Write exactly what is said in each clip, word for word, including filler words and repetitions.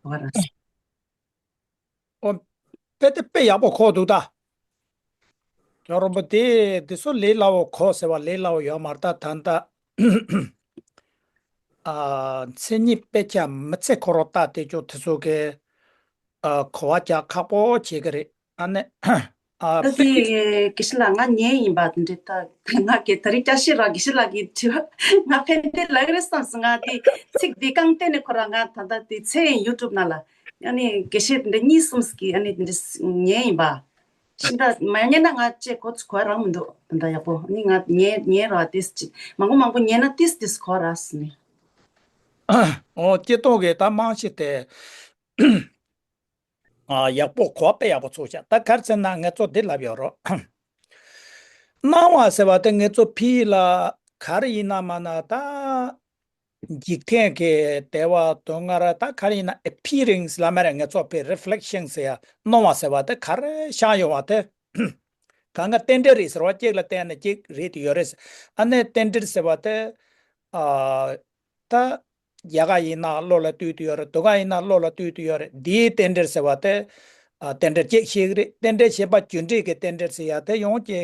གོ་བ་རག་སོང་། ཨོ། དཔེ་དེ་དཔེ་ཡག་པོ་གོ་འདུག་ད། ཇོ་རོང་པོ་དེ་དེ་ཚོ་ལས་སླ་བོ་གོ་ཟེར་བ་ལས་སླ་བོ་ཡོད་མ་རེད་ད། ད་ལྟ་ཨ་མཚན་ཉིད་དཔེ་ཆ་མི་ཚེ་ཁོ་རང་ལྟ་དེ་ཅོ་དེ་ཚོ་གི་ཨ་གོ་བ་རྒྱག་ཁག་པོ་བྱེད་ཀྱི་རེད། ཨ་ནི་ཨ་ད་དཔེ་དེ་དགེ་བཤེས་ལགས་ང་ཉན་ཡིན་པ་དེ་འདྲ་ད་ང་གི་ད་རེས་བསྐྱར་ཞིབ་ར་དགེ་བཤེས་ལགས་ཀྱི་དྲི་བ་ང་ཕན་བདེ་ལབ་ཀྱི་རེད་བསམ་སོང་། ང་དེ་ཚིག་འདི་རྐང་སྟེང་ནས་ཁོ་རང་ང་ད་ལྟ་དེ་འཚོལ་ཡིན་ཡུ་ཊུབ་ནང་ལ། ཨ་ནི་དགེ་བཤེས་འདི་གཉིས་གསུམ་གྱིས་ཨ་ནི་འདི་ཉན་ཡིན་པ། ཤིན་ཏུ་མ་ཉན་ན་ང་ཅེས་གོ་ཚུལ་གོ་རང་མི་འདུག་ད་ལྟ་ཡག་པོ་ཨ་ནི་ང་ཉན་ཉན་ར་ཏིས་ཅི་མང་པོ་མང་པོ་ཉན་ན་ཏིས་ཏིས་གོ་ར་སི་ནི། ཨོ་སྐྱེ་སྟོང་གི་ད་རྨང་གཞི་དེ་ཨ་ཡག་པོ་གོ་དཔེ་ཡག་པོ་ཚུགས་ཤག་ད་ག་རེ་ཟེར་ན་ངས་ཚོ་འདི་ལབ་ཡོད་རོགས། སྣང་བ་ཟེར་བ་དེ་ངས་ཚོ་ཕི་ལ་ག་རེ་ཡིན་ན་མ་ན་ད། འཇིག་རྟེན་གྱི་བདེ་བ་སྡུག་བསྔལ་ད་ག་རེ་ཡིན་ན་ཨེ་པི་རིང་སི་ལ་མ་རེད། ངས་ཚོ་ཕི་རི་ཕི་ལེག་ཤན་ཟེར་ཡ་སྣང་བ་ཟེར་བ་དེ་ག་རེ་ཤར་ཡོང་བ་དེ། གང་ག་རྟེན་འབྲེལ་རེད་ཟེར་བ་གཅིག་ལ་བརྟེན་ནས་གཅིག་རེད་དུ་ཡོད་རེད། ཨ་ནི་རྟེན་འབྲེལ་ཟེར་བ་དེ། ཨ། ད། རྒྱལ་ཁ་ཡིན་ན་བློ་ལ་ལྟོས་དུ་ཡོད་རེད། སྡུག་ཁ་ཡིན་ན་བློ་ལ་ལྟོས་དུ་ཡོད་རེད། འདིའི་རྟེན་འབྲེལ་ཟེར་བ་དེ། ཨ། རྟེན་འབྲེལ་གཅིག་ཤེས་ཀྱི་རེད། རྟེན་འབྲེལ་ཤེས་པ་རྒྱུ་འབྲས་ཀྱི་རྟེན་འབྲེལ་ཟེར་ཡ་དེ་ཡོང་གི་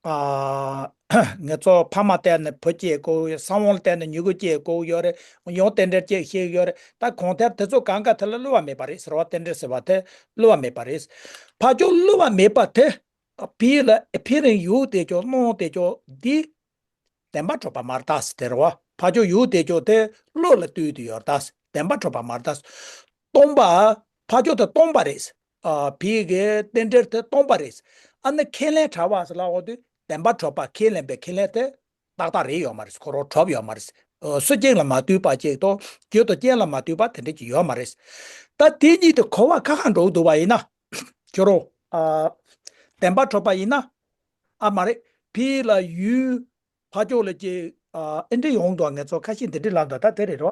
ཨ། ངེད་ཚོ་ཕ་མ་བསྟེན་ནས་བུ་སྐྱེ་དགོས་ཡོད། ས་བོན་བསྟེན་ནས་མྱུ་གུ་སྐྱེ་དགོས་ཡོད་རེད། ཡང་རྟེན་འབྲེལ་སྐྱེ་ཤེས་ཡོད་རེད། ད་གང་ལྟར་དེ་ཚོ་གང་ག་དེ་ལ་བསླུ་བ་མེད་པ་རེད་ཟེར་བ་རྟེན་འབྲེལ་ཟེར་བ་དེ་བསླུ་བ་མེད་པ་རེད། ཕ་ཇོ་བསླུ་བ་མེད་པ་དེ། ཕི་ལ་ཨེ་ཕི་རིང་ཡུལ་དེ་ཅོ་སྣང་དེ་ཅོ་འདི། བདེན་པར་གྲུབ་པ་མ་རེད་ད་ཟེར་དེ་རེད་བ། ཕ་ཇོ་ཡུལ་དེ་ཅོ་དེ་བློ་ལ་ལྟོས་དུ་ཡོད་རེད་ད། བདེན་པར་གྲུབ་པ་མ་རེད་ད། སྟོང་པ། ཕ་ཇོ་དེ་སྟོང་པ་རེད། ཨ། ཕི་གི་རྟེན་འབྲེལ་དེ་སྟོང་པ་རེད། ཨ་ནི་ཁས་ལེན་བྱ་བ་ཟེར་ལབ་འོ་དུས་བདེན་པར་གྲུབ་པ་ཁས་ལེན་པའི་ཁས་ལེན་དེ་ཏག་ཏག་རེད་ཡོད་མ་རེད། ཁོ་རང་གྲུབ་ཡོད་མ་རེད། ཨ། སུ་རྐྱེན་ལ་མ་ལྟོས་པ་ཅིག་དང་རྒྱུ་དང་རྐྱེན་ལ་མ་ལྟོས་པ་དེ་འདྲ་ཅིག་ཡོད་མ་རེད། ད་དེ་གཉིས་དེ་གོ་བ་ཁ་ཁ་འགྲོ་འདུག་པ་ཡིན་ན། ཁྱོད་རང་། ཨ། བདེན་པར་གྲུབ་པ་ཡིན་ན། ཨ་མ་རེད། ཕི་ལ་ཡུལ། ཕ་ཇོ་ལ་ཅིག་ཨ། ཨེ་འདྲ་ཡོང་འདུག་ངེད་ཚོ་ཁ་ཤས་འདི་འདྲ་ལབ་འདུག་ད་དེ་རེད་རོ།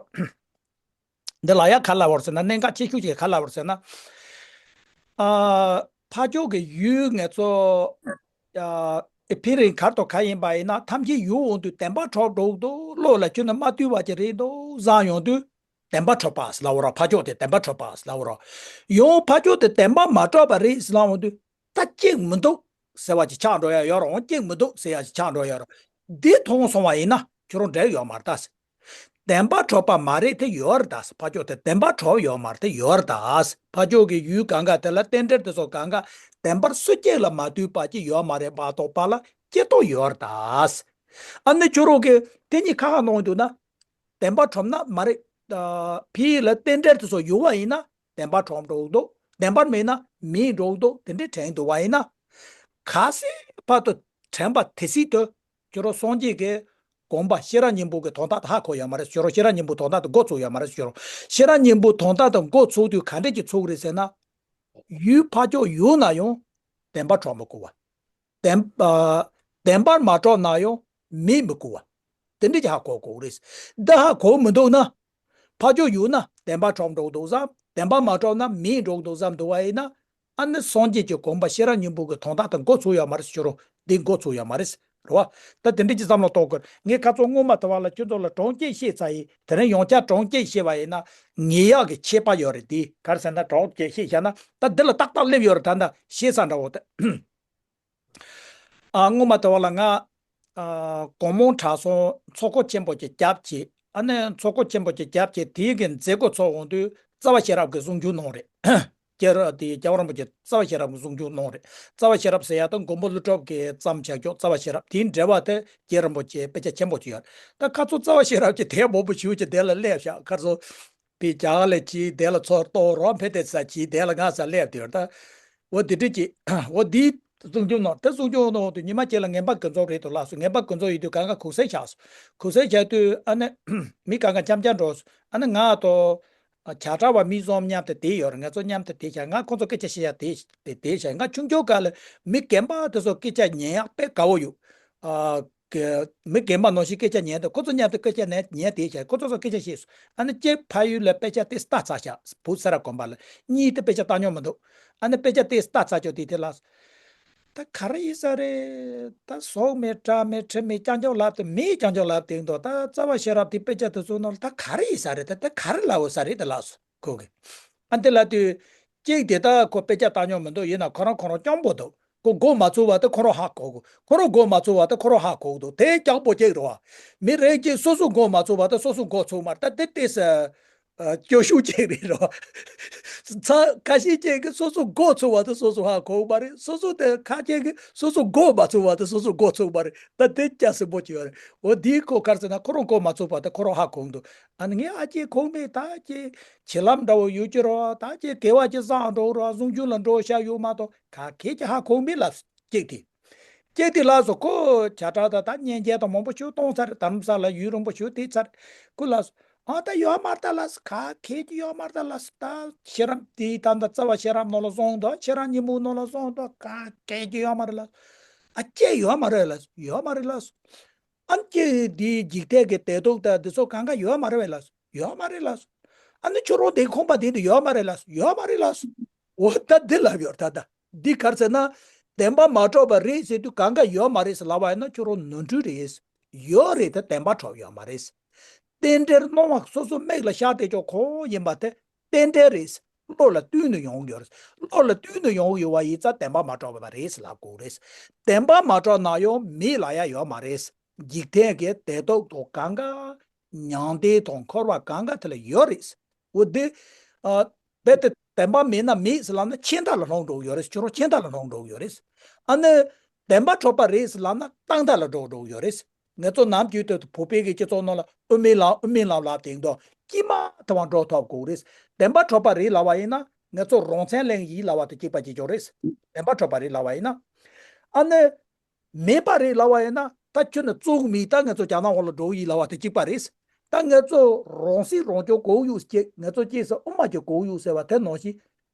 འདི་ལ་ཡ་ག་ལབ་པ་རེད་ཟེར་ན་གནད་འགག་ཆེ་ཤོས་ཅིག་ག་ལབ་པ་རེད་ཟེར་ན། ཨ། ཕ་ཇོ་གི་ཡུལ་ངེད་ཚོ། ཨ། ཨེ་ཕི་རིང་གར་དང་ག་ཡིན་པ་ཡིན་ན་ཐམས་ཅད་ཡུལ་འོང་དུས་བདེན་པར་གྲུབ་འགྲོ་འདུག་བློ་ལ་ཁྱོན་ནས་མ་ལྟོས་པ་ཅིག་རེད་འདུག་བཟང་ཡོང་དུས། བདེན་པར་གྲུབ་པ་ཟེར་ལབ་པ་རེད། ཕ་ཇོ་དེ་བདེན་པར་གྲུབ་པ་ཟེར་ལབ་པ་རེད། ཡང་ཕ་ཇོ་དེ་བདེན་པར་མ་གྲུབ་པ་རེད་ཟེར་ལབ་འོང་དུས། ད་གཅིག་མི་འདུག་ཟེར་བ་ཅིག་ཆགས་འགྲོ་ཡ་ཡོད་རེད། འོང་གཅིག་མི་འདུག་ཟེར་ཡ་ཅིག་ཆགས་འགྲོ་ཡ་རེད། འདི་མཐོང་སོང་བ་ཡིན་ན་ཁྱོད་རང་འགྲིག་ཡོད་མ་རེད་ད། བདེན་པར་གྲུབ་པ་མ་རེད་དེ་ཡོད་རེད་ད། ཕ་ཇོ་དེ་བདེན་པར་གྲུབ་ཡོད་མ་རེད་དེ་ཡོད་རེད་ད། ཕ་ཇོ་གི་ཡུལ་གང་ག་དེ་ལ་རྟེན་འབྲེལ་དེ་ཚོ་གང་ག་བདེན་པར་སུ་གཅིག་ལ་མ་ལྟོས་པ་ཅིག་ཡོད་མ་རེད་མ་གཏོགས་པ་ལ་སྐྱེ་སྟོབས་ཡོད་རེད་ད། ཨ་ནི་ཁྱོད་རང་གིས་དེ་གཉིས་ཁ་ཁ་གནང་འདུག་ན། བདེན་པར་གྲུབ་ན་མ་རེད། ཨ། ཕི་ལ་རྟེན་འབྲེལ་དེ་ཚོ་ཡོད་པ་ཡིན་ན་བདེན་པར་གྲུབ་འགྲོ་གི་འདུག་བདེན་པར་མེད་ན་མེད་འགྲོ་གི་འདུག་དེ་འདྲའི་དྲན་འདུག་པ་ཡིན་ན། གལ་སྲིད་བར་དུ་དྲན་པ་དེ་སྲིད་དུ་ཁྱོད་རང་སངས་རྒྱས་ཀྱི་དགོངས་པ་ཤེས་རབ་སྙིང་པོ་གི་དོན་དག་དེ་ཧ་གོ་ཡོད་མ་རེད། ཁྱོད་རང་ཤེས་རབ་སྙིང་པོའི་དོན་དག་དེ་མགོ་ཚོས་ཡོད་མ་རེད། ཁྱོད་རང་ཤེས་རབ་སྙིང་པོའི་དོན་དག་དེ་མགོ་ཚོས་དུས་ག་འདྲས་ཀྱི་ཚོས་རེད་ཟེར་ན། ཡུལ་ཕ་ཕྱོགས་ཡོད་ན་ཡང་བདེན་པར་གྲུབ་མི་དགོས་པ། བདེན། ཨ། བདེན་པར་མ་གྲུབ་ན་ཡང་མེད་མི་དགོས་པ། དེ་འདྲ་ཅིག་ཧ་གོ་དགོས་རེད། འདི་ཧ་གོ་མི་འདུག་ན། ཕ་ཕྱོགས་ཡོད་ན་བདེན་པར་གྲུབ་འགྲོ་འདུག་བསམ། བདེན་པར་མ་གྲུབ་ན་མེད་འགྲོ་འདུག་བསམ་འདུག་པ་ཡིན་ན། ཨ་ནི་སངས་རྒྱས་ཀྱི་དགོངས་པ་ཤེས་རབ་སྙིང་པོ་གི་དོན་དག་དེ་མགོ་ཚོས་ཡོད་མ་རེད་ཟེར་རོ། འདི་མགོ་ཚོས་ཡོད་མ་རེད། རེད་བ། ད་དེ་འདྲ་ཅིག་བསམ་བློ་གཏོང་དགོས། ངས་ཁ་ཚོ་སྔོན་མ་དེ་བ་ལ་ཁྱོད་ཚོ་ལ་གྲངས་ཀྱིས་བཤད་ཚར་ཡིན། དེ་རིང་ཡང་བསྐྱར་གྲངས་ཀྱིས་བཤད་པ་ཡིན་ན་ངེས་ཡག་གི་ཁྱད་པར་ཡོད་རེད། དེ་ག་རེ་ཟེར་ན་གྲངས་ཀྱིས་བཤད་བཞག་ན་ད་འདི་ལ་ཏག་ཏག་སླེབས་ཡོད་རེད། ད་ད་ཤེས་ས་འདྲ་བོ་དེ། ཨ། སྔོན་མ་དེ་བ་ལ་ང་། ཨ། དགོང་མོ་དྲང་སྲོང་ཚོགས་འཁོར་ཆེན་པོ་ཅིག་བརྒྱབ་བྱས། ཨ་ནི་ཚོགས་འཁོར་ཆེན་པོ་ཅིག་བརྒྱབ་བྱས་དེའི་གི་མཛད་སྒོ་ཚོགས་འོང་དུས་རྩ་བ་ཤེས་རབ་ཀྱི་གསུང་ཆོས་གནང་རེད། རྒྱལ་རབས་དེ་རྒྱལ་བ་རིན་པོ་ཆེ་རྩ་བ་ཤེས་རབ་ཀྱི་གསུང་ཆོས་གནང་རེད། རྩ་བ་ཤེས་རབ་ཟེར་ཡ་དང་མགོན་པོ་ཀླུ་སྒྲུབ་ཀྱིས་བརྩམས་བྱ་ཁྱོག་རྩ་བ་ཤེས་རབ་དེའི་འགྲེལ་པ་དེ་རྒྱལ་རིན་པོ་ཆེ་དཔེ་ཆ་ཆེན་པོ་ཅིག་ཡོད་རེད། ད་ཁ་ཚོ་རྩ་བ་ཤེས་རབ་ཀྱི་དེབ་མང་པོ་ཞིག་ཅིག་དེ་ལ་སླེབས་ཤག་ཁ་ཚོ། པའི་རྒྱ་གར་ལ་གྱིས་དེ་ལ་ཚོར་གཏོང་རོགས་ཕེ་དེ་ས་གྱིས་དེ་ལ་ང་ས་སླེབས་དེར་ད། འོ་དེ་འདྲ་གྱིས། འོ་དེའི་གསུང་ཆོས་ནང་དེ་གསུང་ཆོས་ནང་དུ་ཉི་མ་གཅིག་ལ་ངན་པ་ཀུན་རྫོབ་རེད་དུ་ལགས་སོ། ངན་པ་ཀུན་རྫོབ་ཡིན་དུས་གང་ག་གུག་སེ་བཞག་སོ། གུག་སེ་བཞག་དུས་ཨ་ནི། མི་གང་ག་འཆམ་འཆམ་འགྲོ་སོ། ཨ་ནི་ང་དང་། བྱ་བྲལ་བ་མི་གསུམ་མཉམ་དུ་བསྡད་ཡོད་རེད། ང་ཚོ་མཉམ་དུ་བསྡད་བཞག་ང་ཁོ་ཚོ་སྐད་ཆ་བཤད་ཡག་དེ་བསྡད་བཞག་ང་ཆུང་ཆུང་སྐབས་ལ་མི་རྒན་པ་དེ་ཚོ་སྐད་ཆ་ཉན་ཡག་དཔེ་དགའ་བོ་ཡོད། ཨ། གི་མི་རྒན་པ་ནང་བཞིན་སྐད་ཆ་ཉན་དུས་ཁོ་ཚོ་མཉམ་དུ་སྐད་ཆ་ནས་ཉན་བསྡད་བྱས་ཁོ་ཚོ་ཚོ་སྐད་ཆ་བཤད་སོང་། ཨ་ནི་གཅིག་ཕ་ཡུལ་ལ་དཔེ་ཆ་དེ་ལྟ་ཚར་བཞག་བུ་ས་ར་དགོན་པ་ལ་གཉིས་དེ་དཔེ་ཆ་ལྟ་མྱོང་མི་འདུག་ཨ་ནི་དཔེ་ཆ་དེ་ལྟ་ཚར་ཆོག་དེ་དེ་ལ། ད་ག་རེ་ཡིན་ས་རེད། ད་ཟོག་མེད་བྲག་མེད་ཁྲི་མེད་རྐྱང་རྐྱང་ལབ་དེ་མེད་རྐྱང་རྐྱང་ལབ་དེ་འདུག་ད་རྩ་བ་ཤེས་རབ་དེ་དཔེ་ཆ་དེ་ཚོ་ནང་ལ་ད་ག་རེ་ཡིན་ས་རེད། ད་ད་ག་རེ་ལབ་འོ་ས་རེད་དེ་ལགས་སོ་ཁོ་གི། ཨ་འདི་ལ་དུས་གཅིག་དེ་ད་ཁོ་དཔེ་ཆ་ལྟ་མྱོང་མི་འདུག་ཡིན་ན་ཁོ་རང་ཁོ་རང་སྐྱོ་པོ་འདུག་ཁོ་མགོ་མ་ཚོས་པ་དེ་ཁོ་རང་ཧ་གོ་གི། ཁོ་རང་མགོ་མ་ཚོས་པ་དེ་ཁོ་རང་ཧ་གོ་གི་འདུག་དེ་སྐྱག་པོ་གཅིག་རེད་བ། མི་རེ་གཅིག་སོ་སོ་མགོ་མ་ཚོས་པ་དེ་སོ་སོ་མགོ་ཚོས་མ་རེད། ད་དེ་ཏོག་ཙམ་སྐྱོ་ཤུགས་གཅིག་རེད་རོ། ཚ་ཁ་ཤས་ཅིག་གིས་སོ་སོ་མགོ་ཚོས་པ་དེ་སོ་སོ་ཧ་གོ་གི་མ་རེད། སོ་སོ་དེ་ཁ་ཅིག་གིས་སོ་སོ་མགོ་མ་ཚོས་པ་དེ་སོ་སོ་མགོ་ཚོས་མ་རེད། ད་དེ་སྐྱག་སེ་པོ་གཅིག་ཡོད་རེད། འོ་འདིའི་ཁོ་ག་རེ་ཟེར་ན་ཁོ་རང་མགོ་མ་ཚོས་པ་དེ་ཁོ་རང་ཧ་གོ་གི་འདུག་ཨ་ནི་ངས་ཨ་ཅེ་ཁོང་མེད་ད་ཅེ་བྱིན་རླབས་འདྲ་བོ་ཡོད་ཀྱི་རོ། ད་ཅེ་དགེ་བ་ཅིག་བསགས་འགྲོ་རོ། གཟུངས་གཞུག་ལ་འགྲོ་བྱ་ཡོད་མ་གཏོགས་ག་གེ་ཅིག་ཧ་གོ་མེད་ལབ་ཅིག་དེ། ཅེ་དེ་ལགས་སོ། ཁོ་བྱ་བྲལ་ད་ད་གཉེན་རྒྱན་དང་མང་པོ་ཞིག་གཏོང་ཚར། དྷ་རམ་ས་ལ་ཡུན་རིང་པོ་ཞིག་བསྡད་ཚར། ཁོ་ལགས་སོ། ཨ་ད་ཡོད་མ་རེད་ད་ལགས་སོ། ག་གེ་ཅིག་ཡོད་མ་རེད་ད་ལགས་སོ། ད་ཤེས་རབ་དེ་ད་ད་རྩ་བ་ཤེས་རབ་ནང་ལ་སོང་དོ། ཤེས་རབ་སྙིང་པོ་ནང་ལ་སོང་དོ། ག་གེ་ཅིག་ཡོད་མ་རེད་ལགས་སོ། ཨ་ཅེ་ཡོད་མ་རེད་ལགས་སོ། ཡོད་མ་རེད་ལགས་སོ། ཨ་ནི་ཅེ་འདི་འཇིག་རྟེན་གྱི་བདེ་སྡུག་དང་འདི་ཚོ་གང་ག་ཡོད་མ་རེད་པས་ལགས་སོ། ཡོད་མ་རེད་ལགས་སོ། ཨ་ནི་ཁྱོད་རང་དེ་ཁོམ་པ་དེ་དུ་ཡོད་མ་རེད་ལགས་སོ། ཡོད་མ་རེད་ལགས་སོ། འོ་ད་འདི་ལབ་ཡོད་ད་ད། འདི་ག་རེ་ཟེར་ན། བདེན་པ་མ་གྲུབ་པ་རེད་ཟེར་དུས་གང་ག་ཡོད་མ་རེད་ཟེར་ལབ་པ་ཡིན་ན་ཁྱོད་རང་ནོར་འཁྲུལ་རེད། ཡོད་རེད་ད་བདེན་པ་གྲུབ་ཡོད་མ་རེད། རྟེན་འབྲེལ་སྣང་བ་སོ་སོ་མིག་ལ་ཤར་བསྡད་ཆོག་ཁོ་ཡིན་པ་དེ་རྟེན་འབྲེལ་རེད། བློ་ལ་བསྟུན་ནས་ཡོང་གི་ཡོད་རེད། བློ་ལ་བསྟུན་ནས་ཡོང་གི་ཡོད་པ་ཡིན་ཙང་བདེན་པ་མ་གྲུབ་པ་རེད་ཟེར་ལབ་དགོས་རེད། བདེན་པ་མ་གྲུབ་ན་ཡང་མེད་ལབ་ཡ་ཡོད་མ་རེད། འཇིག་རྟེན་གྱི་བདེ་སྡུག་དང་གང་ག་མྱང་འདས་དང་འཁོར་བ་གང་ག་དེ་ལ་ཡོད་རེད། འོ་དེ། ཨ། རྦད་དེ་བདེན་པ་མེད་ན་མེད་ཟེར་ལབ་ན་ཆད་མཐའ་ལ་ལྷུང་འགྲོ་གི་ཡོད་རེད། ཁྱོད་རང་ཆད་མཐའ་ལ་ལྷུང་འགྲོ་གི་ཡོད་རེད། ཨ་ནི། བདེན་པ་གྲུབ་པ་རེད་ཟེར་ལབ་ན་རྟག་མཐའ་ལ་འགྲོ་འགྲོ་གི་ཡོད་རེད། ངེད་ཚོ་ནམ་རྒྱུན་དུ་བོད་པའི་གི་སྤྱི་ཚོགས་ནང་ལ་དབུ་མའི་ལམ་དབུ་མའི་ལམ་ལབ་དེ་འདུག་དཀྱིལ་མ་དེ་བ་འགྲོ་ཐུབ་དགོས་རེད། བདེན་པ་གྲུབ་པ་རེད་ལབ་པ་ཡིན་ན་ངེད་ཚོ་རང་མཚན་ལས་ཡིན་ལབ་པ་དང་གཅིག་པ་གཅིག་རྐྱང་རེད། བདེན་པ་གྲུབ་པ་རེད་ལབ་པ་ཡིན་ན། ཨ་ནི། མེད་པ་རེད་ལབ་པ་ཡིན་ན་ད་ཁྱོད་ནི་བཙོག་མི་ད་ངེད་ཚོ་རྒྱ་ནག་འོག་ལ་འགྲོ་ཡིན་ལབ་པ་དང་གཅིག་པ་རེད། ད་ངེད་ཚོ་རང་སྲིད་རང་སྐྱོང་དགོས་ཡོད་ཅེས་ངེད་ཚོ་ཅེས་སུ་དབུ་མ་གི་དགོས་ཡོད་ཟེར་བ་དེ་ནང་བཞིན།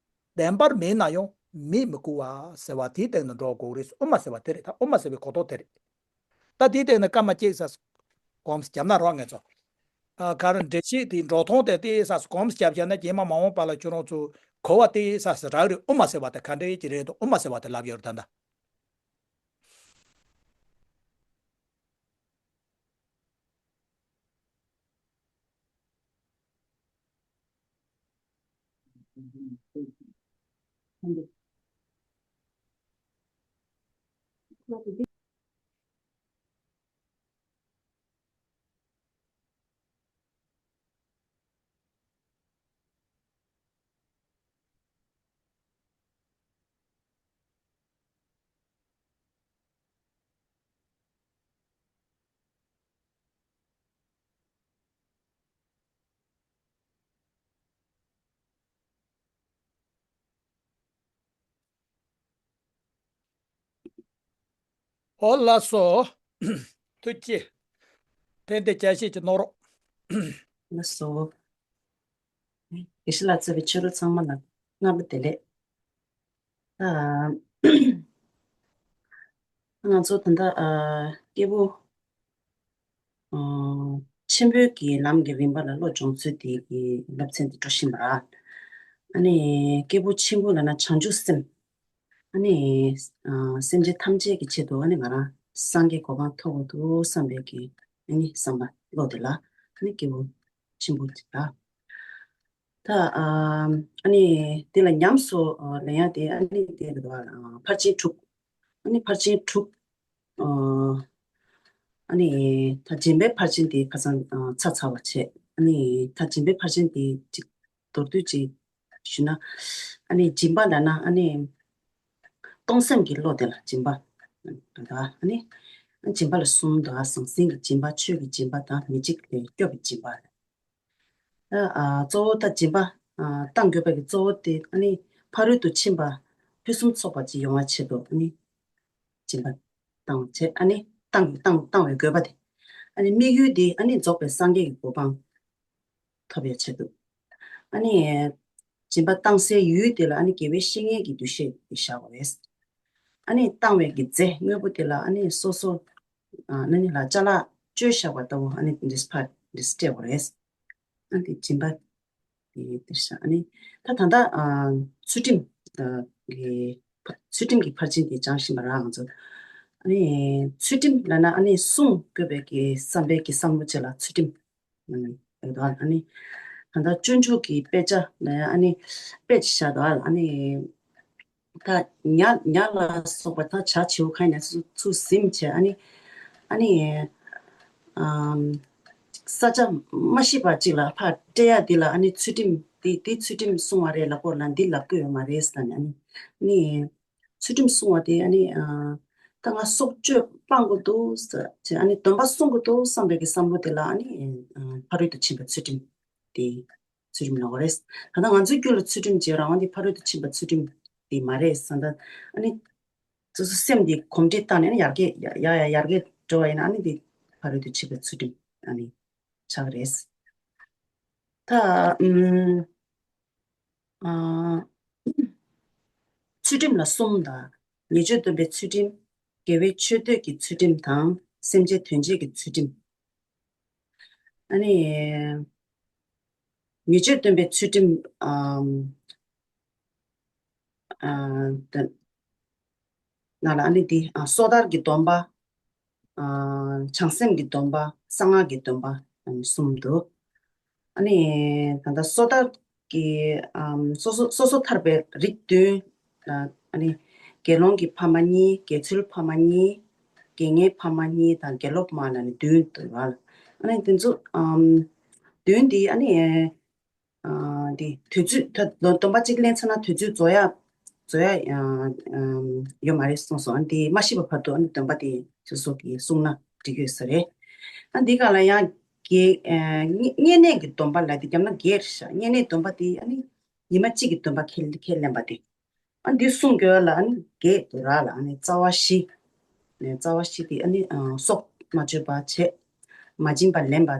བདེན་པར་མེད་ན་ཡང་མེད་མི་དགོས་པ་ཟེར་བ་དེའི་སྟེང་ནས་འགྲོ་དགོས་རེད། དབུ་མ་ཟེར་བ་དེ་རེད། ད་དབུ་མ་ཟེར་བའི་གོ་རྟོགས་དེ་རེད། ད་དེའི་སྟེང་ནས་སྐར་མ་གཅིག་ས་གོམས་བརྒྱབ་ན་རོགས་ངེད་ཚོ། ཨ་ག་རེ་འགྲེལ་བཤད་དེ་འགྲོ་སྟངས་དེ་དེའི་ས་གོམས་བརྒྱབ་བྱས་ན་རྗེས་མ་མ་འོངས་པ་ལ་ཁྱོད་རང་ཚོ་གོ་བ་དེའི་ས་སུ་རག་རེད། དབུ་མ་ཟེར་བ་དེ་ག་འདྲའི་ཅིག་རེད་དང་དབུ་མ་ཟེར་བ་དེ་ལབ་ཡོད་རེད་ད་ད། ཨོ་ལགས་སོ། ཐུགས་རྗེ་ཆེ། ཕན་བདེ་བསྐྱར་བཤད་ཅིག་གནང་རོགས། ལགས་སོ། དགེ་བཤེས་ལགས་གཙོས་པའི་ཆོས་གྲོགས་ཚང་མ་ལ་སྔ་དྲོ་བདེ་ལེགས། ཨ། ང་ཚོ་ད་ལྟ་ཨ་སྐྱེས་བུ་ཨ་ཆེན་པོའི་གི་ལམ་གྱི་རིམ་པ་ལ་བློ་སྦྱོང་ཚུལ་དེ་གི་སློབ་ཚན་དེ་འགྲོ་བཞིན་པ་རེད། ཨ་ནི་སྐྱེས་བུ་ཆེན་པོ་ལབ་ན་བྱང་ཆུབ་སེམས། ཨ་ནི་ཨ་སེམས་ཅན་ཐམས་ཅད་ཀྱི་ཆེད་དུ་ཨ་ནི་ང་རང་སངས་རྒྱས་གོ་འཕང་ཐོབ་དགོས་འདུག་བསམ་པའི་གི་ཨ་ནི་བསམ་པ་བློ་དེ་ལ་ཨ་ནི་སྐྱེས་བུ་ཆེན་པོ་དེ་ལ། ད་ཨ་ཨ་ནི་དེ་ལ་ཉམས་སུ་ཨ་ལེན་ཡ་དེ་ཨ་ནི་དེ་རེད་བ། ཨ་ཕར་ཕྱིན་དྲུག་ཨ་ནི་ཕར་ཕྱིན་དྲུག་ཨ་ཨ་ནི་ད་སྦྱིན་པའི་ཕར་ཕྱིན་དེ་ཁ་སང་ཨ་ཚར་ཚར་བ་བྱས། ཨ་ནི་ད་སྦྱིན་པའི་ཕར་ཕྱིན་དེ་ཅིག་མདོར་བསྡུས་ཅིག་ཞུས་ན། ཨ་ནི་སྦྱིན་པ་ལབ་ན་ཨ་ནི་གཏོང་སེམས་ཀྱི་བློ་དེ་ལ་སྦྱིན་པ་དང་། ཨ་ནི་སྦྱིན་པ་ལ་གསུམ་དང་། ཟང་ཟིང་གི་སྦྱིན་པ། ཆོས་ཀྱི་སྦྱིན་པ་དང་། མི་འཇིགས་ལས་སྐྱོབ་པའི་སྦྱིན་པ། ཨ་གཙོ་བོ་ད་སྦྱིན་པ་ཨ་གཏང་དགོས་པ་གི་གཙོ་བོ་དེ་ཨ་ནི་ཕ་རོལ་ཏུ་ཕྱིན་པ་ཕུན་སུམ་ཚོགས་པ་ཅིག་ཡོང་བ་ཆེད་དུ་ཨ་ནི་སྦྱིན་པ་བཏང་བྱས། ཨ་ནི་བཏང་བཏང་བཏང་བའི་དགོས་པ་དེ། ཨ་ནི་དམིགས་ཡུལ་དེ་ཨ་ནི་རྫོགས་པའི་སངས་རྒྱས་ཀྱི་གོ་འཕང་ཐོབ་ཡ་ཆེད་དུ། ཨ་ནི་སྦྱིན་པ་བཏང་སའི་ཡུལ་དེ་ལ་ཨ་ནི་དགེ་བའི་བཤེས་གཉེན་གྱི་འདུ་ཤེས་དེ་བཞག་པ་རེད། ཨ་ནི་བཏང་བའི་གི་རྫས་དངོས་པོ་དེ་ལ་ཨ་ནི་སོ་སོ་ཨ་ནི་ལ་ཅ་ལག་བཅོལ་བཞག་པ་ལྟ་བུ་ཨ་ནི་འདྲེས་ཕར་འདྲེས་སྤྲད་པ་རེད། ཨ་ནི་སྦྱིན་པ་དེ་དེར་བཞག་ཨ་ནི་ད་ད་ལྟ་ཨ་ཚུལ་ཁྲིམས་ཨ་གི་ཚུལ་ཁྲིམས་ཀྱི་ཕར་ཕྱིན་དེ་སྦྱང་བཞིན་པ་རེད་ང་ཚོ། ཨ་ནི་ཚུལ་ཁྲིམས་ལབ་ན་ཨ་ནི་སྲུང་དགོས་པའི་གི་བསམ་པའི་གི་བསམ་བློ་བྱེད་ལ་ཚུལ་ཁྲིམས། ཨ་ནི་ཨ་ནི་ ད་ལྟ་སྤྱོད་འཇུག་གི་དཔེ་ཆ་ལ་ཡང་ཨ་ནི་དཔེ་ཆ་བཞག་འདུག་ཨ། ཨ་ནི་ད་ཉ་ཉ་ལ་སོགས་པ་ད་བྱ་བྱིའུ་གང་ཡིན་ཚུར་ཚུར་ཟིན་བྱས། ཨ་ནི་ཨ་ནི་ཨམ་ས་ཆ་མ་ཤེས་པ་ཅིག་ལ་ཕར་སྤྲད་ཡ་འདི་ལ་ཨ་ནི་ཚུལ་ཁྲིམས་འདི་འདི་ཚུལ་ཁྲིམས་སྲུང་བ་རེད་ལབ་དགོས་ལ་འདི་ལབ་དགོས་ཡོད་མ་རེད་ཟེར་ནས། ཨ་ནི་ཨ་ནི་ཚུལ་ཁྲིམས་སྲུང་བ་དེ་ཨ་ནི་ཨ་ད་ང་སྲོག་གཅོད་སྤང་དགོས་འདུག་ཟེར་བྱས། ཨ་ནི་སྡོམ་པ་སྲུང་དགོས་འདུག་བསམ་པའི་གི་བསམ་བློ་དེ་ལ་ཨ་ནི་ཨ་ཕ་རོལ་ཏུ་ཕྱིན་པ་ཚུལ་ཁྲིམས་དེ་ཚུལ་ཁྲིམས་ལབ་དགོས་རེད། ད་ལྟ་ང་ཚོའི་རྒྱུད་ལ་ཚུལ་ཁྲིམས་ཅེས་རང་དབང་དེ་ཕ་རོལ་ཏུ་ཕྱིན་པ་ཚུལ་ཁྲིམས་དེ་མ་རེད་བསམ། ད་ཨ་ནི་སོ་སོ་སེམས་དེ་གོམས་འདྲིས་བཏང་ནས་ཨ་ནི་ཡར་རྒྱས་ཡ་ཡ་ཡ་ཡར་རྒྱས་འགྲོ་བ་ཡིན་ན་ཨ་ནི་དེ་ཕ་རོལ་ཏུ་ཕྱིན་པའི་ཚུལ་ཁྲིམས་ཨ་ནི་ཆགས་རེད། ད་ཨམ། ཨ། ཚུལ་ཁྲིམས་ལ་གསུམ་དང་། ཉེས་སྤྱོད་སྡོམ་པའི་ཚུལ་ཁྲིམས། དགེ་བའི་ཆོས་སྡུད་ཀྱི་ཚུལ་ཁྲིམས་དང་། སེམས་ཅན་དོན་བྱེད་ཀྱི་ཚུལ་ཁྲིམས། ཨ་ནི། ཉེས་སྤྱོད་སྡོམ་པའི་ཚུལ་ཁྲིམས། ཨམ། ཨ། ད། ནང་ལ་ཨ་ནི་འདི་ཨ་སོ་ཐར་གྱི་སྡོམ་པ། ཨ་བྱང་སེམས་ཀྱི་སྡོམ་པ། གསང་སྔགས་ཀྱི་སྡོམ་པ་ཨ་ནི་གསུམ་འདུག་ཨ་ནི་ད་ལྟ་སོ་ཐར་གྱི་ཨམ་སོ་སོ་སོ་སོ་ཐར་པའི་རིགས་བདུན། ཨ་ནི་དགེ་སློང་གི་ཕ་མ་གཉིས། དགེ་ཚུལ་ཕ་མ་གཉིས། དགེ་བསྙེན་ཕ་མ་གཉིས་དང་དགེ་སློབ་མ་ལ་ནི་བདུན་འདུག་ཨ་ནི་དེ་ཚོ་ཨམ་བདུན་འདི་ཨ་ནི། ཨ་འདི་དུས་ཚོད་ད་སྡོམ་པ་གཅིག་ལེན་ཚར་ན་དུས་ཚོད་རྫོགས་ཡ་རྫོགས་ཡ་ཡོད་མ་རེད་གསུངས་སོང་། ཨ་འདི་མ་ཤི་བ་བར་དུ་ཨ་ནི་སྡོམ་པ་དེ་སོ་སོ་གིས་བསྲུངས་ན་འགྲིག་ཡོད་ས་རེད། ཨ་འདི་ག་ལ་ཡང་དགེ་བསྙེན་གནས་ཀྱི་སྡོམ་པ་ལ་དེ་བརྒྱབ་ན་བརྒྱད་རེད་ཤག་བསྙེན་གནས་སྡོམ་པ་དེ་ཨ་ནི་ཉི་མ་གཅིག་གི་སྡོམ་པ་ཁས་ཁས་ལེན་པ་དེ། ཨ་འདི་གསུང་དགོས་ལ་ཨ་ནི་བརྒྱད་དུ་རག་ལ། ཨ་ནི་རྩ་བ་བཞི། ཨ་ནི་རྩ་བ་བཞི་དེ་ཨ་ནི་ཨ་སྲོག་མ་གཅོད་པ་བྱས། མ་བྱིན་པ་ལེན་པ་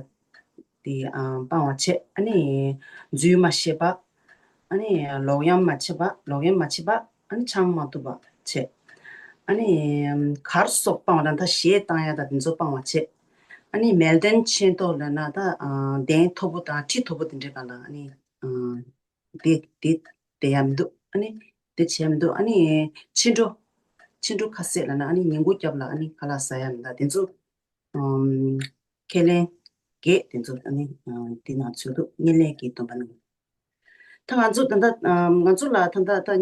དེ་ཨ་སྤང་བ་བྱས། ཨ་ནི་རྫུན་མ་བཤད་པ། ཨ་ནི་ལོག་གཡེམ་མ་བྱེད་པ། ལོག་གཡེམ་མ་བྱེད་པ། ཨ་ནི་ཆང་མ་འཐུང་བ་བྱས། ཨ་ནི་གར་སོགས་སྤང་བ་དང་ད་གཞས་བཏང་ཡ་དང་དེ་ཚོ་སྤང་བ་བྱས། ཨ་ནི་མལ་སྟན་ཆེན་ཏོག་ལབ་ན་ད་ཨ་གདན་མཐོ་པོ་དང་ཁྲི་མཐོ་པོ་དེ་འདྲའི་སྒང་ལ་ཨ་ནི་ཨ། དེ་དེ་དེ་ཡང་མི་འདུག་ཨ་ནི་དེ་བྱས་མི་འདུག་ཨ་ནི་ཕྱི་དྲོ། ཕྱི་དྲོ་ཁ་ཟས་ལབ་ན་ཨ་ནི་ཉིན་གུང་སྐབས་ལ་ཨ་ནི་ཁ་ལག་ཟ་ཡ་མི་འདུག་དེ་ཚོ་ཨམ་ཁས་ལེན་བརྒྱད་དེ་ཚོ་ཨ་ནི་ཨ་དེ་ནང་ཚུད་འདུག་བསྙེན་གནས་ཀྱི་སྡོམ་པ་ནང་། ད་ང་ཚོ་ད་ལྟ་ཨམ་ང་ཚོ་ལ་ད་ལྟ་ད་དགེ་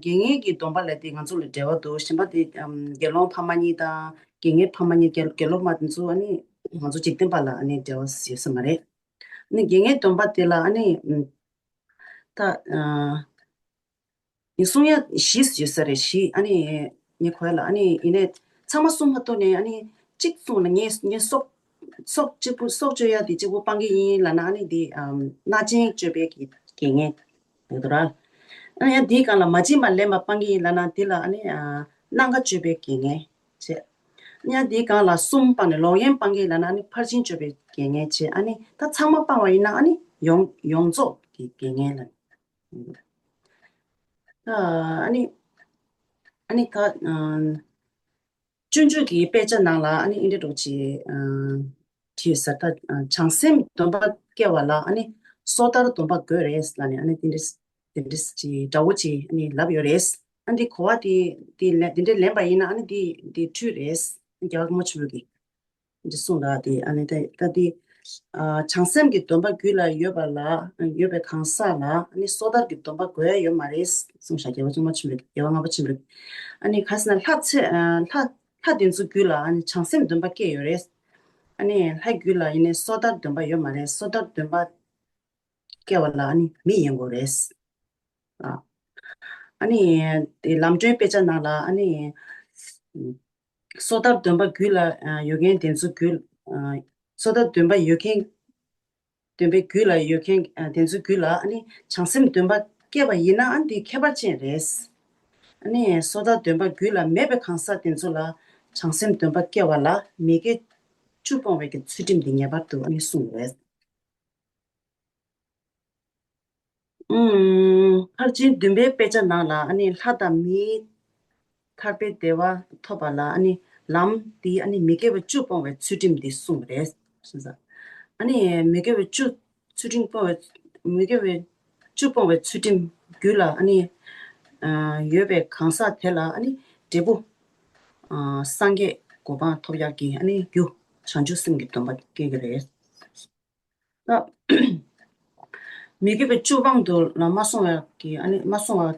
བསྙེན་གྱི་སྡོམ་པ་ལབ་དེ་ང་ཚོ་ལ་འབྲེལ་བ་འདུག་གཞན་པ་དེ་ཨམ་དགེ་སློང་ཕ་མ་གཉིས་དང་དགེ་བསྙེན་ཕ་མ་གཉིས། དགེ་དགེ་སློབ་མ་དེ་ཚོ་ཨ་ནི་ང་ཚོ་འཇིག་རྟེན་པ་ལ་ཨ་ནི་འབྲེལ་བ་ཡོད་ས་མ་རེད། ཨ་ནི་དགེ་བསྙེན་སྡོམ་པ་དེ་ལ་ཨ་ནི་ཨམ། ད་ཨ་ཡིན་གསུང་ཡ་བཞི་ཡོད་ས་རེད། བཞི། ཨ་ནི་ངས་གོ་ཡ་ལ་ཨ་ནི་ཡིན་ནའི་ཚང་མ་གསུང་མ་ཐུབ་ནས་ཨ་ནི་གཅིག་གསུངས་ན་ངས་ངས་སྲོག་སྲོག་གཅིག་པུ་སྲོག་གཅོད་ཡ་དེ་གཅིག་པུ་སྤང་གི་ཡིན་ལབ་ན་ཨ་ནི་དེ་ཨམ་སྣ་ཅན་གཅོད་པའི་གི་དགེ་བསྙེན་ཡོད་དོ་ར། ཨ་ནི་ཡང་དེའི་སྒང་ལ་མ་བྱིན་པ་ལེན་པ་སྤང་གི་ཡིན་ལབ་ན་དེ་ལ་ཨ་ནི་ཨ་སྣ་འགའ་གཅོད་པའི་དགེ་བསྙེན་བྱས། ཨ་ནི་ཡང་དེའི་སྒང་ལ་གསུམ་སྤངས་ནས་ལོག་གཡེམ་སྤང་གི་ཡིན་ལབ་ན་ཨ་ནི་ཕར་ཕྱིན་གཅོད་པའི་དགེ་བསྙེན་བྱས། ཨ་ནི་ད་ཚང་མ་སྤངས་པ་ཡིན་ན་ཨ་ནི་ཡོངས་ཡོངས་རྫོགས་ཀྱི་དགེ་བསྙེན་ལ། ཨ་ནི། ཨ་ནི་ད། ཨ། སྤྱོད་འཇུག་གི་དཔེ་ཆ་ནང་ལ་ཨ་ནི་ཨིན་དྲ་འདྲ་ཅིག་ཨ། བྲིས་ས་ད། ཨ། བྱང་སེམས་སྡོམ་པ་སྐྱེ་བ་ལ་ཨ་ནི་སོ་ཐར་སྡོམ་པ་དགོས་རེད་ལབ་ནས་ཨ་ནི་དེ་འདྲ་དེ་འདྲ་ཅིག་འདྲ་བོ་ཅིག་ཨ་ནི་ལབ་ཡོད་རེད། ཨ་ནི་དེ་གོ་བ་དེ་དེ་ལེན་དེ་འདྲ་ལེན་པ་ཡིན་ན་ཨ་ནི་དེ་དེ་འཁྲུལ་རེད། རྒྱལ་བ་ཀརྨ་ཆེན་པོ་གིས། འདི་གསུངས་ལ་དེ་ཨ་ནི་ད་ད་དེ་ཨ་བྱང་སེམས་ཀྱི་སྡོམ་པ་རྒྱུད་ལ་ཡོད་པ་ལ་ཡོད་པའི་གང་ཟག་ལ་ཨ་ནི་སོ་ཐར་གྱི་སྡོམ་པ་དགོས་ཡ་ཡོད་མ་རེད་གསུངས་ཤག་རྒྱལ་བ་བཙུན་མ་ཆེན་པོས། རྒྱལ་བ་ལྔ་པ་ཆེན་པོས། ཨ་ནི་ག་ཟེར་ན་ལྷ་ཚེ་ཨ་ལྷ་ལྷ་དེ་ཚོ་རྒྱུད་ལ་ཨ་ནི་བྱང་སེམས་སྡོམ་པ་སྐྱེ་ཡོད་རེད། ཨ་ནི་ལྷ་རྒྱུད་ལ་ཡིན་ནའི་སོ་ཐར་སྡོམ་པ་ཡོད་མ་རེད། སོ་ཐར་སྡོམ་པ་སྐྱེ་བ་ལ་ཨ་ནི་མི་ཡིན་དགོས་རེད། ཨ་ནི་དེ་ལམ་སྒྲོན་དཔེ་ཆ་ནང་ལ་ཨ་ནི། སོ་ཐར་སྡོམ་པ་རྒྱུད་ལ་ཡོད་མཁན་དེ་ཚོ་རྒྱུད། སོ་ཐར་སྡོམ་པ་ཡོད་མཁན། སྡོམ་པའི་རྒྱུད་ལ་ཡོད་མཁན་དེ་ཚོའི་རྒྱུད་ལ་ཨ་ནི་བྱང་སེམས་སྡོམ་པ་སྐྱེས་པ་ཡིན་ན་ཨ་ནི་དེ་ཁྱད་པར་ཅན་རེད། ཨ་ནི་སོ་ཐར་སྡོམ་པ་རྒྱུད་ལ་མེད་པའི་གང་ཟག་དེ་ཚོ་ལ་བྱང་སེམས་སྡོམ་པ་སྐྱེ་བ་ལ་མི་དགེ་བཅུ་སྤོང་བའི་གི་ཚུལ་ཁྲིམས་འདི་ངེས་པར་དུ་ཨ་ནི་སྲུང་དགོས་རེད། ཨུམ། ཕར་ཕྱིན་བདུན་པའི་དཔེ་ཆ་ནང་ལ་ཨ་ནི་ལྷ་དང་མིའི་ཐར་པའི་བདེ་བ་ཐོབ་པ་ལ་ཨ་ནི་ལམ་འདི་ཨ་ནི་མི་དགེ་བ་བཅུ་སྤོང་བའི་ཚུལ་ཁྲིམས་འདི་གསུངས་པ་རེད། ཨ་ནི་མི་དགེ་བ་བཅུ་ཚུལ་ཁྲིམས་སྤོང་བའི་མི་དགེ་བ་བཅུ་སྤོང་བའི་ཚུལ་ཁྲིམས་རྒྱུད་ལ་ཨ་ནི་ཡོད་པའི་གང་ཟག་དེ་ལ་ཨ་ནི་འབྲས་བུ་སངས་རྒྱས་གོ་འཕང་ཐོབ་ཡག་གི་ཨ་ནི་རྒྱུ་བྱང་ཆུབ་སེམས་ཀྱི་སྡོམ་པ་སྐྱེ་གི་རེད། ད་ མི་དགེ་བའི་བཅུ་སྤངས་དུ་ལ་མ་སོང་བ་གི་ཨ་ནི་མ་སོང་བ་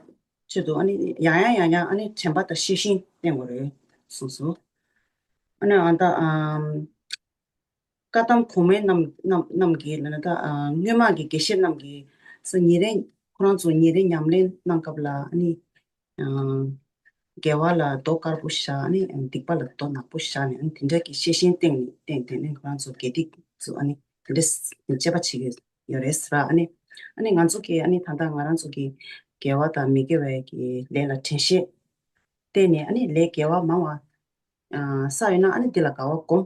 ཆེད་དུ་ཨ་ནི་ཡང་ཡང་ཡང་ཡང་ཨ་ནི་དྲན་པ་དང་ཤེས་བཞིན་བསྟེན་དགོས་རེད་གསུངས་སོ། ཨ་ནི་ཨ་ད་ཨམ། བཀའ་གདམས་གོང་མའི་རྣམས་རྣམས་རྣམས་ཀྱིས་ལ་ད་ཨ་སྔོན་མ་གི་དགེ་བཤེས་རྣམས་ཀྱིས་སོ་ཉིན་རེ་ཁོ་རང་ཚོ་ཉིན་རེ་ཉམས་ལེན་གནང་སྐབས་ལ་ཨ་ནི། དགེ་བ་ལ་རྡོ་དཀར་པོ་བཞག་ནས་སྡིག་པ་ལ་རྡོ་ནག་པོ་བཞག་ནས་དེ་འདྲ་གི་ཤེས་བཞིན་བསྟེན་ནས་བསྟེན་དེ་ནས་ང་རང་ཚོ་དགེ་སྡིག་ཚོ་ཨ་ནི་དེ་འདྲ་དཔྱད་པ་བྱེད་ཀྱི་ཡོད་རེད་ཟེར་ཨ་ནི། ཨ་ནི་ང་ཚོ་གི་ཨ་ནི་ད་ལྟ་ང་རང་ཚོ་གི་དགེ་བ་དང་མི་དགེ་བའི་གི་ལས་ལ་དྲན་ཤེས་བསྟེན་ནས་ཨ་ནི་ལས་དགེ་བ་མང་བ་བསགས་ཡོད་ན་ཨ་ནི་འདི་ལ་དགའ་བ་སྒོམ།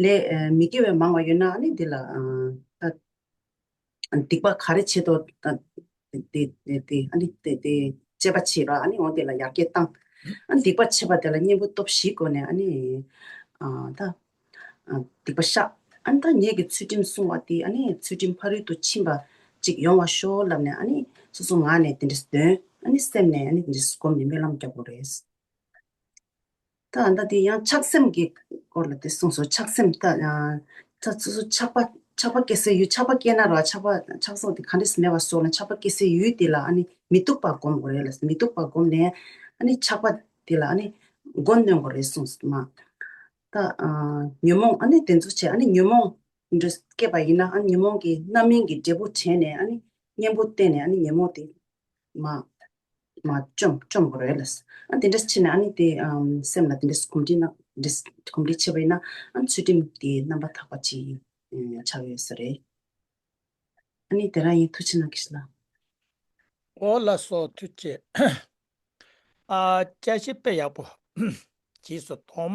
ལས་མི་དགེ་བའི་མང་བ་ཡོད་ན་ཨ་ནི་འདི་ལ་སྡིག་པ་ག་རེ་བྱེད་དོ། དེ་དེ་དེ་ཨ་ནི་དེ་དེ་དཔྱད་པ་བྱེད་ར་ཨ་ནི་འོ་དེ་ལ་ཡར་རྒྱས་བཏང་། ཨ་ནི་སྡིག་པ་བྱེད་པ་དེ་ལ་གཉེན་པོ་སྟོབས་བཞིའི་སྒོ་ནས་ཨ་ནི་ཨ་ད་ཨ་སྡིག་པ་བཤགས། ཨ་ནི་ད་ངེད་ཀྱི་ཚུལ་ཁྲིམས་སྲུང་བ་དེ་ཨ་ནི་ཚུལ་ཁྲིམས་ཕ་རོལ་ཏུ་ཕྱིན་པ་ཅིག་ཡོང་བ་ཤོག་ལབ་ནས་ཨ་ནི་སོ་སོ་ངག་ནས་དེ་འདྲ་འདོན་ཨ་ནི་སེམས་ནས་ཨ་ནི་དེ་འདྲ་སྒོམ་ནས་སྨོན་ལམ་རྒྱག་དགོས་རེད། ད་ཨ་ད་དེ་ཡང་ཆགས་སེམས་ཀྱི་སྐོར་ལ་དེ་གསུངས་སོ། ཆགས་སེམས་ད་ད་སོ་སོ་ཆགས་པ་ཆགས་པ་སྐྱེ་སའི་ཡུལ་ཆགས་པ་སྐྱེ་ན་ར་ཆགས་པ་ཆགས་སོགས་དེ་ག་འདྲས་མེད་པ་སོགས་ལ་ཆགས་པ་སྐྱེ་སའི་ཡུལ་དེ་ལ་ཨ་ནི་མི་སྡུག་པ་སྒོམ་དགོས་རེད་ལ། མི་སྡུག་པ་སྒོམ་ནས་ཨ་ནི་ཆགས་པ་དེ་ལ་ཨ་ནི་མགོ་གནོན་དགོས་རེད་གསུངས་སོ་མ། ད་ཨ་ཉོན་མོངས་ཨ་ནི་དེ་ཚོ་བྱས་ཨ་ནི་ཉོན་མོངས་འདྲ་སྐྱེས་པ་ཡིན་ན་ཨ་ནི་ཉོན་མོངས་ཀྱི་རྣམ་སྨིན་གྱི་འབྲས་བུ་དྲན་ནས་ཨ་ནི་གཉེན་པོ་བསྟེན་ནས་ཨ་ནི་ཉོན་མོངས་དེ་མ་མ་བཅོམ་བཅོམ་དགོས་རེད་ལ། ཨ་དེ་འདྲ་བྱས་ནས་ཨ་ནི་དེ་ཨམ་སེམས་ལ་དེ་འདྲ་གོམས་འདྲིས་ན་འདྲ་གོམས་འདྲིས་བྱས་པ་ཡིན་ན་ཨ་ནི་ཚུལ་ཁྲིམས་དེ་རྣམ་པར་དག་པ་ཅིག་ཆགས་ཡོད་ས་རེད། ཨ་ནི་དེ་རང་ཡིན། ཐུགས་རྗེ་གནང་། ཀྱི་ལ། འོ་ལགས་སོ། ཐུགས་རྗེ་ཆེ། ཨ་དཔྱད་ཞིབ་དཔེ་ཡག་པོ་བྱས་སོ། སྡོམ་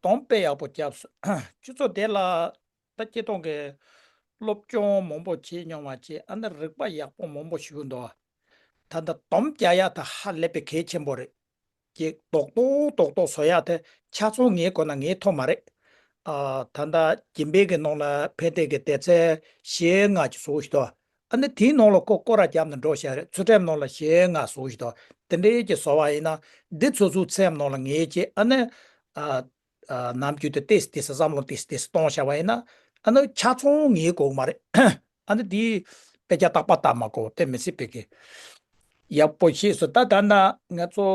སྡོམ་དཔེ་ཡག་པོ་བརྒྱབ་སོ། ཁྱོད་ཚོ་དེ་ལ་ད་སྤྱི་བཏང་གི་སློབ་སྦྱོང་མང་པོ་བྱས་མྱོང་བ་བྱས་ཨ་ནི་རིག་པ་ཡག་པོ་མང་པོ་ཞིག་འདུག་ད་ལྟ་སྡོམ་རྒྱག་ཡག་ད་ཧ་ལས་པའི་གལ་ཆེན་པོ་རེད། ཀྱི་རྡོག་རྡོག་རྡོག་རྡོག་བཟོ་ཡག་དེ་ཆ་ཚང་ངའི་གོ་ན་ངའི་ཐོག་མ་རེད། ཨ་ད་ལྟ་སྦྱིན་པའི་གི་ནང་ལ་ཕན་བདེ་གི་སྡེ་ཚན་ཞེ་ལྔ་ཅིག་བཟོ་ཞིག་དོ། ཨ་ནི་དེའི་ནང་ལ་ཁོ་སྐོར་ར་བརྒྱབ་ནས་འགྲོ་བཞག་རེད། ཚུལ་ཁྲིམས་ནང་ལ་ཞེ་ལྔ་བཟོ་ཞིག་དོ། དེ་འདྲའི་ཅིག་བཟོ་བ་ཡིན་ན་འདི་ཚོ་ཚོའི་ཚེམས་ནང་ལ་ངའི་ཅིག་ཨ་ནི་ཨ་ཨ་ནམ་རྒྱུན་དུ་ཏེས་ཏེས་བསམ་བློ་ཏེས་ཏེས་གཏོང་བཞག་པ་ཡིན་ན་ཨ་ནི་ཆ་ཚང་ངའི་གོ་གི་མ་རེད། ཨ་ནི་དེ་དཔེ་ཆ་རྟག་པར་ལྟ་མ་དགོས་དེ་མི་སྲིད་པའི་གི་ཡག་པོ་ཤེས་སོ། ད་ད་ན་ང་ཚོ་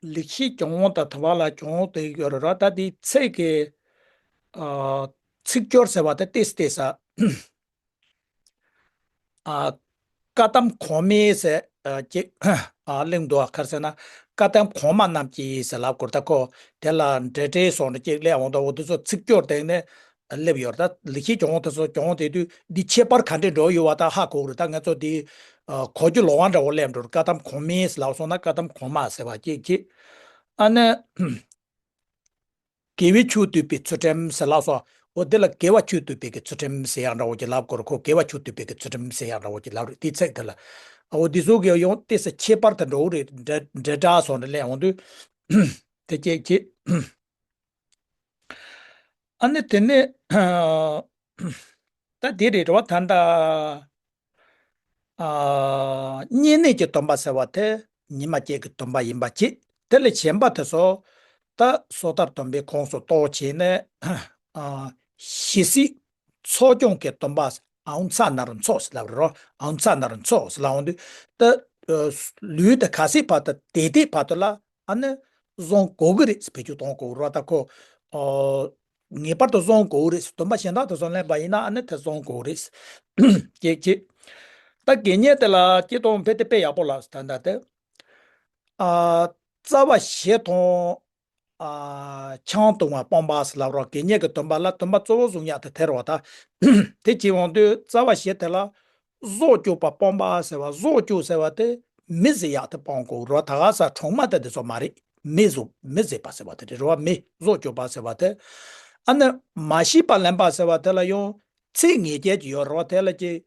ལེགས་བཤད་ལྗོན་དབང་དང་དུ་བ་ལ་ལྗོན་དབང་དེ་ཡོད་རེད་ར། ད་དེ་ཚིག་གི་ཨ་ཚིག་སྦྱོར་ཟེར་བ་དེ་ཏེས་ཏེས་ཨ་བཀའ་གདམས་གོང་མའི་ཟེར་ཨ་ཅིག་ཨ་གླེང་འདུག་ཨ་ག་རེ་ཟེར་ན་བཀའ་གདམས་གོང་མ་རྣམས་ཀྱིས་ཟེར་ལབ་དགོས་རེད། ད་ཁོ་དེ་ལ་འབྲེལ་སྒྲའི་བཟོ་འདྲ་ཅིག་སླེབས་འོང་དུས་འོ་དེ་ཚོ་ཚིག་སྦྱོར་སྟེང་ནས་སླེབས་ཡོད་རེད། ད་ལེགས་བཤད་ལྗོན་དབང་དེ་ཚོ་ལྗོན་དབང་དེ་དུས་འདི་ཁྱད་པར་ག་འདྲས་འགྲོ་ཡོད་པ་ད་ཧ་གོ་གི་རེད། ད་ང་ཚོ་འདི་ཨ་གོ་རྒྱུ་ལོག་པ་འདྲ་བོ་སླེབས་འགྲོ་རེད། བཀའ་གདམས་གོང་མའི་ལབ་སོང་ན་བཀའ་གདམས་གོང་མ་ཟེར་བ་ཅིག་ཅིག་ཨ་ནི་དགེ་བའི་ཆོས་སྡུད་པའི་ཚུལ་ཁྲིམས་ཟེར་ལབ་སོང་། འོ་འདི་ལ་དགེ་བ་ཆོས་སྡུད་པའི་གི་ཚུལ་ཁྲིམས་ཟེར་ཡག་འདྲ་བོ་ཅིག་ལབ་དགོས་རེད། ཁོ་དགེ་བ་ཆོས་སྡུད་པའི་གི་ཚུལ་ཁྲིམས་ཟེར་ཡག་འདྲ་བོ་ཅིག་ལབ་རེད། དེའི་ཚིག་དེ་ལ་འོ་འདི་ཚོ་གི་ཡང་ཏོག་ཙམ་ཁྱད་པར་དུ་འགྲོ་གི་རེད། འདྲ་འདྲ་འདྲ་སོང་འདྲ་སླེབས་འོང་དུས་དེ་སྐད་ཅིག་ཨ་ནི་དེ་ནས་ད་དེ་རེད་རེད་བ། ད་ལྟ་ཨ་བསྙེན་གནས་ཀྱི་སྡོམ་པ་ཟེར་བ་དེ་ཉི་མ་བརྒྱད་ཀྱི་སྡོམ་པ་ཡིན་པ་གཅིག་དེ་ལས་གཞན་པ་དེ་ཚོ་ད་སོ་ཐར་སྡོམ་པའི་ཁོངས་སུ་གཏོགས་བྱས་ནས་ཨ་ཞི་བསིལ་འཚོ་སྐྱོང་གི་སྡོམ་པ་ཨའུ་ཚ་ན་རུ་འཚོ་ཟེར་ལབ་རེད་རོ། ཨའུ་ཚ་ན་རུ་འཚོ་ཟེར་ལབ་འོང་དུས་ད་ལུས་དེ་ག་ཚད་བར་དུ་བདེ་བདེ་བར་དུ་ལ་ཨ་ནི་བཟུང་དགོས་ཀྱི་རེད། བེད་སྤྱོད་གཏོང་དགོས་རེད་བ། ད་ཁོ་ཨོ་ངེས་པར་དུ་བཟུང་དགོས་རེད། སྡོམ་པ་གཞན་དག་དེ་ཚོ་ལེན་པ་ཡིན་ན་ཨ་ནི་དེ་བཟུང་དགོས་རེད། ཅེས་བྱས། ད་དགེ་བསྙེན་དེ་ལ་སྤྱི་དང་ཕལ་དེ་དཔེ་ཡག་པོ་ལ་ད་ལྟ་དེ་ཨ་རྩ་བ་བཞི་དང་ཨ་ཆང་འཐུང་བ་སྤོང་བ་ཟེར་ལབ་རོགས། དགེ་བསྙེན་གྱི་སྡོམ་པ་ལ་སྡོམ་པ་གཙོ་བོ་བཟུང་ཡག་དེ་དེ་རེད་བ། ད་དེ་བྱས་འོང་དུས་རྩ་བ་བཞི་དེ་ལ་བཟོ་བཅུག་པ་སྤོང་བ་ཟེར་བ། བཟོ་བཅུག་ཟེར་བ་དེ་མི་བཟི་ཡག་དེ་སྤོང་དགོས་རོ། ད་ག་ས་གྲོག་མ་དེ་དེ་ཚོ་མ་རེད། མི་བཟོ་མི་བཟི་བ་ཟེར་བ་དེ་རེད་རོ། མི་བཟོ་བཅུག་པ་ཟེར་བ་དེ། ཨ་ནི་མ་ཤི་བ་ལེན་པ་ཟེར་བ་དེ་ལ་ཡང་ཚིག་ངེས་བྱེད་ཀྱི་ཡོད་རོ། དེ་ལ་ཀྱི་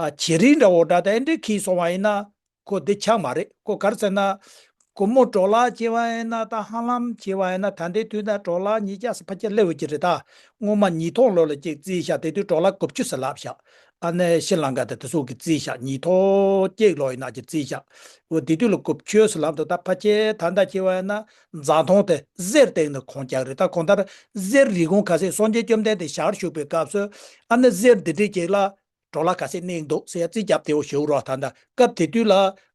ཨ་བྱི་རིལ་འདྲ་བོ་འདྲ་དེ་འདྲ་ཁྱེར་སོང་བ་ཡིན་ན་ཁོ་འདི་ཆགས་མ་རེད། ཁོ་ག་རེ་ཟེར་ན། སྒོར་མོ་གྲོ་ལ་བྱེད་པ་ཡིན་ན་ད་ཧ་ལམ་བྱེད་པ་ཡིན་ན་ད་ལྟའི་དུས་ད་གྲོ་ལ་ཉིས་བརྒྱ་ཙམ་ཕལ་ཆེར་སླེབས་ཡོད་ཀྱི་རེད། ད་སྔོན་མ་ཉིས་སྟོང་ལོ་ལ་གཅིག་རྩིས་བཞག་དེ་དུས་གྲོ་ལ་དགུ་བཅུ་ཙམ་ལབ་བཞག་ཨ་ནི་ཤྲི་ལངྐ་དེ་དེ་ཚོ་གི་རྩིས་བཞག་ཉིས་སྟོང་གཅིག་ལོ་ཡིན་ན་གྱི་རྩིས་བཞག་འོ་དེ་དུས་ལ་དགུ་བཅུ་ཙམ་ལབ་འདུག་ད་ཕལ་ཆེར་ད་ལྟ་བྱེད་པ་ཡིན་ན་རྫ་མཐོང་དེ་གཟེར་སྟེང་ནས་གོང་རྒྱག་རེད། ད་གང་ལྟར་གཟེར་རི་གོང་ཁ་ཤས་སངས་རྒྱས་བཅོམ་ལྡན་འདས་ཞལ་བཞུགས་པའི་སྐབས་སུ་ཨ་ནི་གཟེར་འདི་འདྲའི་ཅིག་ལ། གྲོ་ལ་ག་ཚད་གནས་འདུག་ཟེར་ཡ་རྩིས་རྒྱབ་དེའོ་ཞུ་རོགས། ད་ལྟ་སྐབས་དེ་དུས་ལ་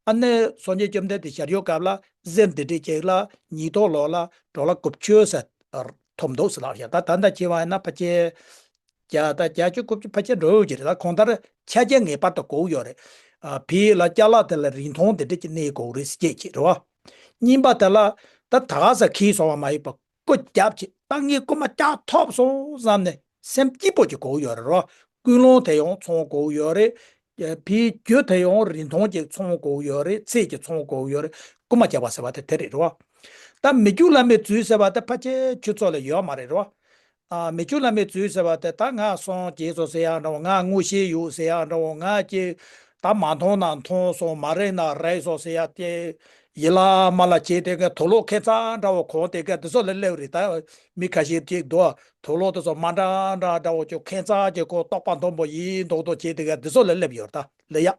ཨ་ནི་སངས་རྒྱས་བཅོམ་ལྡན་འདས་ཞལ་བཞུགས་སྐབས་ལ་གཟེར་འདི་འདྲས་ཅིག་ལ་ཉིས་ཐོག་ལོགས་ལ་གྲོ་ལ་དགུ་བཅུ་ཙམ་ཐོབ་འདུག་ཟེར་ལབ་ཤག་ད་ད་ལྟ་བྱས་པ་ཡིན་ན་ཕལ་ཆེར་བརྒྱ་དང་བརྒྱད་ཅུ་དགུ་བཅུ་ཕལ་ཆེར་འགྲོ་ཡོད་ཀྱི་རེད། ད་གང་ལྟར་ཆ་རྐྱེན་ངེས་པར་དུ་དགོས་ཡོད་རེད། ཨ་བོད་ལ་ཅ་ལག་དེ་ལ་རིན་ཐང་དེ་འདྲ་ཅིག་གནས་དགོས་རེད་ཟེར་སྐད་ཆ་རེད་བ། གཉིས་པ་དེ་ལ་ད་ད་ག་ས་ཁེལ་སོང་བ་མ་ཡིན་པ་རྐུ་རྒྱབ་ཅིག་ད་ངས་རྐུ་མ་བརྒྱ་ཐོབ་སོང་བསམ་ནས་སེམས་སྐྱིད་པོ་ཅིག་དགོས་ཡོད་རེད་བ། ཀུན་སློང་དེ་ཡང་ཚང་དགོས་ཡོད་རེད། ཕའི་རྒྱུ་དེ་ཡང་རིན་ཐང་ཅིག་ཚང་དགོས་ཡོད་རེད། ཚད་ཅིག་ཚང་དགོས་ཡོད་རེད། རྐུ་མ་རྒྱག་པ་ཟེར་བ་དེ་དེ་རེད་རོ། ད་མི་རྒྱུ་བླ་མའི་རྫུས་ཟེར་བ་དེ་ཕལ་ཆེར་ཁྱོད་ཚོ་ལ་ཡོད་མ་རེད་རོ། ཨ་མི་རྒྱུ་བླ་མའི་རྫུས་ཟེར་བ་དེ་ད་ང་སངས་རྒྱས་སོང་ཟེར་ཡག་འདྲ་བོ། ང་དངོས་ཤེས་ཡོད་ཟེར་ཡག་འདྲ་བོ། ང་ཅིག་ད་མ་མཐོང་ན་མཐོང་སོང་། མ་རེད་ན་རེད་སོང་ཟེར་ཡག་དེ། ཡིད་ལ་མ་ལ་བྱས་དེ་ག་དུག་ལོག་ཁེ་ཚ་འདྲ་བོ་གོན་དེ་ག་དེ་ཚོ་ལ་སླེབས་རེད། ད་མི་ཁ་ཤས་ཅིག་འདུག་དུག་ལོག་དེ་ཚོ་མ་འདྲ་འདྲ་འདྲ་བོ་ཅིག་ཁེ་ཚ་ཅིག་གོན། རྟོགས་པ་མཐོན་པོ་ཡིན་མདོག་མདོག་བྱས་དེ་ག་དེ་ཚོ་ལ་སླེབས་ཡོད་རེད། ད་ལ་ཡ།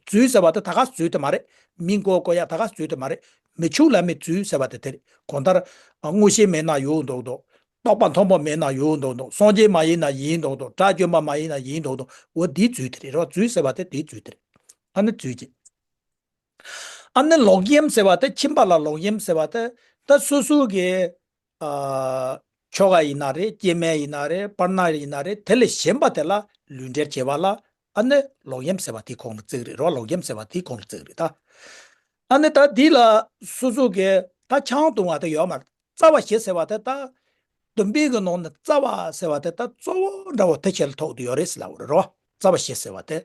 རྫུས་ཟེར་བ་དེ་ད་ག་རྫུས་དེ་མ་རེད། མི་མགོ་སྐོར་ཡ་ད་ག་རྫུས་དེ་མ་རེད། མི་རྒྱུ་བླ་མའི་རྫུས་ཟེར་བ་དེ་དེ་རེད། གང་ལྟར་དངོས་ཤེས་མེད་ན་ཡོད་མདོག་མདོག་རྟོགས་པ་མཐོན་པོ་མེད་ན་ཡོད་མདོག་མདོག་སངས་རྒྱས་མ་ཡིན་ན་ཡིན་མདོག་མདོག་དགྲ་བཅོམ་པ་མ་ཡིན་ན་ཡིན་མདོག་མདོག་འོ་དེའི་རྫུས་དེ་རེད་རོ། རྫུས་ཟེར་བ་དེ་དེའི་རྫུས་དེ་རེད། ཨ་ནི་རྫུས་ཀྱི། ཨ་ནི་ལོག་གཡེམ་ཟེར་བ་དེ་ཁྱིམ་པ་ལ་ལོག་གཡེམ་ཟེར་བ་དེ་ད་སོ་སོ་གི་ཨ་ཁྱོ་ག་ཡིན་ན་རེད། སྐྱེ་དམན་ཡིན་ན་རེད། པར་ནར་ཡིན་ན་རེད། དེ་ལས་གཞན་པ་དེ་ལ་ལུས་འབྲེལ་བྱེད་པ་ལ་ཨ་ནི་ལོག་གཡེམ་ཟེར་བ་དེའི་ཁོངས་ལ་བརྩི་གི་རེད་རོ། ལོག་གཡེམ་ཟེར་བ་དེའི་ཁོངས་ལ་བརྩི་གི་རེད་ད། ཨ་ནི་ད་འདི་ལ་སོ་སོ་གི་ད་ཆང་འཐུང་བ་དེ་ཡོད་མ་རེད། རྩ་བ་བཞི་ཟེར་བ་དེ་ད་བདུན་པའི་གི་ནང་ནས་རྩ་བ་ཟེར་བ་དེ་ད་གཙོ་བོ་འདྲ་བོ་དེ་ཆེད་ལ་ཐུག་བསྡད་ཡོད་རེད་ཟེར་ལབ་པ་རེད་རོ། རྩ་བ་བཞི་ཟེར་བ་དེ།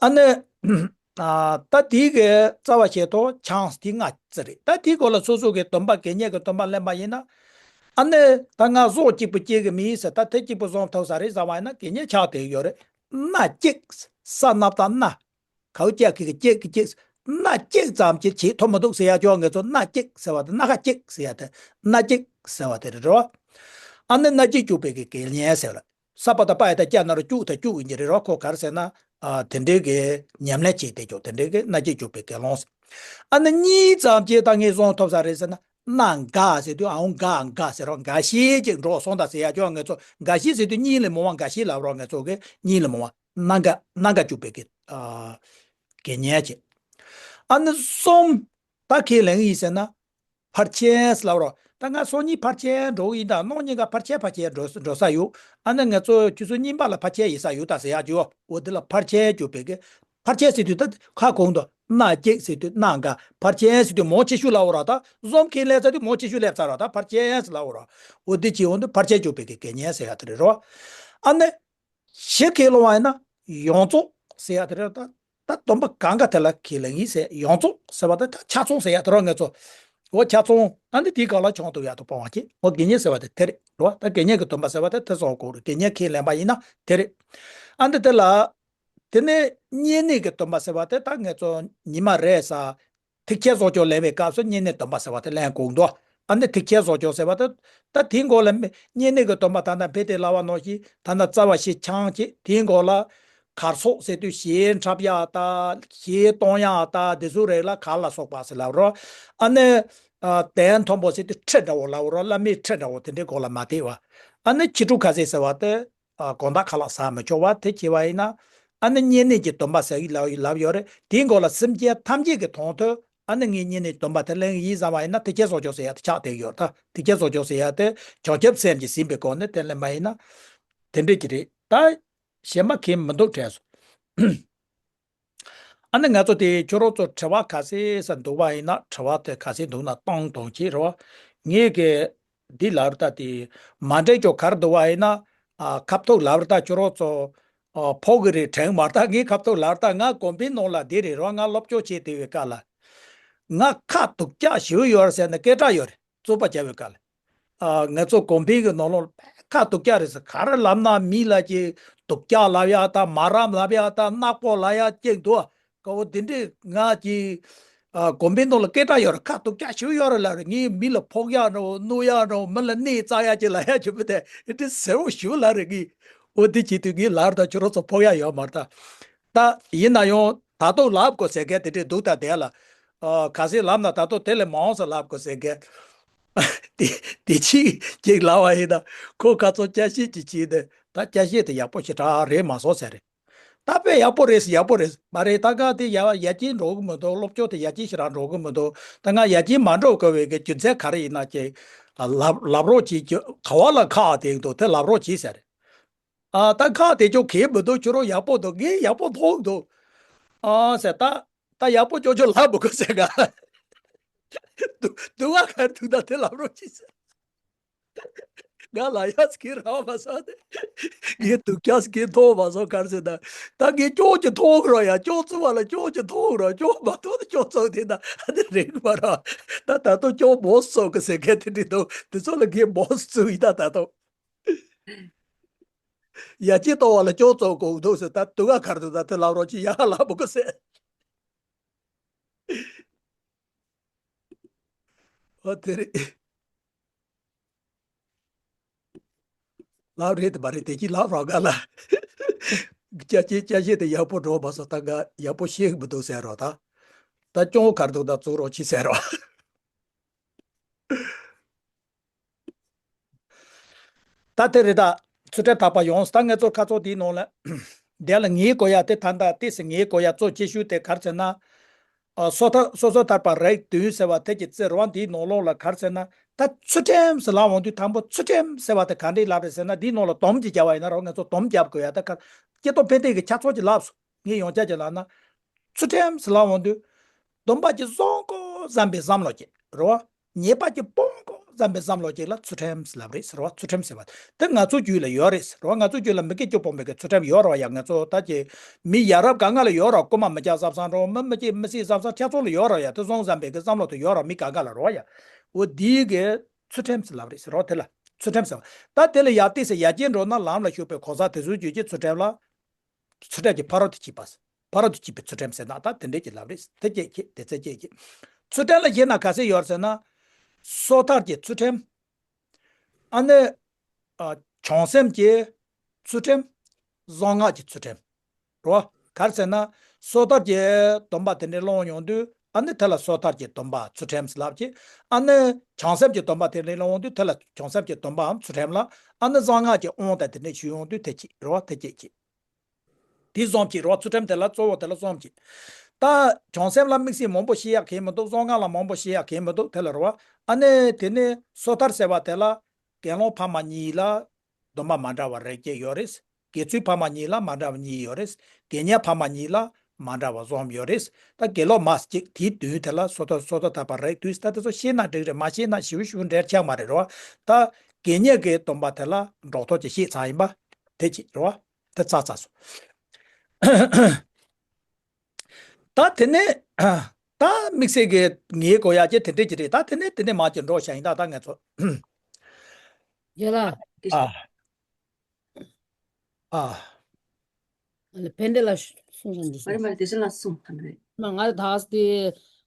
ཨ་ནི། ཨ་ད་དེའི་གི་རྩ་བ་བཞི་དང་ཆང་དེ་ལྔ་ཙམ་རེད། ད་དེའི་སྐོར་ལ་སོ་སོ་གི་སྡོམ་པ་དགེ་བསྙེན་གི་སྡོམ་པ་ལེན་པ་ཡིན་ན། ཨ་ནི་ད་ང་ཟོག་གཅིག་པུ་སྐྱེ་གི་མིན་ཟེར། ད་དེ་གཅིག་པུ་བཟུང་ཐུབ་ས་རེད་བསམ་པ་ཡིན་ན་དགེ་བསྙེན་ཆགས་བསྡད་ཡོད་རེད། སྣ་གཅིག་ས་ན་བཏགས་སྣ། གའུ་ཀྱ་གི་གི་གཅིག་གི་གཅིག་སྣ་གཅིག་ཙམ་གྱིས་བྱེད་ཐུབ་མི་འདུག་ཟེར་ཡ་ཅོག་ངེད་ཚོ་སྣ་གཅིག་ཟེར་བ་དེ། སྣ་ཁ་གཅིག་ཟེར་ཡ་དེ། སྣ་གཅིག་ཟེར་བ་དེ་རེད་རོ། ཨ་ནི་སྣ་གཅིག་སྐྱུག་པའི་གི་དགེ་བསྙེན་ཟེར་ལ། ས་པ་དང་པ་ཡ་བཏགས་སྤྱ་ན་རོ་སྐྱུག་དང་སྐྱུག་ཡིན་གྱི་རེད་རོ། ཁོ་ག་རེ་ཟེར་ན། ཨ་དེ་འདྲའི་གི་ཉམས་ལེན་བྱེད་བསྡད་ཅོག་དེ་འདྲའི་གི་སྣ་གཅིག་སྐྱུག་པའི་དགེ་སློང་ཟེར། ཨ་ནི་གཉིས་ཙམ་གྱིས་ད་ངས་བཟུང་ཐུབ་ས་རེད་ཟེར་ན། སྣ་འགའ་ཟེར་དུས་ཨའོ་འགའ་འགའ་ཟེར་རོ། འགའ་ཤས་ཅིག་འགྲོ་སོང་དང་ཟེར་ཡ་ཅོག་ངེད་ཚོ་འགའ་ཤས་ཟེར་དུས་གཉིས་ལས་མང་བ། འགའ་ཤས་ལབ་རོ། ངེད་ཚོ་གི་གཉིས་ལས་མང་བ། སྣ་འགའ་སྣ་འགའ་སྐྱུག་པའི་གི་ཨ་དགེ་བསྙེན་བྱེད། ཨ་ནི་གསུམ་ད་ཁས་ལེན་ཡིན་ཟེར་ན། ཕར་ཕྱིན་ལབ་རོ། ད་ང་སང་ཉིན་ཕར་ཕྱིན་འགྲོ་གི་ཡིན། ད་གནངས་ཉིན་ཀ་ཕར་ཕྱིན་ཕར་ཕྱིན་འགྲོ་འགྲོ་ས་ཡོད། ཨ་ནི་ང་ཚོ་ཆུ་ཚོད་གཉིས་པ་ལ་ཕར་ཕྱིན་ཡིན་ས་ཡོད་ད་ཟེར་ཡག་ཅིག་ཡོད། འོ་དེ་ལ་ཕར་ཕྱིན་སྐྱུག་པའི་གི། ཕར་ཕྱིན་ཟེར་དུས་ད་ཁ་གོང་དུ་སྣ་གཅིག་ཟེར་དུས་སྣ་འགའ། ཕར་ཕྱིན་ཟེར་དུས་མང་ཆེ་ཤོས་ལབ་རོ། ད་གསུམ་ཁས་ལེན་ཚར་དུས་མང་ཆེ་ཤོས་སླེབས་ཚར་རོ། ད་ཕར་ཕྱིན་ཟེར་ལབ་རོ། འོ་དེ་ཅིག་འོང་དུས་ཕར་ཕྱིན་སྐྱུག་པའི་གི་དགེ་བསྙེན་ཟེར་ཡག་དེ་རེད་རོ། ཨ་ནི། བཞི་ཁས་ལེན་པ་ཡིན་ན་ཡོངས་རྫོགས་ཟེར་ཡག་དེ་རེད་ད། ད་སྡོམ་པ་གང་ག་དེ་ལ་ཁས་ལེན་ཡིན་ཟེར། ཡོངས་རྫོགས་ཟེར་བ་དེ་ད་ཆ་ཚང་ཟེར་ཡག་དེ་རོ། ངེད་ཚོ་འོ་ཆ་ཚང་ཨ་ནི་དེའི་སྒང་ལ་ཆང་འཐུང་ཡག་དང་སྤོང་བ་བྱེད། འོ་དགེ་བསྙེན་ཟེར་བ་དེ་དེ་རེད་རོ། ད་དགེ་བསྙེན་གྱི་སྡོམ་པ་ཟེར་བ་དེ་དེ་ཚོ་གོ་རེད། དགེ་བསྙེན་ཁས་ལེན་པ་ཡིན་ན་དེ་རེད། ཨ་ནི་དེ་ལ། དེ་ནས་བསྙེན་གནས་ཀྱི་སྡོམ་པ་ཟེར་བ་དེ་ད་ངེད་ཚོ་ཉི་མ་རེ་ས། ཐེག་ཆེན་བཟང་སྐྱོང་ལེན་པའི་སྐབས་སུ་བསྙེན་གནས་སྡོམ་པ་ཟེར་བ་དེ་ལེན་དགོས་འདུག་ཨ་ནི་ཐེག་ཆེན་བཟང་སྐྱོང་ཟེར་བ་དེ། ད་དེའི་མགོ་ལ་མི་བསྙེན་གནས་ཀྱི་སྡོམ་པ་ད་ལྟ་བོད་དེ་ལབ་པ་ནང་བཞིན་ད་ལྟ་རྩ་བ་བཞི་ཆང་བྱེད། དེའི་མགོ་ལ་གར་སོགས་ཟེར་དུས་གཞས་འཁྲབ་ཡག་དང་གཞས་གཏོང་ཡག་དང་དེ་ཚོ་རེད་ལ། གར་ལ་སོགས་པ་ཟེར་ལབ་རོ། ཨ་ནི་ཨ་གདན་མཐོན་པོ་ཟེར་དུས་ཁྲི་འདྲ་བོ་ལབ་རོ། བླ་མའི་ཁྲི་འདྲ་བོ་དེ་འདྲའི་མགོ་ལ་མ་བསྡད་པ། ཨ་ནི་ཕྱི་དྲོ་ཁ་ཟས་ཟེར་བ་དེ། ཨ་དགོང་དག་ཁ་ལག་ཟ་མི་ཆོག་པ་དེ་བྱས་པ་ཡིན་ན། ཨ་ནི་བསྙེན་གནས་ཀྱི་སྡོམ་པ་ཟེར་གྱི་ལབ་ལབ་ཡོད་རེད། དེའི་མགོ་ལ་སེམས་ཅན་ཐམས་ཅད་ཀྱི་དོན་དུ་ཨ་ནི་ངས་བསྙེན་གནས་སྡོམ་པ་དེ་ལེན་གྱི་ཡིན་བསམ་པ་ཡིན་ན་ཐེག་ཆེན་བཟང་སྐྱོང་ཟེར་ཡག་དེ་ཆགས་བསྡད་ཡོད་རེད། ད་ཐེག་ཆེན་བཟང་སྐྱོང་ཟེར་ཡག་དེ་བྱང་ཆུབ་སེམས་ཀྱིས་ཟིན་པའི་སྒོ་ནས་དེ་ལེན་པ་ཡིན་ན། དེ་འདྲས་ཀྱི་རེད། ད་གཞན་པ་གང་མི་འདུག་དྲན་སོང་། ཨ་ནི་ང་ཚོ་དེ་ཁྱོད་རང་ཚོ་དྲི་བ་ག་ཚད་ཟེར་འདུག་པ་ཡིན་ན། དྲི་བ་དེ་ག་ཚད་འདུག་ན་བཏང་བཏང་བྱེད་རོགས། ངས་གི་འདི་ལབ་རེད་ད། དེ་མ་འདྲེས་ཀྱོག་གར་འདུག་པ་ཡིན་ན། ཨ་ཁ་ཐུག་ལབ་རེད་ད། ཁྱོད་རང་ཚོ་ཨ་ཕོག་གི་རེད་དྲན་མ་རེད་ད། ངས་ཁ་ཐུག་ལབ་རེད་ད། ང་དགོན་པའི་ནང་ལ་བསྡད་རེད་རོགས། ང་སློབ་སྦྱོང་བྱེད་བསྡད་པའི་སྐབས་ལ། ང་ཁ་སྡུག་ཅག་ཞེ་པོ་ཡོད་རེད་ཟེར་ནས་སྐད་གྲགས་ཡོད་རེད། རྩོད་པ་བརྒྱབ་པའི་སྐབས་ལ། ཨ་ང་ཚོ་དགོན་པའི་གི་ནང་ལོགས་ཁ་སྡུག་ཅག་རེད་ཟེར། ག་རེ་ལབ་ན་མི་ལ་ཅིག་སྡུག་ཅག་ལབ་ཡག་དང་། མ་རབས་ལབ་ཡག་དང་། ནག་པོ་ལབ་ཡག་ཅིག་འདུག་ག་འོ་དེ་འདྲས་ང་ཅིག་ཨ་དགོན་པའི་ནང་ལ་སྐད་གྲགས་ཡོད་རེད། ཁ་སྡུག་ཅག་ཞེ་པོ་ཡོད་རེད་ལབ་རེད། ངས་མི་ལ་ཕོག་ཡག་འདྲ་བོ། གནོད་ཡག་འདྲ་བོ། མི་ལ་གནོད་བསགས་ཡག་ཅིག་ལབ་ཡག་ཅིག་བུ་དེ་འདྲས་ཟེར་བོ་ཞེ་པོ་ལབ་རེད། ངས་འོ་དེ་བྱེད་དུས་ངས་ལབ་རེད་ད། ཁྱོད་རང་ཚོ་ཕོག་ཡག་ཡོད་མ་རེད་ད། ད་ཡིན་ན་ཡང་ད་དུང་ལབ་དགོས་ཟེར་མཁན་དེ་འདྲས་འདུག་ད་དེ་ལ། ཨ་ག་ཚད་ལབ་ན་ད་དུང་དེ་ལས་མང་ཙམ་ལབ་དགོས་ཟེར་མཁན། དེ་དེ་ཅིག་ཅིག་ལབ་པ་ཡིན་ན། ཁོ་ཁ་ཚོ་བསྐྱར་བཤད་ཅིག་བྱས་ནས། ད་བསྐྱར་བཤད་དེ་ཡག་པོ་ཞེ་དྲག་རེད་མ་སོང་ཟེར་རེད། ད་དཔེ་ཡག་པོ་རེད་ཟེར། ཡག་པོ་རེད། མ་རེད། ད་ག་དེ་ཡ་ཡར་རྒྱས་འགྲོ་གི་མི་འདུག་སློབ་སྦྱོང་དེ་ཡར་རྒྱས་ཞེ་དྲག་འགྲོ་གི་མི་འདུག་ད་ང་ཡར་རྒྱས་མ་འགྲོ་དགོས་པའི་གི་རྒྱུ་མཚན་ག་རེ་ཡིན་ན་ཅེས། ཨ། ལབ་ལབ་རོགས་བྱེད་རྒྱུ་ག་བ་ལ་ཁག་དེ་འདུག་དེ་ལབ་རོགས་བྱེད་ཟེར། ཨ། ད་ཁག་དེ་ཅོག་གས་མི་འདུག་ཁྱོད་རང་ཡག་པོ་འདུག་ངས་ཡག་པོ་མཐོང་འདུག་ཨ་ཟེར། ད་ད་ཡག་པོ་ཅོག་ཅོག་ལབ་མི་དགོས་ཟེར་ག་སྡུག་སྡུག་ག་གར་ཐུག་ད་དེ་ལབ་རོགས་བྱེད་ཟེར། ང་ལ་ཡ་སྐྱེ་རག་མ་སོང་སྟེ། ངས་སྡུག་ཅག་སྐྱེ་མཐོང་མ་སོང་གར་ཟེར་ན། ད་ངས་ཅོག་ཅིག་མཐོང་རོགས་ཡ། ཅོག་བཙུགས་པ་ལ་ཅོག་ཅིག་མཐོང་རོགས། ཅོག་མ་མཐོང་ན་ཅོག་བཙུགས་དེ་ན་ཨ་ནི་རེད་མ་ར། ད་ད་དུང་ཅོག་མོ་བཙུགས་གི་ཟེར་མཁན་དེ་འདྲ་འདུག་དེ་ཚོ་ལ་ངས་མོ་བཙུགས་ཡིན། ད་ད་དུང་ཡ་གཅིག་གཏོང་བ་ལ་ཅོག་བཙུགས་དགོས་འདུག་ཟེར། ད་སྡུག་ག་གར་འདུག་ད་དེ་ལབ་རོགས་ཅིག་ཡ་ལབ་མི་དགོས་ཟེར། ཨོ་དེ་རེད། ལབ་རེད་དེ་མ་རེད་དེ་ཅི་ལབ་རོགས་ག་ལ། ཅ་ཆས་ཅ་ཆས་དེ་ཡག་པོ་འགྲོ་མ་སོང་། ད་ག་ཡག་པོ་ཤེས་མི་འདུག་ཟེར་རོགས། ད་ད་ཅོག་གར་འདུག་ད་བཙུགས་རོགས་ཅིག་ཟེར་རོགས། ད་དེ་རེད། ད་ཚུལ་ཁྲིམས་དག་པ་ཡོངས། ད་ངས་ཚོ་ཁ་ཚོ་དེའི་ནང་ལ་དེ་ལ་ངེས་དགོས་ཡ་དེ་ད་ད་ཏིས་ངེས་དགོས་ཡ་གཙོ་ཆེ་ཤོས་དེ་ག་རེ་ཟེར་ན། ཨ། སོ་ཐར། སོ་སོ་ཐར་པ་རིགས་བདུན་ཟེར་བ་དེ་གི་རྩེ་རུ་བ་འདིའི་ནང་ལོགས་ལ་ག་རེ་ཟེར་ན། ད་ཚུལ་ཁྲིམས་ཟེར་ལབ་འོང་དུས་དང་པོ་ཚུལ་ཁྲིམས་ཟེར་བ་དེ་ག་འདྲའི་ལབ་རེད་ཟེར་ན། འདིའི་ནང་ལ་སྡོམ་གྱི་རྒྱབ་པ་ཡིན་ན་རོགས། ངས་ཚོ་སྡོམ་རྒྱབ་དགོས་ཡ་ད་ག་སྐྱེ་སྟོབས་ཕན་བདེ་གི་ཁྱད་ཚོགས་ཀྱི་ལབ་སོང་། ངས་ཡོངས་ཁྱབ་ཀྱི་ལབ་ན། ཚུལ་ཁྲིམས་ལབ་འོང་དུས། སྡོམ་པ་གྱི་བཟང་དགོས་བསམ་པའི་བསམ་བློ་གྱིས་རེད་བ། ཉེས་པ་གྱི་སྤོང་དགོས་བསམ་པའི་བསམ་བློ་གྱིས་ལ་ཚུལ་ཁྲིམས་ལབ་རེད་ཟེར་བ། ཚུལ་ཁྲིམས་ཟེར་བ་དེ་ང་ཚོ་རྒྱུད་ལ་ཡོད་རེད་ཟེར་བ། ང་ཚོ་རྒྱུད་ལ་མི་དགེ་བཅུ་སྤོང་བའི་གི་ཚུལ་ཁྲིམས་ཡོད་རེད་བ་ཡ། ང་ཚོ་ད་ཀྱི་མི་ཡ་རབས་གང་ག་ལ་ཡོད་རེད། རྐུན་མ་མི་རྒྱག་བསམ་བསམ་རོགས། མི་མི་སྐྱེ་མི་སྲིད་བསམ་བསམ་ཁྱེད་ཚོ་ལ་ཡོད་རེད་ཡ། དེ་བཟང་བསམ་པའི་གི་བསམ་བློ་དེ་ཡོད་རེད་མི་གང་ག་ལ་རེད་བ་ཡ། འོ་དེའི་གི་ཚུལ་ཁྲིམས་ལབ་རེད་ཟེར་བ་དེ་ལ་ཚུལ་ཁྲིམས་ཟེར་བ། ད་དེ་ལ་ཡར་ཏིས་ཡར་རྒྱས་འགྲོ་ན་ལམ་ལ་ཞུགས་པའི་གོ་ས་དེ་ཚོའི་རྒྱུད་ཀྱི་ཚུལ་ཁྲིམས་ལ། ཚུལ་ཁྲིམས་ཀྱི་ཕ་རོལ་ཏུ་ཕྱིན་པ། ཕ་རོལ་ཏུ་ཕྱིན་པའི་ཚུལ་ཁྲིམས་ཟེར་ན་ད་དེ་འདྲས་ཀྱི་ལབ་རེད། དེ་སྐད་ཀྱིས་དེ་ཚེ་སྐད་ཀྱིས། ཚུལ་ཁྲིམས་ལ་བཤད་ན་ག་ཚད་ཡོད་ཟེར་ན། སོ་ཐར་གྱི་ཚུལ་ཁྲིམས། ཨ་ནི། ཨ། བྱང་སེམས་ཀྱི་ཚུལ་ཁྲིམས། གསང་སྔགས་ཀྱི་ཚུལ་ཁྲིམས། རེད་བ། ག་རེ་ཟེར་ན། སོ་ཐར་གྱི་སྡོམ་པ་དེ་འདྲས་སློང་ཡོང་དུས་ཨ་ནི་དེ་ལ་སོ་ཐར་གྱི་སྡོམ་པ་ཚུལ་ཁྲིམས་ལབ་ཀྱི། ཨ་ནི་བྱང་སེམས་ཀྱི་སྡོམ་པ་དེ་འདྲས་སློང་ཡོང་དུས་དེ་ལ་བྱང་སེམས་ཀྱི་སྡོམ་པའམ་ཚུལ་ཁྲིམས་ལ། ཨ་ནི་གསང་སྔགས་ཀྱི་དབང་དང་དེ་འདྲས་ཞུ་ཡོང་དུས་དེ་ཅི་རེད་བ། དེ་སྐད་ཀྱིས། དེ་གསུམ་གྱིས་རེད་བ། ཚུལ་ཁྲིམས་དེ་ལ་གཙོ་བོ་དེ་ལ་གསུམ་གྱིས། ད་བྱང་སེམས་ལ་དམིགས་བསལ་མང་པོ་བཤད་ཡག་གང་ཡང་མི་འདུག་གསང་སྔགས་ལ་མང་པོ་བཤད་ཡག་གང་ཡང་མི་འདུག་དེ་ལ་རེད་བ། ཨ་ནི་དེ་ནས་སོ་ཐར་ཟེར་བ་དེ་ལ་དགེ་སློང་ཕ་མ་གཉིས་ལ་སྡོམ་པ་མ་འདྲ་བ་རེ་བརྒྱད་ཡོད་རེད། དགེ་ཚུལ་ཕ་མ་གཉིས་ལ་མ་འདྲ་བ་གཉིས་ཡོད་རེད། དགེ་བསྙེན་ཕ་མ་གཉིས་ལ་མ་འདྲ་བ་གསུམ་ཡོད་རེད། ད་དགེ་སློང་མ་གཅིག་དེའི་བདུན་དེ་ལ་སོ་ཐར་སོ་ཐར་ཐར་པ་རིགས་བདུན། ད་དེ་ཚོ་ཤེས་ན་འགྲིག་རེད། མ་ཤེས་ན་ཞིབ་ཞིབ་འགྲེལ་ཆགས་མ་རེད་རེད་བ། ད་དགེ་བསྙེན་གྱི་སྡོམ་པ་དེ་ལ་འགྲོ་ཐོག་ཅིག་བཤད་ཚར་ཡིན་པ། དེ་གཅིག་རེད་བ། དེ་ཚར་ཚར་སོང་། ད་དེ་ནས་ད་དམིགས་བསལ་གྱི་ངེས་དགོས་ཡག་ཅིག་དེ་འདྲས་ཅིག་རེད། ད་དེ་ནས་དེ་ནས་མར་ཅིག་འགྲོ་བྱ་ཡིན། ད་ད་ང་ཚོ། ཡ་ལ། ཨ། ཨ། ཨ་ལ་ཕན་བདེ་ལ་གསུངས་སོང་འདུག་མ་རེད་མ་རེད། དེ་ཚོ་ལ་གསུངས་ཐམ་རེད། མ་ང་ད་དེ་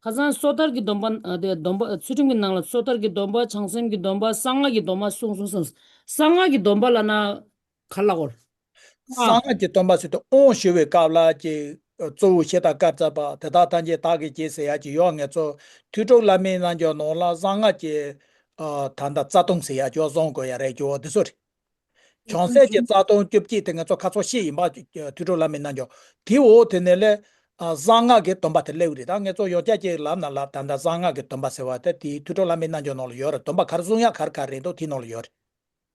ཁ་སང་སོ་ཐར་གྱི་སྡོམ་པ། ཨ། དེ་སྡོམ་པ་ཚུལ་ཁྲིམས་ཀྱི་ནང་ལ་སོ་ཐར་གྱི་སྡོམ་པ། བྱང་སེམས་ཀྱི་སྡོམ་པ། གསང་སྔགས་ཀྱི་སྡོམ་པ་གསུངས་སོང་བསམ། གསང་སྔགས་ཀྱི་སྡོམ་པ་ལབ་ན་ག་ལ་གོ། ཨ། གསང་སྔགས་ཀྱི་སྡོམ་པ་ཟེར་དུས་དབང་ཞུ་བའི་སྐབས་ལ་ཀྱི་གཙོ་བོ་ཤེས་དང་བཀའ་སྩལ་པ། དེ་དག་ཐམས་ཅད་བདག་གིས་བགྱིས་ཟེར་ཡག་ཅིག་ཡོད། ངེད་ཚོ་ཐོས་གྲོལ་བླ་མའི་རྣལ་འབྱོར་ནང་ལ་གསང་སྔགས་ཀྱི། ཨ། ད་ལྟ་རྩ་ལྟུང་ཟེར་ཡག་ཅིག་བཟུང་དགོས་ཡ་རེད་ཀྱི། འོ་འདི་ཚོ་རེད། བྱང་སེམས་ཀྱི་རྩ་ལྟུང་བཅོ་བརྒྱད་དེ་ངེད་ཚོ་ཁ་ཚོ་ཤེས་ཡིན་པ། ཐོས་གྲོལ་བླ་མའི་རྣལ་འབྱོར་དེའི་འོག་དེ་ནས་ལས། ཨ། གསང་སྔགས་ཀྱི་སྡོམ་པ་དེ་སླེབས་རེད། ད་ངེད་ཚོ་ཡོངས་ཁྱབ་ཀྱི་ལབ་ན་ལབ། ད་ལྟ་གསང་སྔགས་ཀྱི་སྡོམ་པ་ཟེར་བ་དེ་དེའི་ཐོས་གྲོལ་བླ་མའི་རྣལ་འབྱོར་ནང་ལ་ཡོད་རེད། སྡོམ་པ་ག་རེ་བཟུང་ཡག་ག་རེ་ག་རེ་རེད་འདུག་དེའི་ནང་ལ་ཡོད་རེད།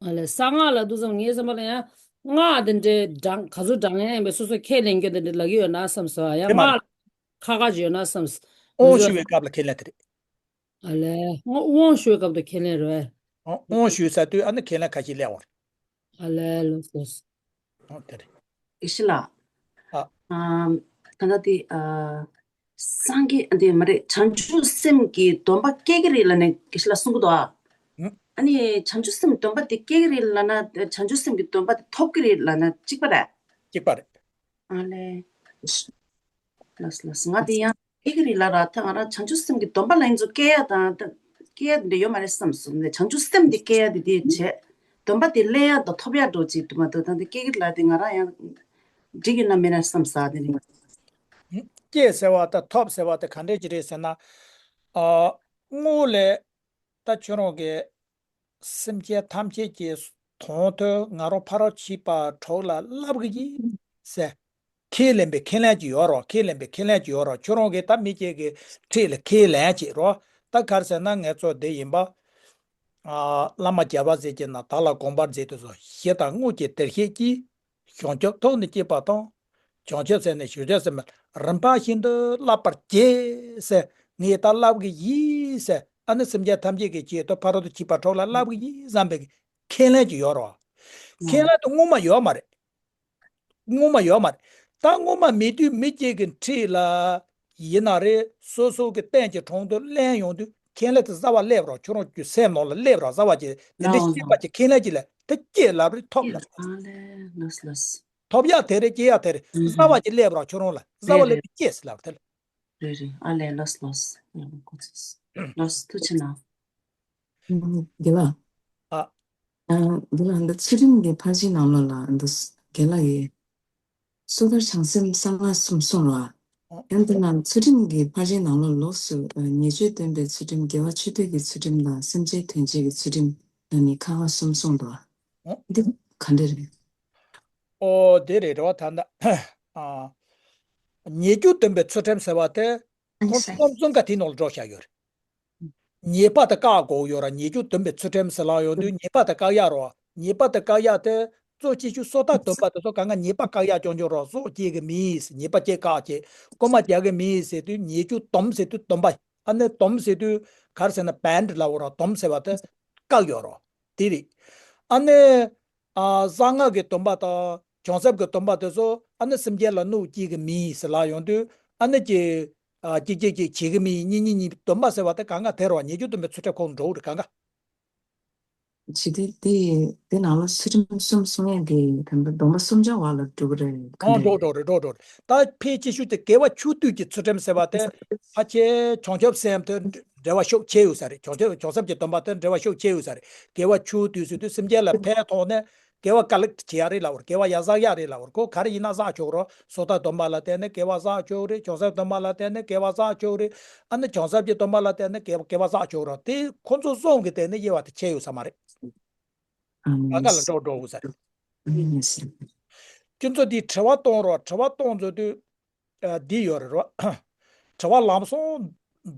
ཨ་ལས། གསང་སྔགས་ལ་འདུག་བསམ། ངའི་བསམ་པ་ལ་ཡང་སྔགས་དེ་འདྲའི་བགྲང་ག་ཚོད་བགྲང་ཡང་ཡིན་པས་སོ་སོ་ཁས་ལེན་རྒྱུ་དེ་འདྲ་ལབ་ཀྱི་ཡོད་ན་བསམ་སོང་། ཡང་དེ་མ་སྔགས་རེད། ཁ་ཁ་ཅིག་ཡོད་ན་བསམ། དབང་ཞུ་བའི་སྐབས་ལ་ཁས་ལེན་དེ་རེད། ཨ་ལས། དབང་དབང་ཞུ་བའི་སྐབས་དུ་ཁས་ལེན་རེད། ཨོ། དབང་ཞུས་ཚར་དུས་ཨ་ནི་ཁས་ལེན་ཁ་ཤས་སླེབས་འོང་། ཨ་ལས་ལགས་སོ། ཨོ་དེ་རེད། ཨེ་ཤི་ལགས། ཨ། ཨམ། ད་ལྟ་དེ། ཨ། སངས་རྒྱས་དེ་མ་རེད། བྱང་ཆུབ་སེམས་ཀྱི་སྡོམ་པ་སྐྱེ་གི་རེད་ལབ་ནས་ཨེ་ཤི་ལགས་གསུང་གི་འདུག་ཨ། ཨ་ནི་བྱང་ཆུབ་སེམས་སྡོམ་པ་དེ་སྐྱེ་གི་རེད་ལབ་ན། བྱང་ཆུབ་སེམས་ཀྱི་སྡོམ་པ་དེ་ཐོབ་ཀྱི་རེད་ལབ་ན་གཅིག་པ་རེད། གཅིག་པ་རེད། ཨ་ལས། ལགས་ལགས། ང་དེ་ཡང་སྐྱེ་གི་རེད་ལབ་ར། ད་ང་རང་བྱང་ཆུབ་སེམས་ཀྱི་སྡོམ་པ་ལ་ཡིན་ཚོ་སྐྱེ་ཡ་དང་ད་སྐྱེ་ཡ་དེ་འདྲ་ཡོད་མ་རེད་བསམ་སོང་ནས། བྱང་ཆུབ་སེམས་དེ་སྐྱེ་ཡ་དེ་དེ་བྱས། སྡོམ་པ་དེ་ལེན་ཡ་དང་ཐོབ་ཡ་འགྲོ་ཅིག་དུ་མ་གཏོགས། ད་འདི་སྐྱེ་གི་ལ་དེ་ང་རང་ཡང་འགྲིག་གི་ན་མེད་ན་བསམ་ས་དེ་ནི། སྐྱེ་ཟེར་བ་དང་ཐོབ་ཟེར་བ་དེ་ག་འདྲས་ཅིག་རེད་ཟེར་ན། ཨ། དངོས་ལས་ད་ཁྱོད་རང་གི་སེམས་ཅན་ཐམས་ཅད་ཀྱི་དོན་དུ་ང་རང་ཕ་རོལ་ཕྱིན་པ་དྲུག་ལ་བསླབ་གི་ཡིན་ཟེར། ཁས་ལེན་པའི་ཁས་ལེན་གྱི་ཡོད་རོགས། ཁས་ལེན་པའི་ཁས་ལེན་གྱི་ཡོད་རོགས། ཁྱོད་རང་གིས་ད་མི་གཅིག་གི་འཁྲིས་ལ་ཁས་ལེན་བྱེད་རོགས། ད་ག་རེ་ཟེར་ན་ངས་ཚོ་འདི་ཡིན་པ། ཨ། བླ་མ་རྒྱལ་བ་ཟེར་གྱི་ན་བདག་ལ་དགོངས་པར་མཛད་དུ་གསོལ། ཞེ་དང་དངོས་ཀྱི་བདེར་གཤེགས་ཀྱིས། བྱང་ཆུབ་ཐོབ་ནས་སྐྱེས་པ་དང་། བྱང་ཆུབ་སེམས་ནི་ཞི་བྱ་སེམས། རིམ་པ་བཞིན་དུ་བསླབ་པར་བགྱི་ཟེར། ངས་ད་བསླབ་གི་ཡིན་ཟེར། ཨ་ནི་སེམས་ཅན་ཐམས་ཅད་ཀྱི་ཆེད་དུ་ཕ་རོལ་ཏུ་ཕྱིན་པ་དྲུག་ལ་བསླབ་གི་ཡིན་བསམ་པའི་ཁས་ལེན་གྱི་ཡོད་རོགས། ཁས་ལེན་དུ་སྔོན་མ་ཡོད་མ་རེད། སྔོན་མ་ཡོད་མ་རེད། ད་སྔོན་མ་མེད་དུས་མི་གཅིག་གི་འཁྲིས་ལ་ཡིན་ན་རེད། སོ་སོ་གི་རྟེན་གྱི་དྲུང་དུ་གླེང་ཡོང་དུས་ཁས་ལེན་དེ་གསར་པ་སླེབས་རོགས། ཁྱོད་རང་གི་སེམས་ནང་ལ་སླེབས་རོགས། གསར་པ་ཅིག་དེ་འདྲ་ཤེས་པ་ཅིག་ཁས་ལེན་ཅིག་ལ་དེ་སྐྱེས་ལབ་རེད། ཐོབ་ལབ་རེད། ཨ་ལས། ལགས་ལགས། ཐོབ་ཡག་དེ་རེད། སྐྱེ་ཡག་དེ་རེད། ཨུ་གསར་པ་ཅིག་སླེབས་རོགས། ཁྱོད་རང་ལ་གསར་པ་རེད་སླེབས་རེད། ཏེ་སྐྱེས་ཟེར་ལབ་རེད། དེ་ལ། རེད་རེད། ཨ་ལས། ལགས་ལགས། ཡག་པོ་གོ་ཚོད། ལགས་སོ། ཐུགས་རྗེ་གནང་། ཨ། དགེ་ལགས། ཨ། ཨ། དགེ་ལགས། འདི་ཚུལ་ཁྲིམས་ཀྱི་ཕར་ཕྱིན་ནང་ལོགས་ལ་འདི་དགེ་ལགས་ཀྱིས་སོ་ཐར་བྱང་སེམས་གསང་སྔགས་གསུམ་གསུངས་ལ། ཨ། ཡང་དེ་ནང་ཚུལ་ཁྲིམས་ཀྱི་ཕར་ཕྱིན་ནང་ལོགས་ལོགས་སུ་ཨ། ཉེས་སྤྱོད་སྟོན་པའི་ཚུལ་ཁྲིམས། དགེ་བ་ཆོས་སྟོན་གྱི་ཚུལ་ཁྲིམས་དང་སེམས་ཅན་དོན་བྱེད་ཀྱི་ཚུལ་ཁྲིམས་ལ་ནི་ཁག་ཁག་གསུམ་གསུངས་འདུག་ཨ། འདི་ག་འདྲ་རེད། ཨོ་དེ་རེད་རོ། ད་ལྟ་ཨ། ཉེས་སྤྱོད་སྟོན་པའི་ཚུལ་ཁྲིམས་ཟེར་བ་དེ་ཁོང་གསུམ་གསུམ་ཀ་དེའི་ནང་ལ་འགྲོ་བཞག་ཡོད་རེད། ཉེས་པ་དེ་བཀག་དགོས་ཡོད་ར། ཉེས་སྤྱོད་སྟོན་པའི་ཚུལ་ཁྲིམས་ཟེར་ལབ་ཡོང་དུས་ཉེས་པ་དེ་བཀག་ཡག་རོ། ཉེས་པ་དེ་བཀག་ཡག་དེ་གཙོ་ཆེ་ཤོས་སོ་ཐར་སྡོམ་པ་དེ་ཚོ་གང་ག་ཉེས་པ་བཀག་ཡག་སྐྱོན་བརྗོད་རོ། སྲོག་གཅོད་ཀྱི་མིན་ཟེར། ཉེས་པ་བཅས་བཀག་བྱེད། རྐུན་མ་རྒྱག་གི་མིན་ཟེར་དུས་ཉེས་སྤྱོད་སྡོམ་ཟེར་དུས་སྡོམ་པ། ཨ་ནི་སྡོམ་ཟེར་དུས་ག་རེ་ཟེར་ན་བན་ལབ་རོ། སྡོམ་ཟེར་བ་དེ་བཀག་ཡོད་རོ། དེ་རེད། ཨ་ནི། ཨ། གསང་སྔགས་ཀྱི་སྡོམ་པ་དང་བྱང་སེམས་ཀྱི་སྡོམ་པ་དེ་ཚོ་ཨ་ནི་སེམས་ཅན་ལ་གནོད་སྐྱེལ་གྱི་མིན་ཟེར་ལབ་ཡོང་དུས་ཨ་ནི་ཅི། ཨ། གཅིག་གཅིག་གཅིག་བྱེད་ཀྱི་མིན། གཉིས་གཉིས་གཉིས། སྡོམ་པ་ཟེར་བ་དེ་གང་ག་དེ་རོ། ཉེས་སྤྱོད་སྡོམ་པའི་ཚུལ་ཁྲིམས་ཁོངས་འགྲོ་གི་རེད་གང་ག་བྱེད་དེ་དེ་དེ་ནང་ལ་ཚུལ་ཁྲིམས་གསུམ་གསུང་ཡས་དེ་དམ་པ་སྡོམ་པ་གསུམ་ཆར་བ་ལ་འགྲོ་གི་རེད་ག་ཨང་འདྲ་འགྲོ་འགྲོ་རེད། འགྲོ་འགྲོ་རེད། ད་ཕལ་ཆེ་ཤོས་དེ་དགེ་བ་ཆོས་སྡུད་ཀྱི་ཚུལ་ཁྲིམས་ཟེར་བ་དེ་ཕལ་ཆེར་བྱང་ཆུབ་སེམས་དེ་འབྲེལ་བ་ཤུགས་ཆེ་ཡོད་ས་རེད། བྱང་ཆུབ་བྱང་སེམས་ཀྱི་སྡོམ་པ་དེ་འབྲེལ་བ་ཤུགས་ཆེ་ཡོད་ས་རེད། དགེ་བ་ཆོས་སྡུད་ཟེར་དུས་སེམས་ཅན་ལ་ཕན་ཐོགས་ནས་དགེ་བ་ཀ་ལེག་བྱེད་ཡ་རེད་ལབ་རེད། དགེ་བ་ཡར་བསགས་ཡ་རེད་ལབ་རེད། ཁོ་ག་རེ་ཡིན་ན་བསགས་ཆོག་རོ། སོ་ཐར་སྡོམ་པ་ལ་བརྟེན་ནས་དགེ་བ་བསགས་ཆོག་རེད། བྱང་སེམས་སྡོམ་པ་ལ་བརྟེན་ནས་དགེ་བ་བསགས་ཆོག་རེད། ཨ་ནི་བྱང་སེམས་ཀྱི་སྡོམ་པ་ལ་བརྟེན་ནས་དགེ་བ་དགེ་བ་བསགས་ཆོག་རོ། དེ་ཁོ་ཚོ་གསུམ་གྱི་སྟེང་ནས་དབྱེ་བ་དེ་ཕྱེ་ཡོད་ས་མ་རེད། ཨ་ག་ལ་འགྲོ་འགྲོ་འོ་ཟེར། ཨ་ནི་ཁྱོད་ཚོ་འདིའི་དྲི་བ་གཏོང་རོགས། དྲི་བ་གཏོང་ཚོ་དུས་ཨ་འདི་ཡོད་རེད་རོ། དྲི་བ་ལམ་སང་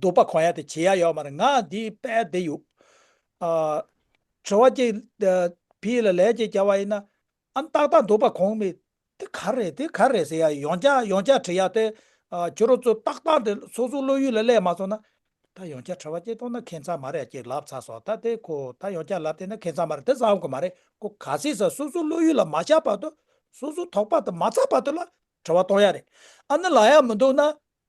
འདོད་པ་གང་ཡ་དེ་བྱེད་ཡ་ཡོད་མ་རེད། ང་འདི་དཔེ་བདེ་ཡོད། ཨ་དྲི་བ་གཅིག་ཨ་ཕི་ལ་ལས་ཅིག་བྱ་བ་ཡིན་ན། ཨ་ནི་ཏག་ཏག་འདོད་པ་གང་མེད། དེ་ག་རེད་དེ་ག་རེད་ཟེར་ཡ་ཡང་བསྐྱར་ཡང་བསྐྱར་དྲི་ཡ་དེ། ཨ་ཁྱོད་རང་ཚོ་ཏག་ཏག་དེ་སོ་སོ་བློ་ཡུལ་ལ་སླེབས་མ་སོང་ན། ད་ཡང་བསྐྱར་དྲི་བ་གཅིག་གཏོང་ན་ཁྱད་མཚར་མ་རེད། ཅིག་ལབ་ཚར་སོང་། ད་དེ་ཁོ་ད་ཡང་བསྐྱར་ལབ་བསྡད་ན་ཁྱད་མཚར་མ་རེད། དེ་བསམ་གི་མ་རེད། ཁོ་གལ་སྲིད་ས་སོ་སོ་བློ་ཡུལ་ལ་མ་ཤར་བར་དུ། སོ་སོ་དོགས་པ་དེ་མ་ཚར་བར་དུ་ལ་དྲི་བ་གཏོང་ཡ་རེད། ཨ་ནི་ལབ་ཡ་མི་འདུག་ན།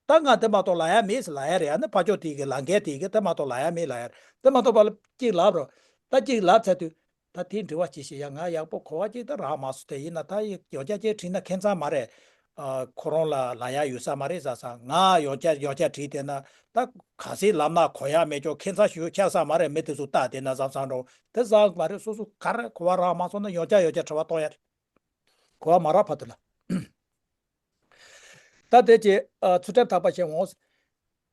ད་ང་དེ་མ་གཏོགས་ལབ་ཡ་མེད་ཟེར་ལབ་ཡ་རེད། ཨ་ནི་ཕར་ཕྱོགས་དེ་གི་ལམ་ཁ་དེ་གི་དེ་མ་གཏོགས་ལབ་ཡ་མེད་ལབ་ཡ་རེད། དེ་མ་གཏོགས་པ་ལ་གཅིག་ལབ་རོགས། ད་གཅིག་ལབ་ཚར་དུས། ད་དེའི་དྲི་བ་ཅིག་བཤད་ཡ་ང་ཡག་པོ་གོ་བ་ཅིག་ད་རག་མ་སོང་། དེ་ཡིན་ན་ད་ཡང་བསྐྱར་ཅིག་དྲིས་ན་ཁྱད་མཚར་མ་རེད། ཨ་ཁོ་རང་ལ་ལབ་ཡ་ཡོད་ས་མ་རེད་བསམ་སོང་། ང་ཡང་བསྐྱར་ཡང་བསྐྱར་དྲིས་བསྡད་ན་ད་གལ་སྲིད་ལབ་ན་གོ་ཡ་མེད་ཀྱང་ཁྱད་མཚར་ཞིག་ཆགས་ས་མ་རེད། མི་དེ་ཚོ་ལྟ་བསྡད་ན་བསམ་བསམ་འགྲོ། དེ་བསམ་གི་མ་རེད། སོ་སོ་ག་རེ་གོ་བ་རག་མ་སོང་ན་ཡང་བསྐྱར་ཡང་བསྐྱར་དྲི་བ་གཏོང་ཡ་རེད། གོ་བ་མ་རག་བར་དུ་ལ། ད་དེ་ཅི། ཨ་ཚུལ་ཁྲིམས་དག་པ་ཞེས་འོང་།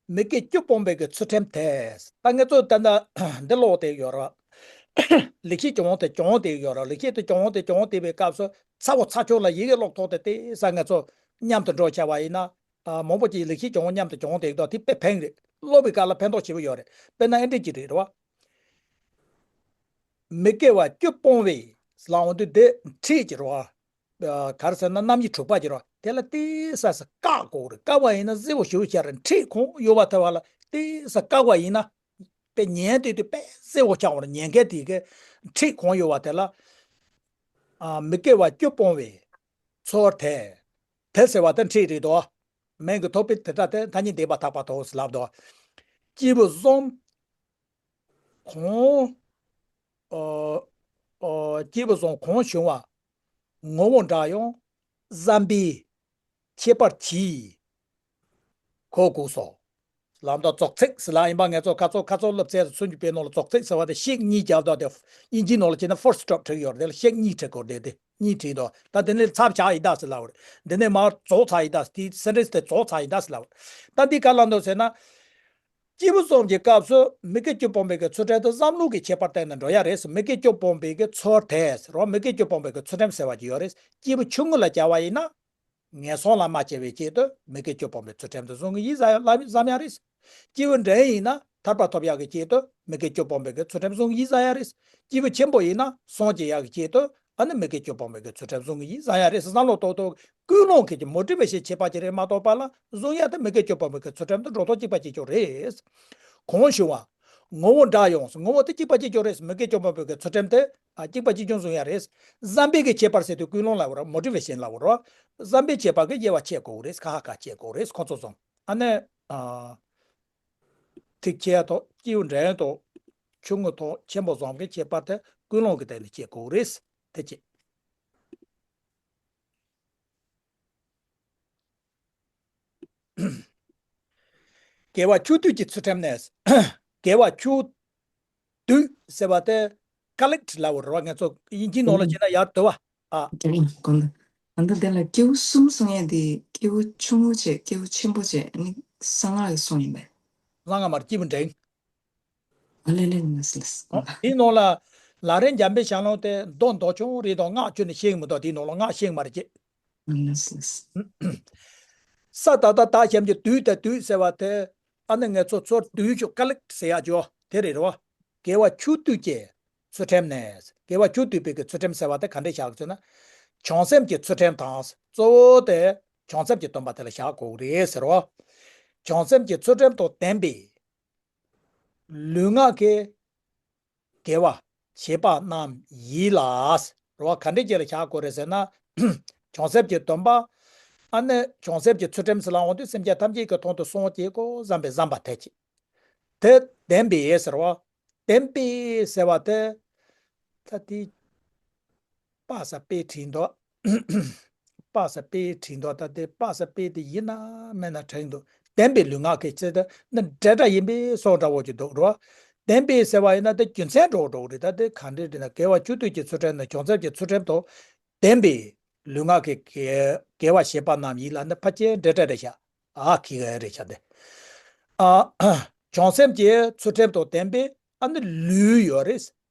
མི་དགེ་བཅུ་སྤོང་བའི་གི་ཚུལ་ཁྲིམས་དེ། ད་ངེད་ཚོ་ད་ལྟ་འདི་ཀློག་བསྡད་ཡོད་ར། ལེགས་བཤད་ལྗོན་དབང་དེ་སྦྱང་བསྡད་ཡོད་ར། ལེགས་བཤད་དེ་སྦྱང་བསྡད་སྦྱང་བསྡད་པའི་སྐབས་སུ་ཚ་བོ་ཚ་ཆོག་ལ་ཡི་གེ་ཀློག་ཐོག་དེ་དེ་ས་ངེད་ཚོ་མཉམ་དུ་འགྲོ་བྱ་བ་ཡིན་ན། ཨ་མང་པོ་ཅིག་ལེགས་བཤད་ལྗོན་དབང་མཉམ་དུ་སྦྱང་བསྡད་ཡོད། དེ་དཔེ་ཕན་གི་རེད། སློབ་པའི་སྐབས་ལ་ཕན་ཐོགས་ཆེ་བོ་ཡོད་རེད། དཔེར་ན་ཨེ་འདྲ་ཅིག་རེད་ར་བ། མི་དགེ་བ་བཅུ་སྤོང་བའི་ལ་འོང་དུས་དེ་ཁྲིད་ཀྱི་རེད་བ། ཨ་ག་རེ་ཟེར་ན་རྣམ་དབྱེ་དྲུག་པ་ཀྱི་རོ། དེ་ལ་ཏོག་ཙམ་བཀག་དགོས་རེད། བཀག་པ་ཡིན་ན་གསལ་པོ་ཞེ་པོ་ཆགས་རེད། ཁྲིད་གང་ཡོད་པ་དེ་བ་ལ་ཏོག་ཙམ་བཀག་པ་ཡིན་ན། དཔེ་ཉན་དུས་དེ་དཔེ་གསལ་པོ་ཆགས་པ་རེད། ཉན་མཁན་དེ་གི་ཁྲིད་གང་ཡོད་པ་དེ་ལ། ཨ་མི་དགེ་བ་བཅུ་སྤོང་བའི་ཚུལ་དེ། དེ་ཟེར་བ་དེ་ཁྲིད་རེད་དོ། མིང་གི་ཐོབ་པའི་དེ་འདྲ་དེ་ཐ་སྙད་བདེན་པར་ཐལ་བ་དོ་ཟེར་ལབ་དོ། སྐྱེས་བུ་གསུམ། གང་། ཨོ། ཨོ། སྐྱེས་བུ་གསུམ་གང་བྱུང་བ། ངོ་བོ་འདྲ་ཡང་བསམ་པས་ཁྱད་པར་གྱིས་གོ་དགོས་སོ། ལམ་དང་རྫོགས་ཚིག་ཟེར་ལ་ཡིན་པ། ངེད་ཚོ་ཁ་ཚོ་ཁ་ཚོ་སློབ་ཚན་སུམ་ཅུ་པའི་ནང་ལ་རྫོགས་ཚིག་ཟེར་བ་དེ་ཤད་གཉིས་རྒྱབ་དང་དེ་དབྱིན་ཇིའི་ནང་ལ་བྱས་ན་ཕར་སི་ཊོབ་བྲིས་ཡོད་རེད། དེ་ལ་ཤད་གཉིས་བྲིས་དགོས་རེད། དེ་གཉིས་བྲིས་དང་ད་དེ་ནས་ཚབ་བྱ་ཡི་ད་ཟེར་ལབ་རེད། འདི་ནས་མར་རྫོགས་ཚར་ཡི་ད་ཟེར། དེ་སེན་ཊེན་སི་དེ་རྫོགས་ཚར་ཡི་ད་ཟེར་ལབ་རེད། ད་འདི་ག་ལ་འདུག་ཟེར་ན། སྐྱེས་བུ་གསུམ་གྱི་སྐབས་སུ་མི་དགེ་བཅུ་སྤོང་བའི་གི་ཚུལ་ཁྲིམས་དེ་བསམ་བློ་གི་ཁྱད་པར་བསྟན་ནས་འགྲོ་ཡ་རེད་ཟེར། མི་དགེ་བཅུ་སྤོང་བའི་གི་ཚུལ་དེ་ཟེར་རོ། མི་དགེ་བཅུ་སྤོང་བའི་གི་ཚུལ་ཁྲིམས་ཟེར་བ་ཅིག་ཡོད་རེད། སྐྱེས་བུ་ཆུང་ངུ་ལ་སྦྱར་བ་ཡིན་ན། ངན་སོང་ལ་མ་སྐྱེ་བའི་ཆེད་དུ་མི་དགེ་བཅུ་སྤོང་བའི་ཚུལ་ཁྲིམས་དེ་བཟུང་གི་ཡིན་ཟེར་ཡ་ལ་བཟང་ཡ་རེད། སྐྱེས་བུ་འདྲེན་ཡིན་ན་ཐར་པ་ཐོབ་ཡག་གི་ཆེད་དུ་མི་དགེ་བཅུ་སྤོང་བའི་གི་ཚུལ་ཁྲིམས་བཟུང་གི་ཡིན་ཟེར་ཡ་རེད། སྐྱེས་བུ་ཆེན་པོ་ཡིན་ན་སངས་རྒྱས་ཡག་གི་ཆེད་དུ་ཨ་ནི་མི་དགེ་བཅུ་སྤོང་བའི་གི་ཚུལ་ཁྲིམས་བཟུང་གི་ཡིན་ཟེར་ཡ་རེད། བསམ་བློ་ཏོག་ཏོག་ཀུན་སློང་གི་མོ་ཊི་ཝེ་ཤན་ཁྱད་པར་ཅིག་རེད་མ་གཏོགས་པ་ལ་བཟུང་ཡ་དེ་མི་དགེ་བཅུ་སྤོང་བའི་གི་ཚུལ་ཁྲིམས་དེ་འགྲོ་སྟངས་གཅིག་པ་གཅིག་རྐྱང་རེད། གང་ཞུ་བ། ངོ་བོ་འདྲ་ཡོང་། ངོ་བོ་དེ་གཅིག་པ་གཅིག་རྐྱང་རེད། མི་དགེ་བཅུ་སྤོང་བའི་གི་ཚུལ་ཁྲིམས་དེ་ཨ་གཅིག་པ་གཅིག་རྐྱང་བཟུང་ཡ་རེད། བསམ་པའི་གི་ཁྱད་པར་ཟེར་དུས་ཀུན་སློང་ལ་བར་མོ་ཊི་ཝེ་ཤན་ལ་བར་བསམ་པའི་ཁྱད་པར་གི་དབྱེ་བ་ཕྱེ་དགོས་རེད། ཁ་ཁ་ཁ་ཕྱེ་དགོས་རེད། ཁོ་ཚོ་ཚང་ཨ་ནི་ཨ། ཐིག་ཆེ་དང་སྐྱེས་བུ་འདྲེན་དང་ཆུང་ངུ་དང་ཆེན་པོ་བཟུང་གི་ཁྱད་པར་དེ་ཀུན་སློང་གི་སྟེང་ནས་ཕྱེ་དགོས་རེད། དེ་ཅི། དགེ་བ་བཅུ་བསྡུས་ཀྱི་ཚུལ་ཁྲིམས་ནི། དགེ་བ་བཅུ་བསྡུས་ཟེར་བ་དེ་ཀ་ལེག་ཊི་ལབ་པ་རེད་བ། ང་ཚོ་དབྱིན་ཇིའི་ནང་ལ་བྱས་ན་ཡར་བསྡུ་བ། ཨ། དེ་ཡིན་གོ་ལ། ཨ་ད་དེ་ལ་སྐྱེས་བུ་གསུམ་གསུང་ཡས་དེ་སྐྱེས་བུ་ཆུང་ངུ་བྱས་སྐྱེས་བུ་ཆེན་པོ་བྱས་ཨ་ནི་གསང་སྔགས་ཀྱི་གསུང་ཡིན་པས། གསང་སྔགས་མར་སྐྱེས་བུ་འདྲེན། ཨ་ལེ་ལེ་ལེ་ལེ་ལེ། ཨོ། དེའི་ནང་ལ་ལ་རེ་འཇམ་པའི་ཞལ་ལུང་དེ་མདོ་མདོ་ཆུང་རེད་དང་སྔགས་ཆོས་ནི་ཤེས་ཀྱི་མི་འདུག་དེའི་ནང་ལ་སྔགས་ཤེས་ཀྱི་མ་རེད་ཅེས། ཨ་ལེ་ལེ་ལེ། ས་ད་ད་ད་གཞན་གྱི་དུས་དེ་དུས་ཟེར་བ་དེ་ཨ་ནི་ངེད་ཚོ་ཚུར་བསྡུས་ཆོག་ཀ་ལེག་ཊི་ཟེར་ཡག་ཅོ་དེ་རེད་རོ། དགེ་བ་བཅུ་བསྡུས་ཀྱི་ཚུལ་ཁྲིམས་ནི། དགེ་བ་བཅུ་བསྡུས་པའི་གི་ཚུལ་ཁྲིམས་ཟེར་བ་དེ་ག་འདྲས་བཞག་ཟེར་ན། བྱང་སེམས་ཀྱི་ཚུལ་ཁྲིམས་དང་གཙོ་བོ་དེ་བྱང་སེམས་ཀྱི་སྟོན་པ་དེ་ལ་བཞག་དགོས་རེད་ཟེར་རོ། བྱང་སེམས་ཀྱི་ཚུལ་ཁྲིམས་དང་ལྡན་པའི་ལུས་ངག་གི་དགེ་བ་བྱེད་པ་རྣམས་ཡིད་ལ། རེད་བ། ག་འདྲས་ཅིག་ལ་བཞག་དགོས་རེད་ཟེར་ན། བྱང་སེམས་ཀྱི་སྟོན་པ། ཨ་ནི་བྱང་སེམས་ཀྱི་ཚུལ་ཁྲིམས་ཟེར་ལ་འོང་དུས་སེམས་ཅན་ཐམས་ཅད་ཀྱི་དོན་དུ་སངས་རྒྱས་དགོས་བསམ་པའི་བསམ་པ་དེ་ཅིག་དེ་ལྡན་པའི་ཟེར་བ། ལྡན་པའི་ཟེར་བ་དེ། ད་དེ། པ་ས་པའི་བྲིས་འདུག་པ་ས་པའི་བྲིས་འདུག་ད་དེ་པ་ས་པའི་དེ་ཡིན་ན་མེད་ན་དྲན་འདུག་ལྡན་པའི་ལུས་ངག་གི་ཚེ་ད་ནི་འབྲེལ་སྒྲ་ཡིན་པའི་སོགས་འདྲ་བོ་ཅིག་འདུག་རོ། ལྡན་པའི་ཟེར་བ་ཡིན་ན་དེ་རྒྱུ་མཚན་འགྲོ་འགྲོ་རེད། ད་དེ་ག་འདྲས་འདྲས་ན་དགེ་བ་བཅུ་བསྡུས་ཀྱི་ཚུལ་ཁྲིམས་ནི་བྱང་སེམས་ཀྱི་ཚུལ་ཁྲིམས་དང་ལྡན་པའི་ལུས་ངག་གི་དགེ་དགེ་བ་བྱེད་པ་རྣམས་ཡིད་ལ་ནི་ཕལ་ཆེར་འབྲེལ་སྒྲ་རེད་ཤག་ཨ་ཁི་ག་རེད་ཤག་དེ། ཨ། བྱང་སེམས་ཀྱི་ཚུལ་ཁྲིམས་དང་ལྡན་པའི་ཨ་ནི་ལུས་ཡོད་རེད།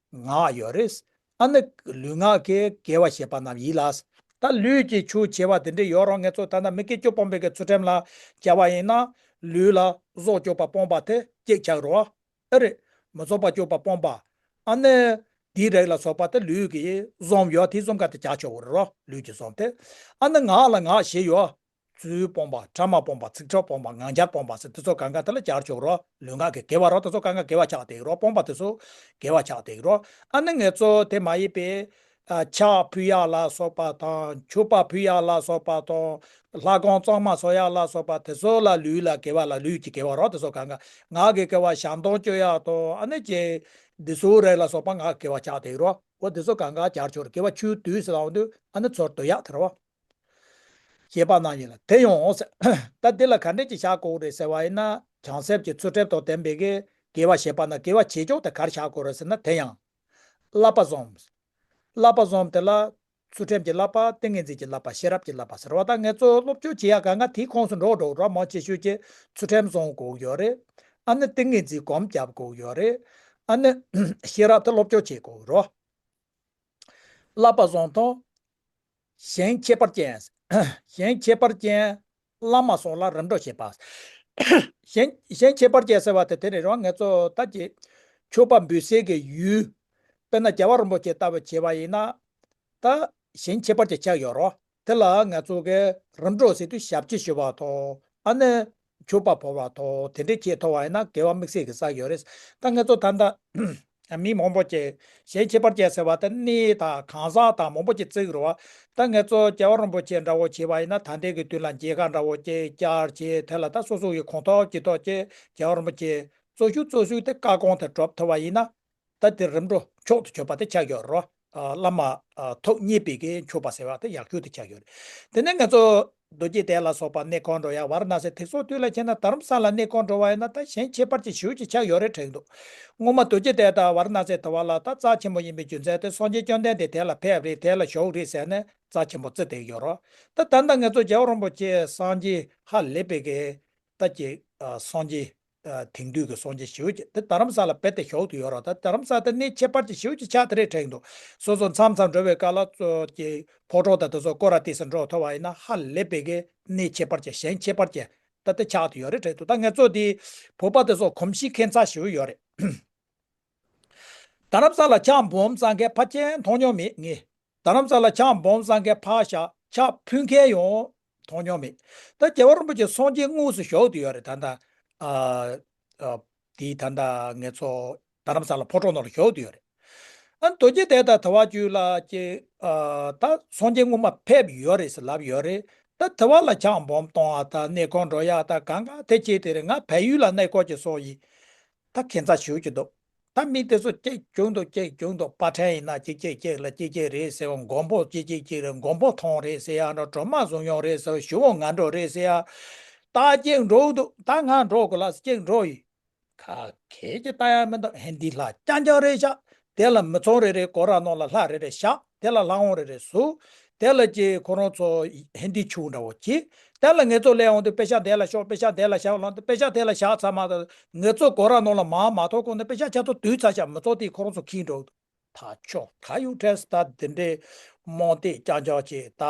ངག་ཡོད་རེད། ཨ་ནི་ལུས་ངག་གི་དགེ་བ་བྱེད་པ་རྣམས་ཡིད་ལ། ད་ལུས་ཀྱི་ཆོས་བྱེད་པ་དེ་འདྲས་ཡོད་རུང་ངེད་ཚོ་ད་ལྟ་མི་དགེ་བཅུ་སྤོང་བའི་གི་ཚུལ་ཁྲིམས་ལ་བྱ་བ་ཡིན་ན་ལུས་ལ་བཟོ་བཅོས་པ་སྤོང་བ་དེ་གཅིག་ཆགས་རོ། ཨེ་རེད། མི་བཟོ་བ་བཅོས་པ་སྤོང་བ། ཨ་ནི་དེའི་རིགས་ལ་སོགས་པ་དེ་ལུས་ཀྱི་བཟོ་ཡོད་དེ་བཟོ་ག་དེ་བྱ་ཆོག་རོ། ལུས་ཀྱི་བཟོ་དེ། ཨ་ནི་ངག་ལ་ངག་བཞི་ཡོད། ཚུལ་སྤོང་བ། ཕྲ་མ་སྤོང་བ། ཚིག་ཕྲད་སྤོང་བ། ངག་འཁྱལ་སྤོང་བ་ཟེར་དེ་ཚོ་གང་ག་དེ་ལ་སྦྱར་ཆོག་རོ། ལུས་ངག་གི་དགེ་བ་རོ། དེ་ཚོ་གང་ག་དགེ་བ་ཆགས་བསྡད་ཀྱི་རོ། སྤོང་བ་དེ་ཚོ་དགེ་བ་ཆགས་བསྡད་ཀྱི་རོ། ཨ་ནི་ངེད་ཚོ་དེ་མ་ཡིན་པའི་ཨ་ཕྱག་ཕུལ་ཡག་ལ་སོགས་པ་དང་མཆོད་པ་ཕུལ་ཡག་ལ་སོགས་པ་དང་ལྷ་ཁང་གཙང་མ་བཟོ་ཡག་ལ་སོགས་པ་དེ་ཚོ་ལ་ལུས་ལ་དགེ་བ་ལ་ལུས་ཀྱི་དགེ་བ་རོ། དེ་ཚོ་གང་ག་ངག་གི་དགེ་བ་ཞལ་འདོན་བཅོ་ཡག་དང་ཨ་ནི་ཅེ་འདི་ཚོའི་རིགས་ལ་སོགས་པ་ངག་གི་དགེ་བ་ཆགས་བསྡད་ཀྱི་རོ། འོ་དེ་ཚོ་གང་ག་སྦྱར་ཆོག་རོ། དགེ་བ་བཅུ་བསྡུས་ཟེར་ལ་འོང་དུས་ཨ་ནི་ཚུར་བསྡུ་ཡག་དེ་རོ། བྱེད་པ་རྣམས་ཡིན་ལ་དེ་ཡང་ཟེར། ད་འདི་ལ་ག་འདྲས་ཀྱི་བཞག་དགོས་རེད་ཟེར་བ་ཡིན་ན་བྱང་སེམས་ཀྱི་ཚུལ་ཁྲིམས་དང་ལྡན་པའི་གི་དགེ་བ་བྱེད་པ་ན་དགེ་བ་བྱེད་ཕྱོགས་དེ་ག་རེ་བཞག་དགོས་རེད་ཟེར་ན་དེ་ཡང་། བསླབ་པ་བཟུང་། བསླབ་པ་བཟུང་དེ་ལ་ཚུལ་ཁྲིམས་ཀྱི་བསླབ་པ། ཏིང་ངེ་འཛིན་གྱི་བསླབ་པ། ཤེས་རབ་ཀྱི་བསླབ་པ་ཟེར་བ་དང་ངེད་ཚོ་སློབ་སྦྱོང་བྱེད་ཡག་ག་ང་དེའི་ཁོངས་སུ་འགྲོ་འགྲོ་རོ། མང་ཆེ་ཤོས་ཀྱིས་ཚུལ་ཁྲིམས་བཟུང་དགོས་ཡོད་རེད། ཨ་ནི་ཏིང་ངེ་འཛིན་སྒོམ་རྒྱབ་དགོས་ཡོད་རེད། ཨ་ནི་ཤེས་རབ་དེ་སློབ་སྦྱོང་བྱེད་དགོས་རོ། བསླབ་པ་བཟུང་དང་། གཞན་ཁྱད་པར་ཅན། གཞན་ཁྱད་པར་ཅན་བླ་མ་སོགས་ལ་རིམ་གྲོ་བྱེད་པ། གཞན་གཞན་ཁྱད་པར་ཅན་ཟེར་བ་དེ་དེ་རེད་རོ། ངེད་ཚོ་ད་ཀྱི་མཆོད་པ་འབུལ་སའི་གི་ཡུལ། དཔེར་ན་རྒྱལ་བ་རིན་པོ་ཆེ་ལྟ་བུ་བྱས་པ་ཡིན་ན། ད་གཞན་ཁྱད་པར་ཅན་ཆགས་ཡོད་རོ། དེ་ལ་ང་ཚོ་གི་རིམ་གྲོ་ཟེར་དུས་ཞབས་ཕྱི་ཞུ་བ་དང་ཨ་ནི། མཆོད་པ་ཕུལ་བ་དང་དེ་འདྲའི་ཆེད་ཐོབ་པ་ཡིན་ན་དགེ་བ་དམིགས་བསལ་གྱི་བསགས་ཡོད་རེད། ད་ང་ཚོ་ད་ལྟ་མི་མང་པོ་ཅིག་གཞན་ཁྱད་པར་ཅན་ཟེར་བ་དེ་གནས་དང་གང་ཟག་དང་མང་པོ་ཅིག་བརྩི་གི་རེད་བ། ད་ང་ཚོ་རྒྱལ་བ་རིན་པོ་ཆེ་འདྲ་བོ་བྱས་པ་ཡིན་ན་ད་ལྟའི་གི་དུས་ལ་མཇལ་ཁ་འདྲ་བོ་ཅིག་བཅར་བྱས་དེ་ལ་ད་སོ་སོ་ཡི་གོ་ཐོབ་ཅིག་ཐོབ་ཅིག་རྒྱལ་བ་རིན་པོ་ཆེ་གཙོ་ཤུགས་གཙོ་ཤུགས་དེ་བཀའ་དགོངས་དེ་སྒྲུབ་ཐུབ་པ་ཡིན་ན། ད་དེ་རིམ་གྲོ་མཆོག་ཏུ་གྱུར་པ་དེ་ཆགས་ཡོད་རོ། ཨ་བླ་མ་ཨ་ཐུགས་མཉེས་པའི་གི་མཆོད་པ་ཟེར་བ་དེ་ཡག་ཤོས་དེ་ཆགས་ཡོད་རེད། དེ་ནས་ང་ཚོ་རྡོ་རྗེ་གདན་ལ་སོགས་པ་གནས་སྐོར་འགྲོ་ཡ་ཝཱ་ར་ཎ་སི་དེ་ཚོ་དུས་ལ་ཁྱེད་ན་དྷ་རམ་ས་ལ་གནས་སྐོར་འགྲོ་བ་ཡིན་ན་ད་གཞན་ཁྱད་པར་ཅན་ཞེ་པོ་ཅིག་ཆགས་ཡོད་རེད་དྲན་འདུག་སྔོན་མ་རྡོ་རྗེ་གདན་དང་ཝཱ་ར་ཎ་སི་དེ་བ་ལ་ད་རྩ་ཆེན་པོ་ཡིན་པའི་རྒྱུ་མཚན་དེ་སངས་རྒྱས་བཅོམ་ལྡན་འདས་དེ་ལ་ཕེབས་རེད་དེ་ལ་བཞུགས་རེད་ཟེར་ནས་རྩ་ཆེན་པོ་བརྩི་བསྡད་ཡོད་རོ། ད་ད་ལྟ་ང་ཚོ་རྒྱལ་བ་རིན་པོ་ཆེ་སངས་རྒྱས་ཧ་ལས་པའི་གི་ད་ཀྱི་ཨ་སངས་རྒྱས། ཨ་དེང་དུས་ཀྱི་སངས་རྒྱས་ཞེ་པོ་ཅིག་དེ་རྡ་རམ་ས་ལ་རྦད་དེ་ཞོག་ཏུ་ཡོད་རེད། ད་རྡ་རམ་ས་ལ་དེ་གནས་ཁྱད་པར་ཅན་ཞེ་པོ་ཅིག་ཆགས་དེ་རེད་དྲན་གྱི་འདུག་སོ་སོ་མཚམས་མཚམས་འགྲོ་བའི་སྐབས་ལ་ཚོ་གི་ཕོ་བྲང་དང་དེ་ཚོ་སྐོར་ར་ཏོག་ཙམ་འགྲོ་ཐུབ་པ་ཡིན་ན་ཧ་ལས་པའི་གི་གནས་ཁྱད་པར་ཅན་གཞན་ཁྱད་པར་ཅན་ད་དེ་ཆགས་ཏུ་ཡོད་རེད་དྲན་འདུག་ད་ང་ཚོ་དེ་བོད་པ་དེ་ཚོ་གོམས་གཤིས་ཁྱད་མཚར་ཞེ་པོ་ཡོད་རེད། རྡ་རམ་ས་ལ་ཆང་སྦོམ་བཟའ་མཁན་ཕལ་ཆེར་མཐོང་མྱོང་མེད་ངས། རྡ་རམ་ས་ལ་ཆང་སྦོམ་བཟའ་མཁན་ཕར་བཞག་ཆང་ཕུལ་མཁན་ཡང་མཐོང་མྱོང་མེད། ད་རྒྱལ་བ་རིན་པོ་ཆེ་སངས་རྒྱས་དངོས་སུ་བཞུགས་བསྡད་ཡོད་རེད་ད་ལྟ། ཨ་ཨ་དེའི་ད་ལྟ་ང་ཚོ་རྡ་རམ་ས་ལ་ཕོ་བྲང་ནང་ལ་བཞུགས་བསྡད་ཡོད་རེད། ཨ་རྡོ་རྗེ་གདན་དང་དལ་བ་བརྒྱུད་ལ་ཀྱི་ཨ་ད་སངས་རྒྱས་སྔོན་མ་ཕེབས་ཡོད་རེད་ཟེར་ལབ་ཡོད་རེད། ད་དལ་བ་ལ་ཆང་སྦོམ་གཏོང་བ་དང་གནས་སྐོར་འགྲོ་ཡག་ད་གང་ག་དེ་བྱས་དེ་རེད། ང་བལ་ཡུལ་ལ་གནས་སྐོར་གྱི་སོང་ཡིན། ད་ཁྱད་མཚར་ཞེ་པོ་ཅིག་འདུག་ད་མི་དེ་ཚོ་གཅིག་བྱུང་འདུག་གཅིག་བྱུང་འདུག་པར་ཕྲན་ཡིན་ན་གཅིག་གཅིག་གཅིག་ལ་གཅིག་གཅིག་རེད་ཟེར་བ། མགོན་པོ་གཅིག་གཅིག་གཅིག་རེད། མགོན་པོ་ཐོང་རེད་ཟེར་ཡག་འགྲོ། གྲོ་མ་བཟུང་ཡོང་རེད་ཟེར་བ། ཞུ་བོ་ང་འགྲོ་རེད་ཟེར་ཡག་ད་གཅིག་འགྲོ་འདུག་ད་ང་འགྲོ་དགོས་ལ་གཅིག་འགྲོ་ཡིན། ཁ་ཁྱེད་ཀྱི་ལྟ་ཡག་མི་འདུག་ཧན་དི་ལྷ་རྐྱང་རྐྱང་རེད་ཤག་དེ་ལ་མི་ཚང་རེ་རེ་སྒོ་ར་ནང་ལ་ལྷ་རེ་རེ་བཞག་དེ་ལ་ལྷ་དབང་རེ་རེ་ཟུག་དེ་ལ་ཀྱི་ཁོ་རང་ཚོ་ཧན་དི་ཆུ་འདྲ་བོ་གྱིས། དེ་ལ་ངེད་ཚོ་སླེབས་འོང་དུས་པེ་ཤག་དེ་ལ་ཤོག་པེ་ཤག་དེ་ལ་བཞག་ལོང་དུས་པེ་ཤག་དེ་ལ་བཞག་ཚར་མ་ཐག་ངེད་ཚོ་སྒོ་ར་ནང་ལ་མར་མ་ཐོན་གོང་ནས་པེ་ཤག་ཆ་ཚོ་དུས་ཚར་ཤག་མི་ཚོགས་དེ་ཁོ་རང་ཚོ་ཁྱེར་འགྲོ། ད་ཁྱོད་ག་ཡུ་ཁྲེས་ད་དེ་འདྲའི་རྨོངས་དད་རྐྱང་རྐྱང་བྱས། ད་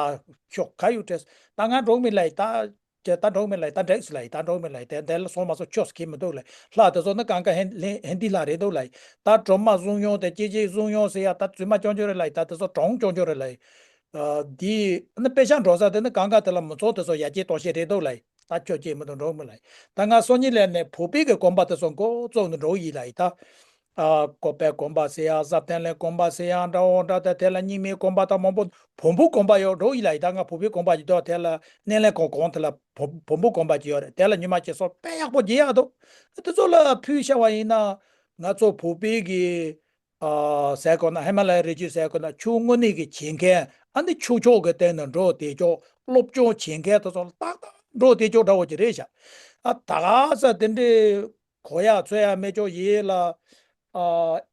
ཁྱོད་ག་ཡུ་ཁྲེས་ད་ང་འགྲོ་མི་ལ་ཡི་ད། ཀྱེ་ད་འགྲོ་མི་ལ་ཡི་ད་འགྲིག་སི་ལ་ཡི་ད་འགྲོ་མི་ལ་ཡི་དེ་འདི་ལ་སོང་མ་སོང་ཁྱོད་སི་ཁྱེད་མི་འདུག་ལ་ཡི། ལྷ་དེ་ཚོ་ནི་གང་ག་ཧན་ཧན་དི་ལྷ་རེད་འདུག་ལ་ཡི། ད་གྲོ་མ་བཟུང་ཡོང་དེ་ཅི་ཅི་བཟུང་ཡོང་ཟེར་ཡ་ད་རྫུན་མ་རྐྱང་རྐྱང་རེད་ལ་ཡི། ད་དེ་ཚོ་གྲོང་རྐྱང་རྐྱང་རེད་ལ་ཡི། ཨ་འདི་ནི་པེ་ཤག་འགྲོ་ས་དེ་ནི་གང་ག་དེ་ལ་མི་ཚོགས་དེ་ཚོ་ཡ་གྱེས་གཏོང་བྱེད་རེད་འདུག་ལ་ཡི། ད་ཁྱོད་སྐྱེས་མི་འདུག་འགྲོ་མི་ལ་ཡི། ད་ང་སང་ཉིན་ལས་ནས་བོད་པའི་གི་དགོན་པ་དེ་ཚོ་འགོ་བཙུགས་ནས་འགྲོ་ཡི་ལ་ཡི་ད། ཨ་ཀོ་པའི་དགོན་པ་ཟེར་ཡ། ཟབ་བརྟན་གླིང་དགོན་པ་ཟེར་ཡ་འདྲ་བོ་འདྲ་ད་དེ་ལ་རྙིང་མའི་དགོན་པ་དང་མང་པོ་བོན་པོ་དགོན་པ་ཡོད་འགྲོ་ཡི་ལ་ཡི། ད་ང་བོད་པའི་དགོན་པ་ཅིག་འདུག་དེ་ལ་སྣེ་ལེན་ཁང་གོང་དེ་ལ་བོན་བོན་པོ་དགོན་པ་ཅིག་ཡོད་རེད། དེ་ལ་ཉི་མ་གཅིག་སོང་དཔེ་ཡག་པོ་རྒྱག་ཡག་འདུག་དེ་ཚོ་ལ་ཕུལ་བྱ་བ་ཡིན་ན་ང་ཚོ་བོད་པའི་གི་ཨ་ཟེར་དགོས་ན་ཧི་མ་ལ་ཡའི་རི་རྒྱུད་ཟེར་དགོས་ན་ཆུ་དངོས་གནས་ཀྱི་བྱེད་མཁན། ཨ་ནི་ཆོས་ཕྱོགས་ཀྱི་སྟེང་ནས་འགྲོ་བསྡད་ཆོག་སློབ་སྦྱོང་བྱེད་མཁན་དེ་ཚོ་ལ་ཏག་ཏག་འགྲོ་བསྡད་ཆོག་འདྲ་བོ་ཅིག་རེད་ཤག་ཨ་ད་ག་ས་དེ་འདྲའི་གོ་ཡག་ཚོད་ཡག་མེད་ཆོག་ཡིད་ལ་ཨ་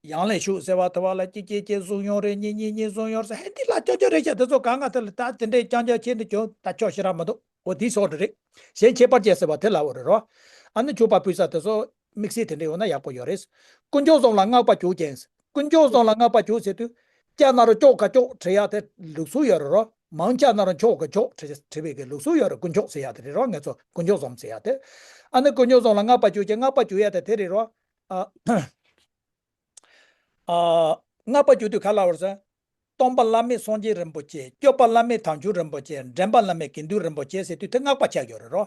ཡང་ལས་ཞུགས་ཟེར་བ་དེ་བ་ལ་གཅིག་གཅིག་གཅིག་བཟུང་ཡོང་རེད། གཉིས་གཉིས་གཉིས་བཟུང་ཡོང་རེད། ཧན་དི་ལ་ཅོ་ཅོ་རེད་ཤག་དེ་ཚོ་གང་ག་དེ་ལ་ད་དེ་འདྲའི་རྐྱང་རྐྱང་ཁྱེད་འདི་ཁྱོད་ད་ཆོག་ཤི་ར་མི་འདུག་འོ་དེ་སོགས་རེད། གཞན་ཁྱད་པར་ཅན་ཟེར་བ་དེ་ལ་འོ་རེད་རོ། ཨ་ནི་ཆོས་པ་ཕུལ་ས་དེ་ཚོ་དམིགས་བསལ་དེ་འདྲ་ཡོད་ན་ཡག་པོ་ཡོད་རེད། དཀོན་མཆོག་གསུམ་ལ་བསྔགས་པ་བརྗོད་ཅིང་། དཀོན་མཆོག་གསུམ་ལ་བསྔགས་པ་བརྗོད་ཟེར་དུས། སྐྱ་ན་རོ་ཅོག་ག་ཅོག་བྲི་ཡག་དེ་ལུགས་སྲོལ་ཡོད་རེད་རོ། མང་ཆ་ན་རོ་མཆོག་ག་མཆོག་བྲི་བྲི་བའི་གི་ལུགས་སྲོལ་ཡོད་རེད། དཀོན་མཆོག་ཟེར་ཡག་དེ་རེད་རོ། ང་ཚོ་དཀོན་མཆོག་གསུམ་ཟེར་ཡག་དེ། ཨ་ནི་དཀོན་མཆོག་གསུམ་ལ་བསྔགས་པ་བརྗོད་ཅིང་། བསྔགས་པ་བརྗོད་ཡག་དེ་དེ་རེད་རོ། ཨ། ཨ། བསྔགས་པ་བརྗོད་དུས་ག་ལ་བར་ཟེར། སྟོན་པ་བླ་མེད་སངས་རྒྱས་རིན་པོ་ཆེ། སྐྱོབ་པ་བླ་མེད་དལ་འབྱོར་རིན་པོ་ཆེ། འདྲེན་པ་བླ་མེད་དགེ་འདུན་རིན་པོ་ཆེ་ཟེར་དུས་དེ་བསྔགས་པ་ཆགས་ཡོད་རེད་རོ།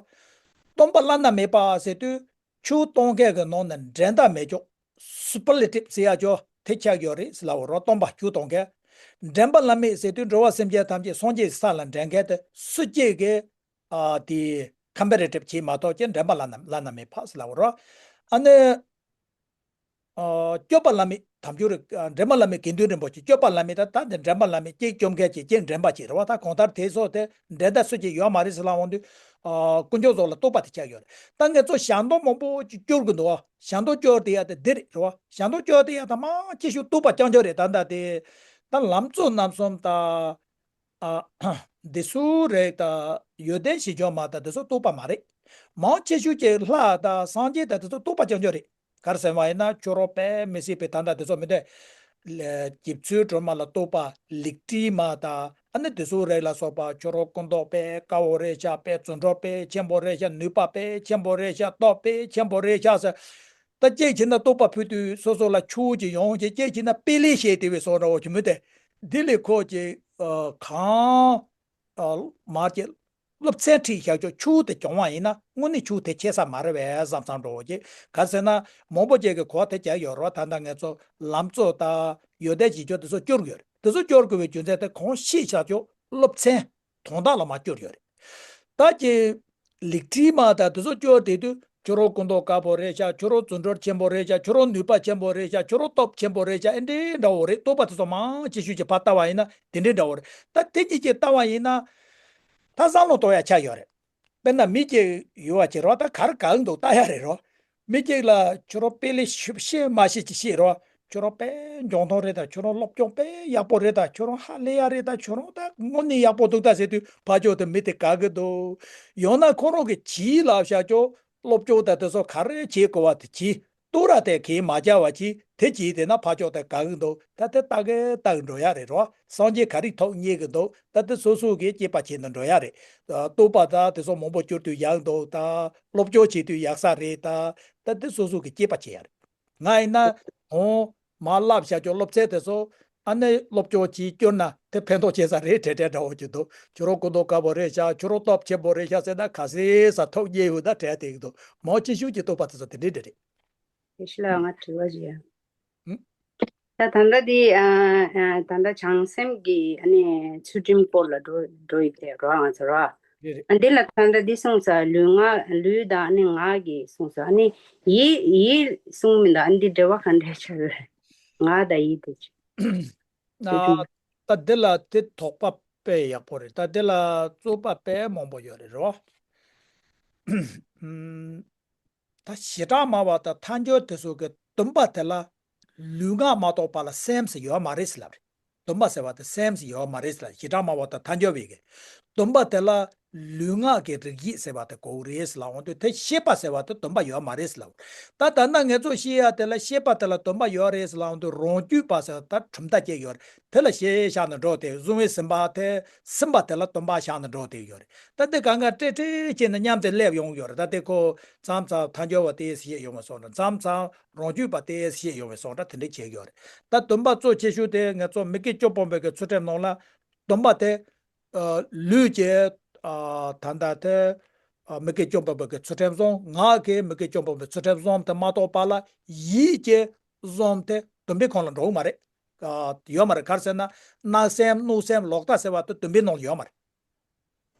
སྟོན་པ་བླ་ན་མེད་པ་ཟེར་དུས་ཆོས་སྟོན་མཁན་གྱི་ནང་ནས་འགྲན་ཟླ་མེད་ཅོག་སུ་པར་ལེ་ཊིབ་ཟེར་ཡག་ཅོག་དེ་ཆགས་ཡོད་རེད་ཟེར་ལབ་རོ། སྟོན་པ་ཆོས་སྟོན་མཁན། འདྲེན་པ་བླ་མེད་ཟེར་དུས་འགྲོ་བ་སེམས་ཅན་ཐམས་ཅད་སངས་རྒྱས་ས་ལ་འདྲེན་མཁན་དེ་སུ་གཅིག་གིས་ཨ་དེ་ཀམ་པེ་རེ་ཊིབ་བྱེད་མ་ཐུབ་ཀྱི་འདྲེན་པ་བླ་ན་བླ་ན་མེད་པ་ཟེར་ལབ་རོ། ཨ་ནི། ཨ། སྐྱོབ་པ་བླ་མེད་དལ་འབྱོར། ཨ། འདྲེན་པ་བླ་མེད་དགེ་འདུན་རིན་པོ་ཆེ། སྐྱོབ་པ་བླ་མེད་ད་ད་འདི་འདྲེན་པ་བླ་མེད་གཅིག་སྐྱོབ་མཁན་གཅིག་གཅིག་འདྲེན་པ་གཅིག་རེད་བ། ད་གང་ལྟར་དེ་ཚོ་དེ་འགྲན་ཟླ་སུ་གཅིག་ཡོད་མ་རེད་ཟེར་ལབ་འོང་དུས། ཨ། དཀོན་མཆོག་གསུམ་ལ་རྟོགས་པ་དེ་ཆགས་ཡོད་རེད། ད་ངེད་ཚོ་ཞལ་འདོན་མང་པོ་ཅིག་སྐྱོར་གི་འདུག་བ། ཞལ་འདོན་སྐྱོར་དེ་ཡ་དེ་འདི་རེད་རེད་བ། ཞལ་འདོན་སྐྱོར་དེ་ཡ་ད་མང་ཆེ་ཤོས་རྟོགས་པ་རྐྱང་རྐྱང་རེད། ད་ད་དེ་ད་ལམ་གཙོ་རྣམ་གསུམ་ད། ཨ། འདི་ཚོ་རེད་ད། ཡོན་ཏན་གཞི་འཇོག་མ་ད་འདི་ཚོ་རྟོགས་པ་མ་རེད། མང་ཆེ་ཤོས་ཀྱི་ལྷ་དང་སངས་རྒྱས་དང་འདི་ཚོ་རྟོགས་པ་རྐྱང་རྐྱང་རེད། ག་རེ་ཟེར་བ་ཡིན་ན་ཁྱོད་རང་དཔེ་མི་སྲིད་པའི་ད་ལྟ་འདི་ཚོ་མི་འདུག་རྗེ་བཙུན་སྒྲོལ་མ་ལ་རྟོགས་པ་ལེགས་བྲིས་མ་ད། ཨ་ནི་འདི་ཚོ་རེད་ལ་སོགས་པ། ཁྱོད་རང་སྐུ་མདོག་དཔེ་དཀར་བོ་རེད་ཤག་དཔེ་བརྩོན་འགྲུས་དཔེ་ཆེན་པོ་རེད་ཤག་ནུས་པ་དཔེ་ཆེན་པོ་རེད་ཤག་སྟོབས་དཔེ་ཆེན་པོ་རེད་ཤག་ཟེར། ད་གཅིག་བྱས་ན་རྟོགས་པ་ཕུལ་དུས་སོ་སོ་ལ་ཆུ་ཅིག་ཡོང་ཅིག་གཅིག་བྱས་ན་དཔེ་ལེགས་བཤད་དེ་བས་སོགས་འདྲ་བོ་ཅིག་མི་འདུག་འདི་ལས་ཁོ་ཅིག་ཨ། གང་ཨ། མར་ཅིག་སློབ་ཚན་ཁྲིད་བཞག་ཆོག་ཆུ་དེ་གྱོང་བ་ཡིན་ན་དངོས་གནས་ཆུ་དེ་ཆད་ས་མ་རེད་པས་བསམ་བསམ་འདྲ་བོ་ཅིག་ག་ཟེར་ན་མང་པོ་ཅིག་གིས་གོ་བ་དེ་བརྒྱབ་ཡོད་རེད་བ། ད་ལྟ་ངེད་ཚོ་ལམ་གཙོ་དང་ཡོན་ཏན་གཞི་ཆོག་དེ་ཚོ་སྐྱོར་དགོས་རེད། དེ་ཚོ་སྐྱོར་དགོས་པའི་རྒྱུ་མཚན་དེ་གང་ཤེས་བཞག་ཆོག་སློབ་ཚན་དོན་དག་ལ་མ་སྐྱོར་ཡོད་རེད། ད་ཀྱི་ལེགས་བྲིས་མ་ད་དེ་ཚོ་སྐྱོར་དེ་དུས་ཁྱོད་རང་སྐུ་མདོག་དཀར་པོ་རེད་ཤག་ཁྱོད་རང་བརྩོན་འགྲུས་ཆེན་པོ་རེད་ཤག་ཁྱོད་རང་ནུས་པ་ཆེན་པོ་རེད་ཤག་ཁྱོད་རང་སྟོབས་ཆེན་པོ་རེད་ཤག་ཨེ་འདྲའི་འདྲ་བོ་རེད། རྟོགས་པ་དེ་ཚོ་མང་ཆེ་ཤོས་ཀྱི་ཕར་ལྟ་བ་ཡིན་ན་དེ་འདྲའི་འདྲ་བོ་རེད། ད་དེ་གཉིས་ཀྱི་ལྟ་བ་ཡིན་ན་ད་བསམ་བློ་གཏོང་ཡ་ཆགས་ཡོད་རེད། དཔེར་ན་མི་གཅིག་ཡོད་པ་ཅིག་རེད་བ། ད་ག་རེ་གང་འདུག་ལྟ་ཡ་རེད་རོ། མི་གཅིག་ལ་ཁྱོད་རང་དཔེ་ལེགས་ཤོད་ཤེས་མ་ཤེས་ཅིག་ཤེས་རོ། ཁྱོད་རང་དཔེ་འཇོན་ཐང་རེད་ད། ཁྱོད་རང་སློབ་སྦྱོང་དཔེ་ཡག་པོ་རེད་ད། ཁྱོད་རང་ཧ་ལས་ཡ་རེད་ད། ཁྱོད་རང་ད་དངོས་གནས་ཡག་པོ་འདུག་ད་ཟེར་དུས་ཕར་ཕྱོགས་དུ་མི་དེ་དགའ་གི་འདུག་ཡང་ན་ཁོ་རང་གི་བྱིས་ལབ་བཞག་ཆོག་སློབ་སྦྱོང་དང་དེ་ཚོ་ག་རེ་བྱེད་དགོས་པ་དེ་བྱེད། ལྟོས་ར་དེ་གས་མ་བྱ་བ་བྱེད། དེ་བྱེད་དེ་ན་ཕར་ཕྱོགས་དེ་དགའ་གི་འདུག་ད་དེ་ལྟ་གི་ལྟ་གི་འགྲོ་ཡ་རེད་རོ། སངས་རྒྱས་ག་རེ་ཐོབ་རྙེད་གི་འདུག་ད་དེ་སོ་སོ་གི་དཔྱད་པ་བྱེད་ནས་འགྲོ་ཡ་རེད། ལྟོས་པ་ད་དེ་ཚོ་མང་པོ་བསྐྱུར་དུས་ཡག་འདུག་ད་སློབ་སྦྱོང་བྱེད་དུས་ཡག་ས་རེད། ད་ད་དེ་སོ་སོ་གི་དཔྱད་པ་བྱེད་ཡ་རེད། ང་ཡིན་ན་འོང་མ་བསླབ་བྱ་ཁྱོད་སློབ་ཚན་དེ་ཚོ་ཨ་ནི་སློབ་སྦྱོང་བྱེད་བསྐྱུར་ན་དེ་ཕན་ཐོགས་ཆེ་ས་རེད་དྲན་དྲན་འདྲ་བོ་ཅིག་འདུག་ཁྱོད་རང་གོ་རྟོགས་དཀར་པོ་རེད་ཤག་ཁྱོད་རང་སྟོབས་ཆེན་པོ་རེད་ཤག་ཟེར་ན་ག་ཚད་ས་ཐོབ་རྙེད་ཡོད་ན་དྲན་བསྡད་ཀྱི་འདུག་མང་ཆེ་ཤོས་ཀྱི་རྟོགས་པ་དེ་ཚོ་དེ་འདྲས་འདྲ་རེད། དེ་ཤི་ལ་ང་དྲི་བ་ཞིག་ཡང་། ཧུམ། ད་ད་ལྟ་འདི་ཨ་ཨ་ད་ལྟ་བྱང་སེམས་ཀྱི་ཨ་ནི་ཚུལ་ཁྲིམས་སྐོར་ལ་འགྲོ་འགྲོ་ཡི་དེ་རོ་ང་ཚོ་རོ། རེད་རེད། ཨ་འདི་ལ་ད་ལྟ་འདི་གསུངས་ས་ལུས་ངག་ལུས་དང་ཨ་ནི་ངག་གི་གསུངས་ས་ཨ་ནི་ཡིད་ཡིད་གསུངས་མི་འདུག་ཨ་འདི་འབྲེལ་བ་ག་འདྲས་ཆགས་རེད། ངག་དང་ཡིད་དེ་ཆགས། ཨ་ད་འདི་ལ་དེ་དོགས་པ་དཔེ་ཡག་པོ་རེད། ད་འདི་ལ་རྩོད་པ་དཔེ་མང་པོ་ཡོད་རེད་རོ། ཨུམ། ད་བྱེ་བྲག་སྨྲ་བ་དང་ཐལ་འགྱུར་དེ་ཚོ་གི་སྡོམ་པ་དེ་ལ་ལུས་ངག་མ་གཏོགས་པ་ལ་སེམས་སུ་ཡོད་མ་རེད་ཟེར་ལབ་རེད། སྡོམ་པ་ཟེར་བ་དེ་སེམས་སུ་ཡོད་མ་རེད་ཟེར་ལབ། བྱེ་བྲག་སྨྲ་བ་དང་ཐལ་འགྱུར་བའི་གི་སྡོམ་པ་དེ་ལ་ལུས་ངག་གི་རིགས་ཡིད་ཟེར་བ་དེ་དགོས་རེད་ཟེར་ལབ་འོང་དུས་དེ་ཤེས་པ་ཟེར་བ་དེ་སྡོམ་པ་ཡོད་མ་རེད་ཟེར་ལབ། ད་ད་ལྟ་ངེད་ཚོ་ཤེས་ཡ་དེ་ལ་ཤེས་པ་དེ་ལ་སྡོམ་པ་ཡོད་རེད་ཟེར་ལབ་འོང་དུས་རང་རྒྱུད་པ་ཟེར་ད་གྲུབ་མཐའ་གཅིག་ཡོད་རེད། དེ་ལ་ཞེན་བཞག་ནས་འགྲོ་དེ་བཟུང་བས་ཟིན་པ་དེ་ཟིན་པ་དེ་ལ་སྡོམ་པ་བཞག་ནས་འགྲོ་དེ་ཡོད་རེད། ད་དེ་གང་ག་ཏྲེ་ཏྲེ་བྱས་ནས་མཉམ་དུ་སླེབས་ཡོང་གི་ཡོད་རེད། ད་དེ་ཁོ་མཚམས་མཚམས་ཐལ་འགྱུར་བ་དེ་ཤེས་ཡོང་བའི་སོང་འདྲ། མཚམས་མཚམས་རང་རྒྱུད་པ་དེ་ཤེས་ཡོང་བའི་སོང་འདྲ་དེ་འདྲ་བྱེད་ཀྱི་ཡོད་རེད། ད་སྡོམ་པ་གཙོ་ཆེ་ཤོས་དེ་ངེད་ཚོ་མི་དགེ་བཅུ་སྤོང་བའི་གི་ཚུལ་ཁྲིམས་ནང་ལ་སྡོམ་པ་དེ་ལུས་ཀྱི་ད་ལྟ་དེ་མི་དགེ་བཅུ་སྤོང་བའི་གི་ཚུལ་ཁྲིམས་བཟུང་། ངག་གི་མི་དགེ་བཅུ་སྤོང་བའི་ཚུལ་ཁྲིམས་བཟུང་དེ་མ་གཏོགས་པ་ལ་ཡིད་ཀྱི་བཟུང་དེ་སྡོམ་པའི་ཁོངས་ལ་འགྲོ་གི་མ་རེད། ཡོད་མ་རེད། ག་རེ་ཟེར་ན་བརྣབ་སེམས་གནོད་སེམས་ལོག་ལྟ་ཟེར་བ་དེ་སྡོམ་པའི་ནང་ལ་ཡོད་མ་རེད།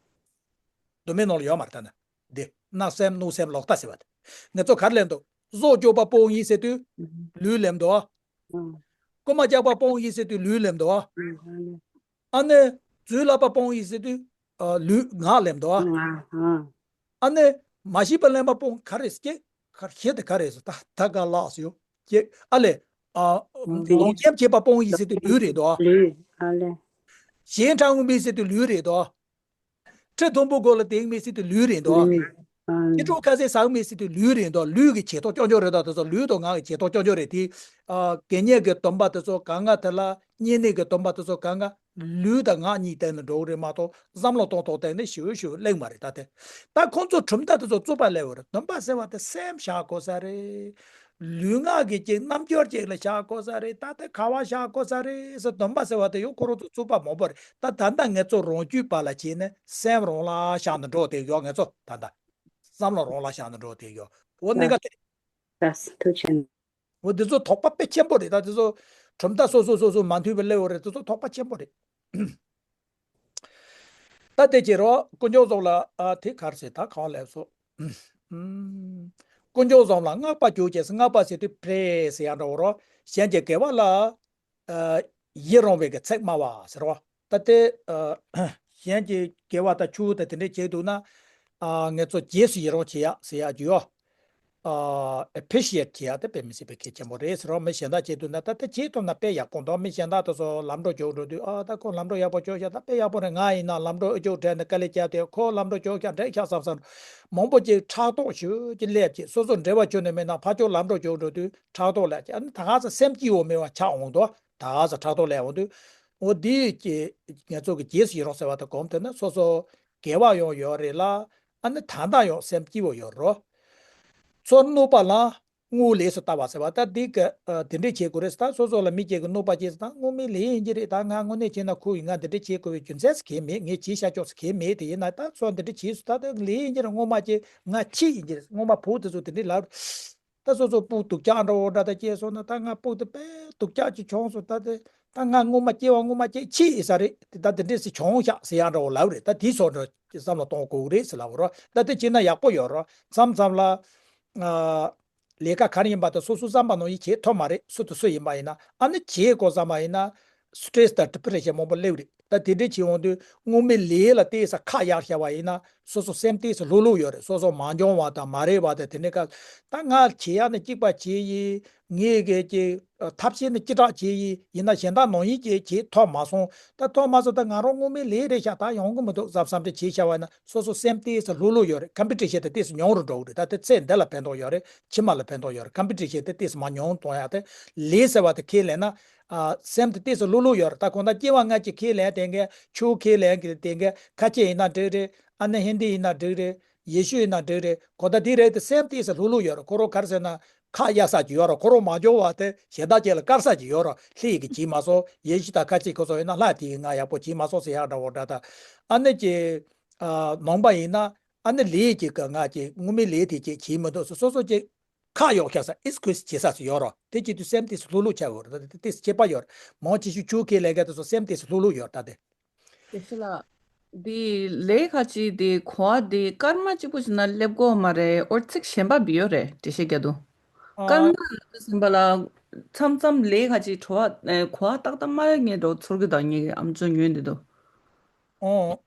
སྡོམ་པའི་ནང་ལ་ཡོད་མ་རེད། ད་ནི་འདི་བརྣབ་སེམས་གནོད་སེམས་ལོག་ལྟ་ཟེར་བ་དེ་ངེད་ཚོ་ག་རེ་ལབ་འདུག་བཟོ་བཅོས་པ་སྤོང་ཡིན་ཟེར་དུས་ལུས་ལབ་འདུག་རྐུན་མ་རྐྱབ་པ་སྤོང་ཡིན་ཟེར་དུས་ལུས་ལབ་འདུག་ཨ་ནི་རྫུན་ལབ་པ་སྤོང་ཡིན་ཟེར་དུས་ལུས་ངག་ལབ་འདུག་ཨ་ནི་མ་ཤེས་པ་གླེན་པ་སྤོང་ག་རེ་ཟེར་གྱི་ག་རེ་ཞེས་དེ་ག་རེ་ཟེར། ད་ད་ག་ལགས་སོ་ཡོ་ཀྱེ་ཨ་ལས། ལོང་སྐྱེམས་བྱེད་པ་སྤོང་ཡིན་ཟེར་དུས་ལུས་རེད་དོ། ལུས་ཨ་ལས། གཞན་ཁྲག་འུ་མི་ཟེར་དུས་ལུས་རེད་དོ། ཁྲི་མཐོན་པོ་སྒོ་ལ་དེང་མི་ཟེར་དུས་ལུས་རེད་དོ། ལུས་ཨ་ཁྱི་ལས། གྲོགས་ཁ་ཟས་ཟ་མི་ཟེར་དུས་ལུས་རེད་དོ། ལུས་ཀྱི་བྱེད་སྟངས་སྐྱོན་སྐྱོན་རེད་དོ། དེ་ཚོ་ལུས་དང་ངག་གི་བྱེད་སྟངས་སྐྱོན་སྐྱོན་རེད་དེ། དགེ་བསྙེན་གྱི་སྡོམ་པ་དེ་ཚོ་གང་ག་དེ་ལ་བསྙེན་གནས་ཀྱི་སྡོམ་པ་དེ་ཚོ་གང་ག་ལུས་དང་ངག་གཉིས་བསྟེན་ནས་འགྲོ་གི་རེད་མ་གཏོགས་བསམ་བློ་གཏོང་སྟངས་བསྟེན་ནས་ཞིབ་ཞིབ་གླེང་མ་རེད་ད་དེ། ད་ཁོང་ཚོ་གྲུབ་མཐའ་དེ་ཚོ་རྩོད་པ་སླེབས་ཡོད་རེད། སྡོམ་པ་ཟེར་བ་དེ་སེམས་བཞག་དགོས་ས་རེད། ལུས་ངག་གི་ཅིག་རྣམ་འགྱུར་ཅིག་ལ་བཞག་དགོས་ས་རེད། ད་དེ་ག་བ་བཞག་དགོས་ས་རེད་ཟེར་སྡོམ་པ་ཟེར་བ་དེ་ཡང་ཁོ་རང་ཚོ་རྩོད་པ་མང་པོ་རེད། ད་ད་ལྟ་ངེད་ཚོ་རང་རྒྱུད་པ་ལ་བྱས་ནས་སེམས་རང་ལ་བཞག་ནས་འགྲོ་དེ་ཡོད། ངེད་ཚོ་ད་ལྟ་བསམ་བློ་རང་ལ་བཞག་ནས་འགྲོ་དེ་ཡོད། འོ་གནད་འགག་དེ་རེད། ལགས་སོ་ཐུགས་རྗེ་ཆེ། འོ་འདི་ཚོ་དོགས་པ་དཔེ་ཆེན་པོ་རེད། ད་འདི་ཚོ་གྲུབ་མཐའ་སོ་སོ་སོ་སོ་མ་མཐུན་པའི་སླེབས་ཡོད་རེད། འདི་ཚོ་དོགས་པ་ཆེན་པོ་རེད། ད་དེ་བྱེད་རོགས་དཀོན་མཆོག་གསུམ་ལ་ཨ་དེ་ག་རེ་ཟེར་ད་གང་ལབ་སོ། ཨུམ། དཀོན་མཆོག་གསུམ་ལ་བསྔགས་པ་རྒྱུར་བྱས་སོ། བསྔགས་པ་ཟེར་དུས་praise ཟེར་ཡ་འདྲ་བོ་རོ། གཞན་གྱི་དགེ་བ་ལ་ཨ་ཡི་རང་བའི་གི་ཚིག་སྨྲ་བ་ཟེར་རོ། ད་དེ་ཨ་གཞན་གྱི་དགེ་བ་དང་ཆུ་དང་དེ་འདྲས་བྱས་འདུག་ན་ཨ་ངེད་ཚོ་རྗེས་སུ་ཡི་རང་བྱེད་ཡ་ཟེར་ཡ་རྒྱུ་ཡོ། ཨ་appreciate བྱེད་ཡ་དེ་དཔེ་མི་སྲིད་པའི་གལ་ཆེན་པོ་རེད་ཟེར་རོ། མི་གཞན་དག་བྱེད་འདུག་ན་ད་དེ་བྱེད་ཐུབ་ན་དཔེ་ཡག་པོ་འདུག་མི་གཞན་དག་དེ་ཚོ་ལམ་འགྲོ་འཇུག་འགྲོ་དུས་ཨ་ད་ཁོ་ལམ་འགྲོ་ཡག་པོ་འཇུག་ཤག་ད་དཔེ་ཡག་པོ་རེད། ང་ཡིན་ན་ལམ་འགྲོ་ཨུ་ཅོག་བྲལ་ནས་དཀའ་ལས་བརྒྱབ་དེ་ཁོ་ལམ་འགྲོ་འཇུག་ཤག་འགྲིག་ཤག་བསམ་བསམ་མང་པོ་ཅིག་ཕྲག་དོག་ཞེ་ཅིག་སླེབས་ཀྱི། སོ་སོ་འབྲེལ་བ་ཅོ་ནས་མེད་ན་ཕར་ཕྱོགས་ལམ་འགྲོ་འཇུག་འགྲོ་དུས་ཕྲག་དོག་སླེབས་ཀྱི། ཨ་ནི་ད་ག་ཚོད་སེམས་སྐྱིད་པོ་མེད་པ་ཆགས་འོང་དོ། ད་ག་ཚོད་ཕྲག་དོག་སླེབས་འོང་དུས། འོ་འདི་ཀྱི་ང་ཚོ་གི་རྗེས་སུ་ཡི་རང་ཟེར་བ་དང་གོམས་ཐུབ་ན་སོ་སོ་དགེ་བ་ཡང་ཡོད་རེད་ལ། ཨ་ནི་ད་ལྟ་ཡང་སེམས་སྐྱིད་པོ་ཡོད་རོ། ཚུར་གནོད་པ་ལ་བསྔོ་བའི་ལས་སུ་ལྟ་བ་ཟེར་བ་ད་འདི་ག་ཨ་དེ་འདྲས་བྱེད་དགོས་རེད་ཟེར། ད་སོ་སོ་ལ་མི་གཅིག་གིས་གནོད་པ་བྱས་ཟེར་ད་བསྔོ་བའི་ལས་ཡིན་གྱི་རེད། ད་ང་དངོས་གནས་བྱས་ན་ཁོ་ཡིས་ང་འདི་འདྲས་བྱེད་དགོས་པའི་རྒྱུ་མཚན་ཟེར་གང་ཡང་མེད། ངས་བྱས་བཞག་ཆོག་ཟེར་གང་ཡང་མེད། དེ་ཡིན་ན་ད་ཚོ་འདི་འདྲས་བྱས་སོང་། ད་ད་ལས་ཡིན་གྱི་རེད། སྔོན་མ་ཅིག་ང་ཁྱི་ཡིན་གྱི་རེད། སྔོན་མ་བུ་དེ་ཚོ་དེ་འདྲས་ལབ། ད་སོ་སོ་སྤུ་སྡུག་ཅག་འདྲ་བོ་འདྲ་ད་སྐྱེས་སོང་ན་ད་ང་སྤུ་དེ་དཔེ་སྡུག་ཅག་ཅིག་བྱུང་སོང་། ད་དེ་ད་ང་སྔོན་མ་སྐྱེ་བ་སྔོན་མ་སྐྱེ་ཁྱི་ཡིན་ས་རེད། དེ་ད་དེ་འདྲས་སེ་བྱུང་ཤག་ཟེར་ཡག་འདྲ་བོ་ལབ་རེད། ད་དེ་ཚོ་འདྲ་བསམ་བློ་གཏོང་དགོས་རེད་ཟེར་ལབ་རོ། ད་དེ་བྱས་ན་ཡག་པོ་ཡོད་རོ། མཚམས་མཚམས་ལ་ཨ་ལས་ཀ་ག་རེ་ཡིན་པ་དང་སོ་སོ་བསམ་པ་ནང་བཞིན་བྱེད་ཐུབ་མ་རེད། སུ་དང་སུ་ཡིན་པ་ཡིན་ན། ཨ་ནི་བྱེད་དགོས་བསམ་པ་ཡིན་ན་stress་དང་depression་མང་པོ་སླེབས་རེད། ད་དེ་འདྲས་བྱེད་འོང་དུས་སྔོན་མའི་ལས་ལ་ཏོག་ཙམ་ཁ་གཡར་བཞག་པ་ཡིན་ན་སོ་སོ་སེམས་ཏོག་ཙམ་ལྷོད་ལྷོད་ཡོད་རེད། སོ་སོ་མ་འགྱོང་བ་དང་མ་རེད་པ་དང་དེ་འདྲས་ཀ་ད་ང་བྱེད་ཡག་ནི་གཅིག་པ་བྱེད་ཡིན། ངས་གི་ཀྱི་ཐབས་ཤེས་ནི་ཅི་དྲག་བྱས་ཡིན་ཡིན་ན་གཞན་དག་ནང་བཞིན་ཅིག་བྱེད་ཐུབ་མ་སོང་། ད་ཐུབ་མ་སོང་། ད་ང་རང་དངོས་མའི་ལས་རེད་ཤག་ད་ཡོང་གི་མི་འདུག་བསམ་བསམ་འདྲ་བྱས་བྱ་བ་ན་སོ་སོ་སེམས་ཏོག་ཙམ་ལྷོད་ལྷོད་ཡོད་རེད། ཀམ་པི་ཊི་ཤན་དེ་ཏོག་ཙམ་ཉུང་རུ་འགྲོ་གི་རེད། ད་དེ་ཚེ་འདི་ལ་ཕན་ཐོགས་ཡོད་རེད། ཕྱི་མ་ལ་ཕན་ཐོགས་ཡོད་རེད། ཀམ་པི་ཊི་ཤན་དེ་ཏོག་ཙམ་མར་ཉུང་གཏོང་ཡག་དེ་ལས་ཟེར་བ་དེ་ཁས་ལེན་ན། ཨ། སེམས་དེ་ཏོག་ཙམ་ལྷོད་ལྷོད་ཡོད་རེད། ད་གང་ལྟར་སྐྱེ་བ་སྔ་ཕྱི་ཁས་ལེན་དེ་འགའ་ཆོས་ཁས་ལེན་གི་དེ་འགའ་ཁ་ཆེ་ཡིན་ན་འགྲིག་རེད། ཨ་ནི་ཧིན་དི་ཡིན་ན་འགྲིག་རེད། ཡེ་ཤུ་ཡིན་ན་འགྲིག་རེད། གང་ལྟར་དེ་རེད་དེ་སེམས་ཏོག་ཙམ་ལྷོད་ལྷོད་ཡོད་རེད། ཁོ་རང་ག་རེ་ཟེར་ན་ཁ་གཡར་ས་ཅིག་ཡོད་རེད། ཁོ་རང་མ་འགྱོ་བ་དེ་གཞན་དག་ཅིག་ལ་དཀར་ས་ཅིག་ཡོད་རེད། ལྷ་ཡི་གི་བྱས་མ་སོང་། ཡེ་ཤུ་དང་ཁ་ཆེ་ཁོ་ཚོ་ཡིན་ན་ལྷ་དེ་ཡི་ང་ཡག་པོ་བྱས་མ་སོང་ཟེར་ཡག་འདྲ་བོ་འདྲ། ད་ཨ་ནི་ཀྱི་ཨ། ནང་པ་ཡིན་ན་ཨ་ནི་ལས་ཀྱི་ག་ང་ཀྱི་དངོས་མའི་ལས་དེ་ཅིག་བྱས་མི་འདུག་སོ་སོ་ཅིག་ཁ་གཡོག་བྱ་ས་ཨིས་ཁུས་བྱེད་ས་སུ་ཡོད་རོ། དེ་བྱེད་དུས་སེམས་ཏོག་ཙམ་ལྷོད་ལྷོད་ཆགས་ཡོད་རེད། དེ་ཏོག་ཙམ་ཁྱད་པར་ཡོད་རེད། མང་ཆེ་ཤོས་ཆོས་ཁས་ལེན་མཁན་དེ་ཚོ་སེམས་ཏོག་ཙམ་ལྷོད་ལྷོད་ཡོད་རེད། ད་དེ། དེ་ཤི་ལ། དེ་ལས་ཁ་ཅིག་དེ་གོ་བ་དེ་སྐར་མ་གཅིག་པོ་ཞིག་ན་སླེབས་དགོས་མ་རེད། ཨོ་ཚིག་གཞན་པ་བི་ཡོད་རེད། འགྲེལ་བཤད་རྒྱག་དུས། སྐར་མ་ལ་ཟིན་པ་ལ་མཚམས་མཚམས་ལས་ཁ་ཅིག་བྲོ་བ་གོ་བ་ཏག་ཏག་མ་ཡོད་ངེས་འགྲོ་ཚོར་གི་དང་ངེས་ཀྱི་ཨམ་ཅོག་ཉོས་འདི་དུ། ཨོ།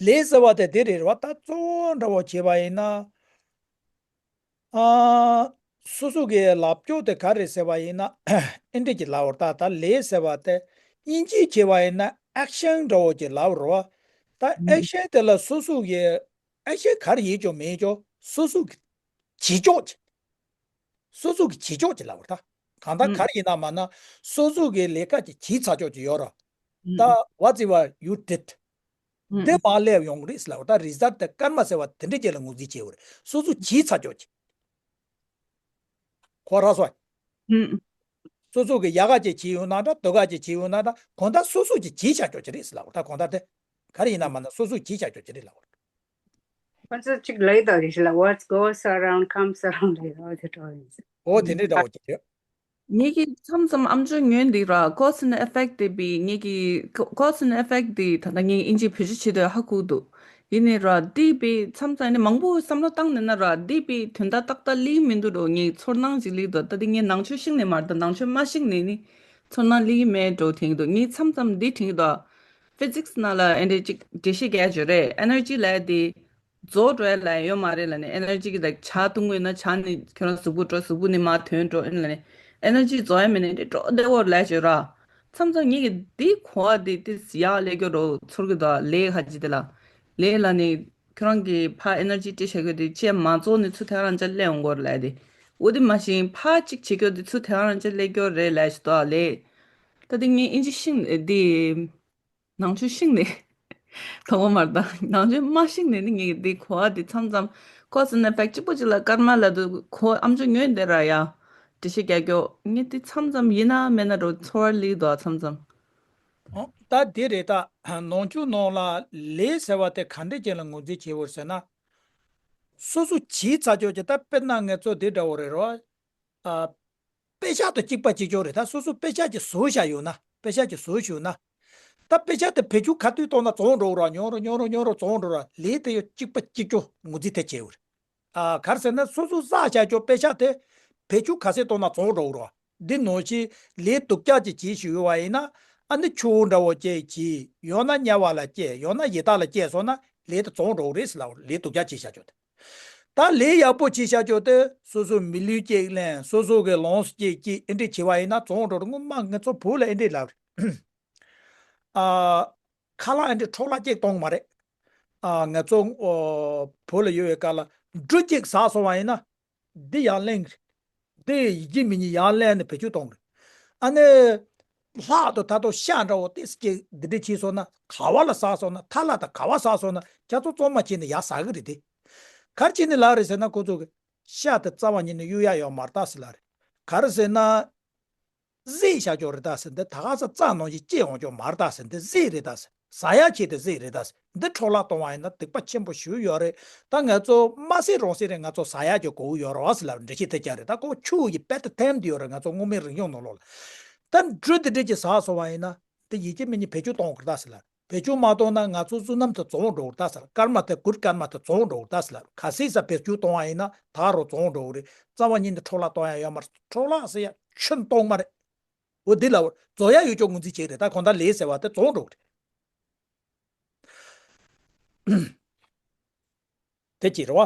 ལས་ཟེར་བ་དེ་དེ་རེད་བ། ད་གཙོ་བོ་འདྲ་བོ་བྱས་པ་ཡིན་ན། ཨ། སོ་སོ་གི་ལབ་ཕྱོགས་དེ་ག་རེ་ཟེར་བ་ཡིན་ན། ཨེ་འདྲ་གྱི་ལབ་པར་ད་ད་ལས་ཟེར་བ་དེ་དབྱིན་ཇིའི་བྱས་པ་ཡིན་ན་ཨེག་ཤན་འདྲ་བོ་གྱི་ལབ་རོ། ད་ཨེག་ཤན་དེ་ལ་སོ་སོ་གི་ཨེག་ཤན་ག་རེ་ཡིན་ཀྱང་མིན་ཀྱང་སོ་སོ་གི་བྱེད་ཕྱོགས་ཀྱི། སོ་སོ་གི་བྱེད་ཕྱོགས་ཀྱི་ལབ་པར་ད། གང་ལྟར་ག་རེ་ཡིན་ན་མ་ན་སོ་སོ་གི་ལས་ཀ་ཅིག་བྱས་ཚར་ཕྱོགས་ཀྱི་ཡོད་རོ། ད་whatever you did། འདི་མར་སླེབས་ཡོང་གི་རེད་ཟེར་ལབ། ད་རི་ཛལ་ཊི་དེ་ཀརྨ་ཟེར་བ་དེ་འདྲ་ཅིག་ལ་ངོས་འཛིན་བྱེད་དགོས་རེད། སོ་སོ་བྱས་ཚར་ཕྱོགས་ཀྱི། ཁོ་ར་སོ། སོ་སོ་གི་ཡག་ག་ཅིག་བྱས་ཡོད་ན་འདྲ། སྡུག་ག་ཅིག་བྱས་ཡོད་ན་འདྲ། གང་ལྟར་སོ་སོ་གི་བྱས་ཚར་ཕྱོགས་ཀྱི་རེད་ཟེར་ལབ། ད་གང་ལྟར་དེ་ག་རེ་ཡིན་ན་མ་ན་སོ་སོ་བྱས་ཚར་ཕྱོགས་ཀྱི་རེད་ལབ། ཁོ་ཚོ་གཅིག་ལབ་ཡོད་རེད་ཟེར་ལ། What goes around comes around ལབ་ཡོད་དེ་འདྲ་ཡིན་ཟེར། འོ་དེ་འདྲའི་འདྲ་བོ་ཅིག་རེད། ངེད་ཀྱིས་མཚམས་མཚམས་ཨམ་ཅོག་ཉོས་འདི་ར་cause and effect དེ་བི་ངེད་ཀྱིས་cause and effect དེ་ད་ལྟ་ངེད་ཨིན་ཇི་བེད་སྤྱོད་བྱེད་དུས་ཧ་གོ་འདུག་ཡིན་ནའི་ར་འདི་བི་མཚམས་མཚམས་ནི་མང་པོ་བསམ་བློ་བཏང་ནས་ན་ར་འདི་བི་དོན་དག་ཏག་ཏག་ལི་མི་འདུག་རོ། ངེད་ཚོར་སྣང་ཅིག་ལི་འདུག་ད་འདི་ངས་ནང་ཆོས་ཤེས་ནས་མ་རེད། ད་ནང་ཆོས་མ་ཤེས་ནས་ནི་ཚོར་སྣང་ལི་མེད་འགྲོ་དེང་འདུག་ངས་མཚམས་མཚམས་འདི་དྲན་གྱི་འདུག physics ནང་ལ་ཨེ་འདྲ་ཅིག་འགྲེལ་བཤད་རྒྱག་ཡ་ཅིག་ཡོད་རེད། energy ལབ་ཡ་དེ་རྫོགས་འགྲོ་ཡ་ལ་ཡོད་མ་རེད་ལབ་ནས། energy གི་ལ་ཇ་འཐུང་དགོས་ན་ཇ་ནི་ཁྱོད་རང་གཟུགས་པོ་འགྲོ། གཟུགས་པོ་ནི་མར་དོན་འགྲོ་ཨེ་ལབ་ནས། energy རྫོགས་ཡ་མེད་ནས་འདི་འགྲོ་བདེ་བོར་ལབ་ཡ་ཅིག་ཡོད་ར། མཚམས་མཚམས་ངེད་ཀྱི་འདི་གོ་བ་འདི་ཏིས་ཡག་ལས་སྐྱོ་རོ་ཚོར་གི་འདུག་ལས་ཁ་ཅིག་དེ་ལ་ལས་ལབ་ནས་ཁྱོད་རང་གི་ཕར་energy སྤྲད་བྱ་རྒྱུ་དེ་ཅེས་མ་རྫོགས་ནས་ཚུར་དེ་ག་རང་ཅག་སླེབས་འོང་གོ་ར་ལབ་ཡ་དེ། འོ་དེ་མ་ཤེས་ཕར་གཅིག་བྱེད་སྐྱོ་དེ་ཚུར་དེ་ག་རང་ཅག་སླེབས་སྐྱོ་རེད་ལབ་ཡ་ཅིག་འདུག་ལས། ད་དེ་ངས་ཨིན་ཇི་ཤེས་ནས་དེ། ནང་ཆོས་ཤེས་ནས། དོགས་པ་མ་རེད་ད། ནང་ཆོས་མ་ཤེས་ནས་ནི་ངས་འདི་གོ་བ་འདི་མཚམས་མཚམས་cause and effect གཅིག་པོ་གཅིག་ལ་ཀརྨ་ལ་དུ་གོ་ཨམ་ཅོག་ཉོས་འདི་ར་ཡ། འགྲེལ་བཤད་རྒྱག་རྒྱོ་ངས་འདི་མཚམས་མཚམས་ཡིན་ན་མེད་ན་འགྲོ་ཚོར་བ་ལི་འདུག་མཚམས་མཚམས། ཨོ། ད་འདི་རེད་ད། ནང་ཆོས་ནང་ལ་ལས་ཟེར་བ་དེ་ག་འདྲ་ཅན་ལ་ངོས་འཛིན་བྱེད་འོར་ཟེར་ན། སོ་སོ་བྱས་ཚར་ཆོག་ཅིག་ད་དཔེར་ན་ངས་ཚོ་འདི་འདྲ་བོ་རེད་རོ། ཨ། དཔེ་ཆ་དང་གཅིག་པ་གཅིག་རྐྱང་རེད། ད་སོ་སོ་དཔེ་ཆ་ཅིག་བཟོ་བཞག་ཡོད་ན། དཔེ་ཆ་ཅིག་བཟོ་བཞག་ན། ད་དཔེ་ཆ་དེ་བེད་སྤྱོད་ག་དུས་གཏོང་ན་བཙོང་འགྲོ་གི་ར། ཉོ་ར་ཉོ་ར་ཉོ་ར་བཙོང་འགྲོ་ར། ལས་དེ་ཡང་གཅིག་པ་གཅིག་རྐྱང་ངོས་འཛིན་དེ་བྱས་ཡོད་རེད། ཨ། ག་རེ་ཟེར་ན་སོ་སོ་བསགས་བཞག་ཆོག་དཔེ་ཆ་དེ་བེད་སྤྱོད་ག་ཚོད་གཏོང་ན་བཙོང་འགྲོ་གི་ར། འདི་ནང་བཞིན་ལས་སྡུག་ཅག་ཅིག་བྱས་བཞག་ཡོད་པ་ཡིན་ན། ཨ་ནི་ཆུ་བོ་འདྲ་བོ་ཅིག་བྱས་ཡོད་ན་དམྱལ་བ་ལ་སྐྱེས། ཡོད་ན་ཡི་དྭགས་ལ་སྐྱེས་སོང་ན་ལས་དེ་བཙོང་འགྲོ་གི་རེད་ཟེར་ལབ་པ་རེད། ལས་སྡུག་ཅག་བྱས་བཞག་ཆོག་དེ། ད་ལས་ཡག་པོ་བྱས་བཞག་ཆོག་དེ་སོ་སོའི་མི་ལུས་གཅིག་ལེན། སོ་སོ་གི་ལོངས་སུ་སྤྱོད་ཅིག་ཨེ་འདྲས་བྱས་པ་ཡིན་ན་བཙོང་འགྲོ་རེད། སྔོན་མ་ངེད་ཚོ་བོད་ལ་ཨེ་འདྲས་ལབ་རེད། ཨ། ཁ་ལག་ཨེ་འདྲས་འཕྲོ་བརླག་ཅིག་གཏོང་མ་རེད། ཨ། ངེད་ཚོ་ཨོ་བོད་ལ་ཡོད་པའི་སྐབས་ལ་འབྲུ་གཅིག་ཟགས་སོང་བ་ཡིན་ན། འདི་ཡར་ལེན། འདི་ཡིན་གཅིག་མིན་གཉིས་ཡར་ལེན་ནས་བེད་སྤྱོད་གཏོང་རེད། ཨ་ནི། ལྷག་ཏུ་ད་དུང་ཤ་འདྲ་བོ་ཏོག་ཙམ་ཅིག་འདི་འདྲས་བྱས་སོང་ན། ག་བ་ལ་ཟགས་སོང་ན། ཐ་ལ་དང་ག་བ་ཟགས་སོང་ན་ཁྱེད་ཚོ་བཙོང་མ་བྱས་ནས་ཡར་ཟགས་གི་རེད་དེ། ག་རེ་བྱས་ནས་ལབ་རེད་ཟེར་ན། ཁོ་ཚོ་གི་ཤ་དེ་རྩ་བ་ཉིད་ནས་གཡུག་ཡག་ཡོད་མ་རེད་ད་ཟེར་ལབ་རེད། ག་རེ་ཟེར་ན། བཟས་བཞག་ཆོག་རེད་ད་ཟེར། འདི་ད་ག་ས་རྩ་ནང་བཞིན་སྐྱེ་འོང་ཆོག་མ་རེད་ད་ཟེར། འདི་ཟས་རེད་ད་ཟེར། ཟ་ཡག་ཆེད་དུ་ཟས་རེད་ད་ཟེར། འདི་འཕྲོ་བརླག་གཏོང་བ་ཡིན་ན་སྡིག་པ་ཆེན་པོ་ཞེ་པོ་ཡོད་རེད། ད་ང་ཚོ་མ་ཟས་རང་ཟས་རེད། ང་ཚོ་ཟ་ཡག་ཅིག་དགོས་ཀྱི་ཡོད་རེད་བ་ཟེར་ལབ་རེད། འགྲེལ་བཤད་དེ་རྒྱག་རེད། ད་ཁོ་ཆུ་ཡི་དཔལ་དུ་ཐིམ་བསྡད་ཡོད་རེད། ང་ཚོ་སྔོན་མའི་རིག་གཞུང་ནང་ལོགས་ལ། ད་འབྲུ་དེ་འདྲས་ཅིག་ཟགས་སོང་བ་ཡིན་ན། འདི་ཡིན་གཅིག་མིན་གཉིས་བེད་སྤྱོད་གཏོང་དགོས་རེད་ད་ཟེར་ལབ། བེད་སྤྱོད་མ་གཏོང་ན་ང་ཚོ་བསོད་ནམས་དེ་བཙོང་འགྲོ་གི་རེད་ད་ཟེར། ཀརྨ་དེ་གུར་ཀརྨ་དེ་བཙོང་འགྲོ་གི་རེད་ད་ཟེར་ལབ། ག་ཚོད་ཙམ་བེད་སྤྱོད་གཏོང་བ་ཡིན་ན་ད་རུང་བཙོང་འགྲོ་གི་རེད། རྩ་བ་ཉིད་ནས་འཕྲོ་བརླག་གཏོང་ཡག་ཡོད་མ་རེད། འཕྲོ་བརླག་ཟེར་ཡག་ཆུ་གཏོང་མ་རེད། འོ་འདི་ལ་འོ་རྫོགས་ཡག་ཡོད་ཅོག་ངོས་འཛིན་བྱེད་རེད། ད་གང་ལྟར་ལས་ཟེར་བ་དེ་བཙོང་འགྲོ་གི་རེད། དེ་གཅིག་རེད་བ།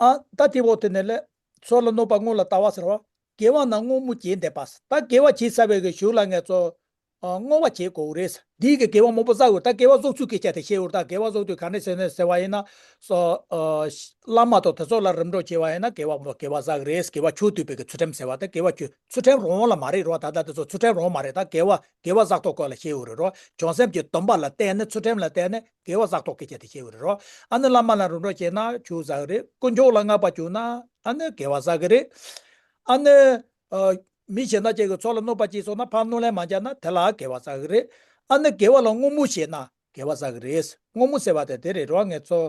ཨ། ད་དེ་འོ་དེ་ནས་ལས་ ཚོར་ལ་གནོད་པ་སྔོན་ལ་ལྟ་བ་ཟེར་བ། དགེ་བ་ན་བསྔོ་སྨོན་བྱེད་འདོད་པ། ད་དགེ་བ་བྱེད་ཚར་བའི་གི་གཞུག་ལ་ངས་ཚོ། ཨ། བསྔོ་བ་བྱེད་དགོས་རེད། འདིའི་གི་དགེ་བ་མང་པོ་བསགས་དགོས། ད་དགེ་བ་བསགས་ཚུལ་གྱི་ཆ་དེ་བཤད་འོར། ད་དགེ་བ་བསགས་དུས་ག་ནས་ཟེར་ནས་ཟེར་བ་ཡིན་ན། སོ། ཨ། བླ་མ་དང་དེ་ཚོ་ལ་རིམ་གྲོ་བྱས་པ་ཡིན་ན་དགེ་བ་དགེ་བ་བསགས་རེད། དགེ་བ་ཆོས་སྡུད་པའི་གི་ཚུལ་ཁྲིམས་ཟེར་བ་དེ་དགེ་བ་ཆོས་ཚུལ་ཁྲིམས་རང་ལ་མ་རེད་རོ། ད་ལྟ་དེ་ཚོ་ཚུལ་ཁྲིམས་རང་མ་རེད། ད་དགེ་བ་དགེ་བ་བསགས་སྟངས་སྐོར་ལ་བཤད་འོར་རོ། བྱང་སེམས་ཀྱི་སྡོམ་པ་ལ་བརྟེན་ནས་ཚུལ་ཁྲིམས་ལ་བརྟེན་ནས་དགེ་བ་བསགས་སྟངས་སྐད་ཆ་དེ་བཤད་འོར་རོ། ཨ་ནི་བླ་མ་ལ་རིམ་གྲོ་བྱས་ན་ཆོས་བསགས་རེད། དཀོན་མཆོག་ལ་བསྔགས་པ་བྱུང་ན་ཨ་ནི་དགེ་བ་བསགས་གི་རེད། ཨ་ནི། ཨ། མི་གཞན་དག་ཅིག་གི་ཚོགས་ལ་གནོད་པ་བྱས་སོང་ན་ཕར་གནོད་ལན་མ་རྒྱག་ན་དེ་ལ་དགེ་བ་བསགས་གི་རེད། ཨ་ནི་དགེ་བ་ལ་བསྔོ་སྨོན་བྱས་ན་དགེ་བ་བསགས་གི་རེད། བསྔོ་སྨོན་ཟེར་བ་དེ་དེ་རེད་རོ། ངས་ཚོ།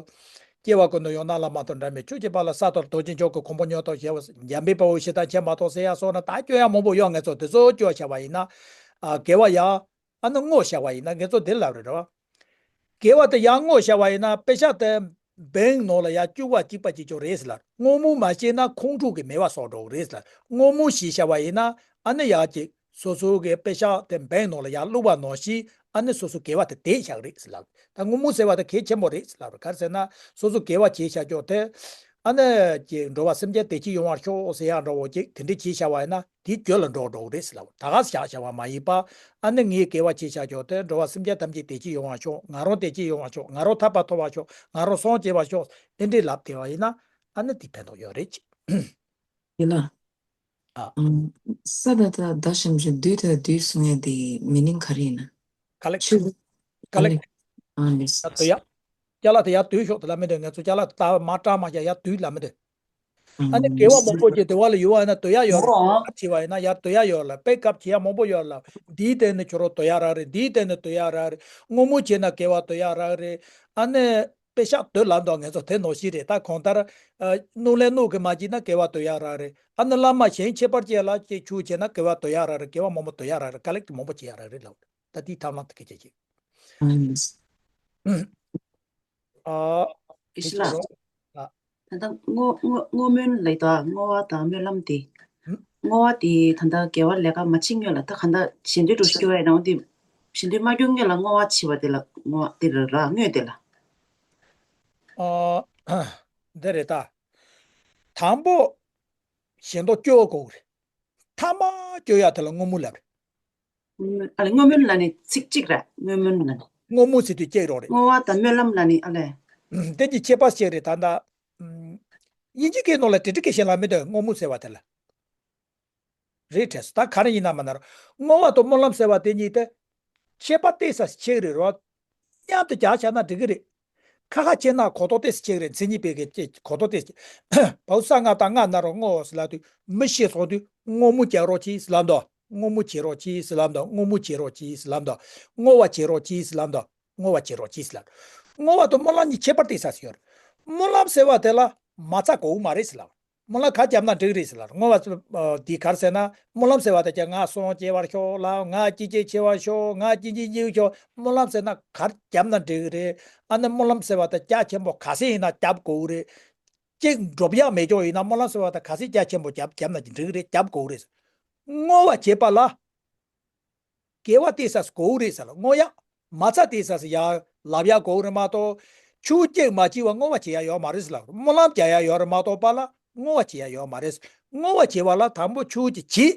སྐྱེ་བ་ཀུན་ཏུ་ཡང་དག་བླ་མ་དང་འབྲལ་མེད་ཆོས་ཀྱི་དཔལ་ལ་བསགས་ཏེ་རྡོ་རྗེ་འཆང་གི་གོ་འཕང་མྱུར་ཐོབ་ཞེས་པ། འཇམ་དཔལ་དཔའ་བོས་ཞེ་སྡང་ཆེན་མ་གཏོགས་ཟེར་ཡ་སོགས་ན་ད་སྐྱོ་ཡ་མང་པོ་ཡོད། ངས་ཚོ་དེ་ཚོ་སྐྱོ་བྱ་བ་ཡིན་ན། ཨ། དགེ་བ་ཡ། ཨ་ནི་བསྔོ་བྱ་བ་ཡིན་ན་ངས་ཚོ་དེ་ལབ་རེད་རོ། དགེ་བ་དེ་ཡར་བསྔོ་བྱ་བ་ཡིན་ན་དཔེ་ཆ་དེ་བེང་ནང་ལ་ཡར་བཅུག་པ་གཅིག་པ་གཅིག་ཆོག་རེད་ཟེར་ལ། བསྔོ་སྨོན་མ་བྱས་ན་ཁོང་ཁྲོ་གི་མེ་བ་སོགས་འགྲོ་གི་རེད་ཟེར་ལ། བསྔོ་སྨོན་ཞིག་བྱ་བ་ཡིན་ན་ཨ་ནི་ཡར་གཅིག་སོ་སོ་གི་དཔེ་ཆ་དེ་བེང་ནང་ལ་ཡར་བླུགས་པ་ནང་བཞིན་ཨ་ནི་སོ་སོ་དགེ་བ་དེ་དེད་བཞག་རེད་ཟེར་ལ། ད་བསྔོ་སྨོན་ཟེར་བ་དེ་གལ་ཆེན་པོ་རེད་ཟེར་ལ། ག་རེ་ཟེར་ན་སོ་སོ་དགེ་བ་བྱས་བཞག་ཀྱོག་དེ། ཨ་ནི་ཀྱི་འགྲོ་བ་སེམས་ཅན་བདེ་སྐྱིད་ཡོང་བར་ཤོག་ཟེར་ཡག་འདྲ་བོ་ཅིག་དེ་འདྲ་བྱས་བཞག་པ་ཡིན་ན་དེའི་རྒྱུ་ལ་འགྲོ་འགྲོ་གི་རེད་ཟེར་ལ། ད་ག་ཟེ་བཞག་བཞག་པ་མ་ཡིན་པ། ཨ་ནི་ངས་དགེ་བ་བྱས་བཞག་ཀྱོག་དེ་འགྲོ་བ་སེམས་ཅན་ཐམས་ཅད་བདེ་སྐྱིད་ཡོང་བར་ཤོག་ང་རང་བདེ་སྐྱིད་ཡོང་བར་ཤོག་ང་རང་ཐར་པ་ཐོབ་པར་ཤོག་ང་རང་སངས་རྒྱས་པར་ཤོག་དེ་འདྲའི་ལབ་བསྡད་པ་ཡིན་ན་ཨ་ནི་དེ་ཕན་ཐོགས་ཡོད་རེད་ཅེས། ཡིན་ན། ཨ། ཨང་། ས་ད་ད་ད་ཞབས་ཞུ་བདུད་ད་བདུད་གསུང་ཡ་དེ་མི་ནིང་ག་རེ་ཡིན་ན། ཀ་ལེག་ཆུ། ཀ་ལེག་ཀ་ལེག་ཨ་ལེ། ད་དོ་ཡ། ཅ་ལག་དེ་ཡར་དུད་ཤོག་དེ་ལ་མི་འདོད། ངས་ཚོ་ཅ་ལག་ད་མ་སྐྲག་མ་རྒྱག་ཡར་དུད་ལ་མི་འདོད། ཨ་ནི་དགེ་བ་མང་པོ་ཅིག་དེ་བ་ལ་ཡོད་བ་ཡིན་ན་དོ་ཡ་ཡོད་རེད། ཨོ། ཀབ་བྱེད་བ་ཡིན་ན་ཡར་དོ་ཡ་ཡོད་ལ། དཔེ་ཀབ་བྱེད་ཡ་མང་པོ་ཡོད་ལ། འདིའི་སྟེང་ནས་ཁྱོད་རང་དོ་ཡ་རག་རེད། འདིའི་སྟེང་ནས་དོ་ཡ་རག་རེད། བསྔོ་སྨོན་བྱས་ན་དགེ་བ་དོ་ཡ་རག་རེད། ཨ་ནི། དཔེ་ཤག་དོད་ལབ་འདུག་ངས་ཚོ་དེ་ནོར་ཤི་རེད། ད་གང་ལྟར། ཨ། སྣུམ་ལས་སྣུམ་གི་མ་བྱིན་ན་དགེ་བ་དོ་ཡ་རག་རེད། ཨ་ནི་བླ་མ་གཞན་ཁྱད་པར་ཅན་ལ་ཅིག་ཆུ་བྱས་ན་དགེ་བ་དོ་ཡ་རག་རེད། དགེ་བ་མང་པོ་དོ་ཡ་རག་རེད། དཀའ་ལས་ཀྱི་མང་པོ་བྱེད་ཡ་རག་རེད་ལབ། ད་དེའི་ཐབས་ལམ་དེ་སྐད་ཆ་ཅིག་ཨ། ཨེ་ཤི་ལ། ཨ། ད་ལྟ་བསྔོ་བསྔོ་བསྔོ་སྨོན་ལས་དང་བསྔོ་བ་དང་སྨོན་ལམ་དེ། ཧུམ། བསྔོ་བ་དེ་ད་ལྟ་དགེ་བ་ལས་ཀ་མ་བྱེད་སྔོན་ལ་ད་ག་ད་གཞན་དོན་འགྲོ་སྐྱོ་བའི་ནང་དེ། གཞན་དོན་མ་སྐྱོ་སྔོན་ལ་བསྔོ་བ་བྱེད་པ་དེ་ལ་བསྔོ་བ་དེ་ར་ར་བསྔོས་དེ་ལ། ཨ། འདི་རེད་ད། དང་པོ། གཞན་དོན་སྐྱོ་བ་དགོས་རེད། ཐ་མ་སྐྱོ་ཡ་དེ་ལ་བསྔོ་སྨོན་ལབ་རེད། ཨ་ལེ་བསྔོ་སྨོན་ལ་ནི་ཚིག་གཅིག་རེད། བསྔོ་སྨོན་ལ་ནི། བསྔོ་སྨོན་ཟེར་དུས་གཅིག་རོགས་རེད། བསྔོ་བ་དང་སྨོན་ལམ་ལ་ནི་ཨ་ལེ། དེ་གཉིས་ཁྱད་པར་གཅིག་རེད་ད་ལྟ། ཨམ། དབྱིན་ཇི་སྐད་ནང་ལ་དེ་འདྲ་སྐད་བཤད་ལ་མི་འདོད་བསྔོ་སྨོན་ཟེར་བ་དེ་ལ། རེད་དྲན་སོང་། ད་ག་རེ་ཡིན་ན་མ་ན་རོ། བསྔོ་བ་དང་སྨོན་ལམ་ཟེར་བ་དེ་གཉིས་དེ། ཁྱད་པར་ཏོག་ཙམ་ཞིག་རེད་རོ། མཉམ་དུ་སྦྱར་བྱས་ན་འགྲིག་གི་རེད། ཁ་ཁ་ཕྱེ་ན་གོ་རྟོགས་ཏོག་ཙམ་ཅིག་རེད། མཚན་ཉིད་པའི་གི་ཅིག་གོ་རྟོགས་ཏོག་ཙམ་ཅིག་བའུ་ས་ང་ད་ང་ན་རོ་བསྔོ་ཟེར་ལབ་དུས་མི་ཤེས་སོང་དུས་བསྔོ་སྨོན་རྒྱག་རོགས་གྱིས་ཟེར་ལབ་འདུག་བསྔོ་སྨོན་བྱེད་རོགས་གྱིས་ཟེར་ལབ་འདུག་བསྔོ་སྨོན་བྱེད་རོགས་གྱིས་ཟེར་ལབ་འདུག་བསྔོ་བ་བྱེད་རོགས་གྱིས་ཟེར་ལབ་འདུག་བསྔོ་བ་བྱེད་རོགས་གྱིས་ཟེར་ལབ། བསྔོ་བ་དང་སྨོན་ལམ་གཉིས་ཁྱད་པར་ཏོག་ཙམ་ཡོད་རེད། སྨོན་ལམ་ཟེར་བ་དེ་ལ་མ་རྩ་དགོས་མ་རེད་ཟེར་ལབ། སྨོན་ལམ་ག་བརྒྱབ་ན་འགྲིག་རེད་ཟེར་ལབ། བསྔོ་བ་ཨ་འདི་ག་རེ་ཟེར་ན་སྨོན་ལམ་ཟེར་བ་དེ་ཀྱང་ང་སངས་རྒྱས་པར་ཤོག་ལབ། ང་སྐྱིད་ཅིག་ཆེ་བར་ཤོག་ང་སྐྱིད་ཅིག་ཉིག་ཤོག་སྨོན་ལམ་ཟེར་ན་ག་རེ་བརྒྱབ་ན་འགྲིག་རེད། ཨ་ནི་སྨོན་ལམ་ཟེར་བ་དེ་རྒྱ་ཆེན་པོ་ག་ཚད་ཡིན་ན་བརྒྱབ་དགོས་རེད། གཅིག་འགྲུབ་ཡག་མེད་ཀྱོག་ཡིན་ན་སྨོན་ལམ་ཟེར་བ་དེ་ག་ཚད་རྒྱ་ཆེན་པོ་བརྒྱབ་བརྒྱབ་ན་འགྲིག་རེད། བརྒྱབ་དགོས་རེད། བསྔོ་བ་བྱེད་པ་ལ། དགེ་བ་ཏོག་ཙམ་དགོས་རེད་ཟེར་ལ་བསྔོ་ཡག་མ་རྩ་ཏོག་ཙམ་ཡ་ལབ་ཡག་དགོས་རེད་མ་གཏོགས། ཆུ་གཅིག་མ་བྱས་པ་བསྔོ་བ་བྱེད་ཡག་ཡོད་མ་རེད་ཟེར་ལ། སྨོན་ལམ་རྒྱག་ཡག་ཡོད་རེད་མ་གཏོགས་པ་ལ་བསྔོ་བ་བྱེད་ཡག་ཡོད་མ་རེད། བསྔོ་བ་བྱེད་པ་ལ་དང་པོ་ཆུ་གཅིག་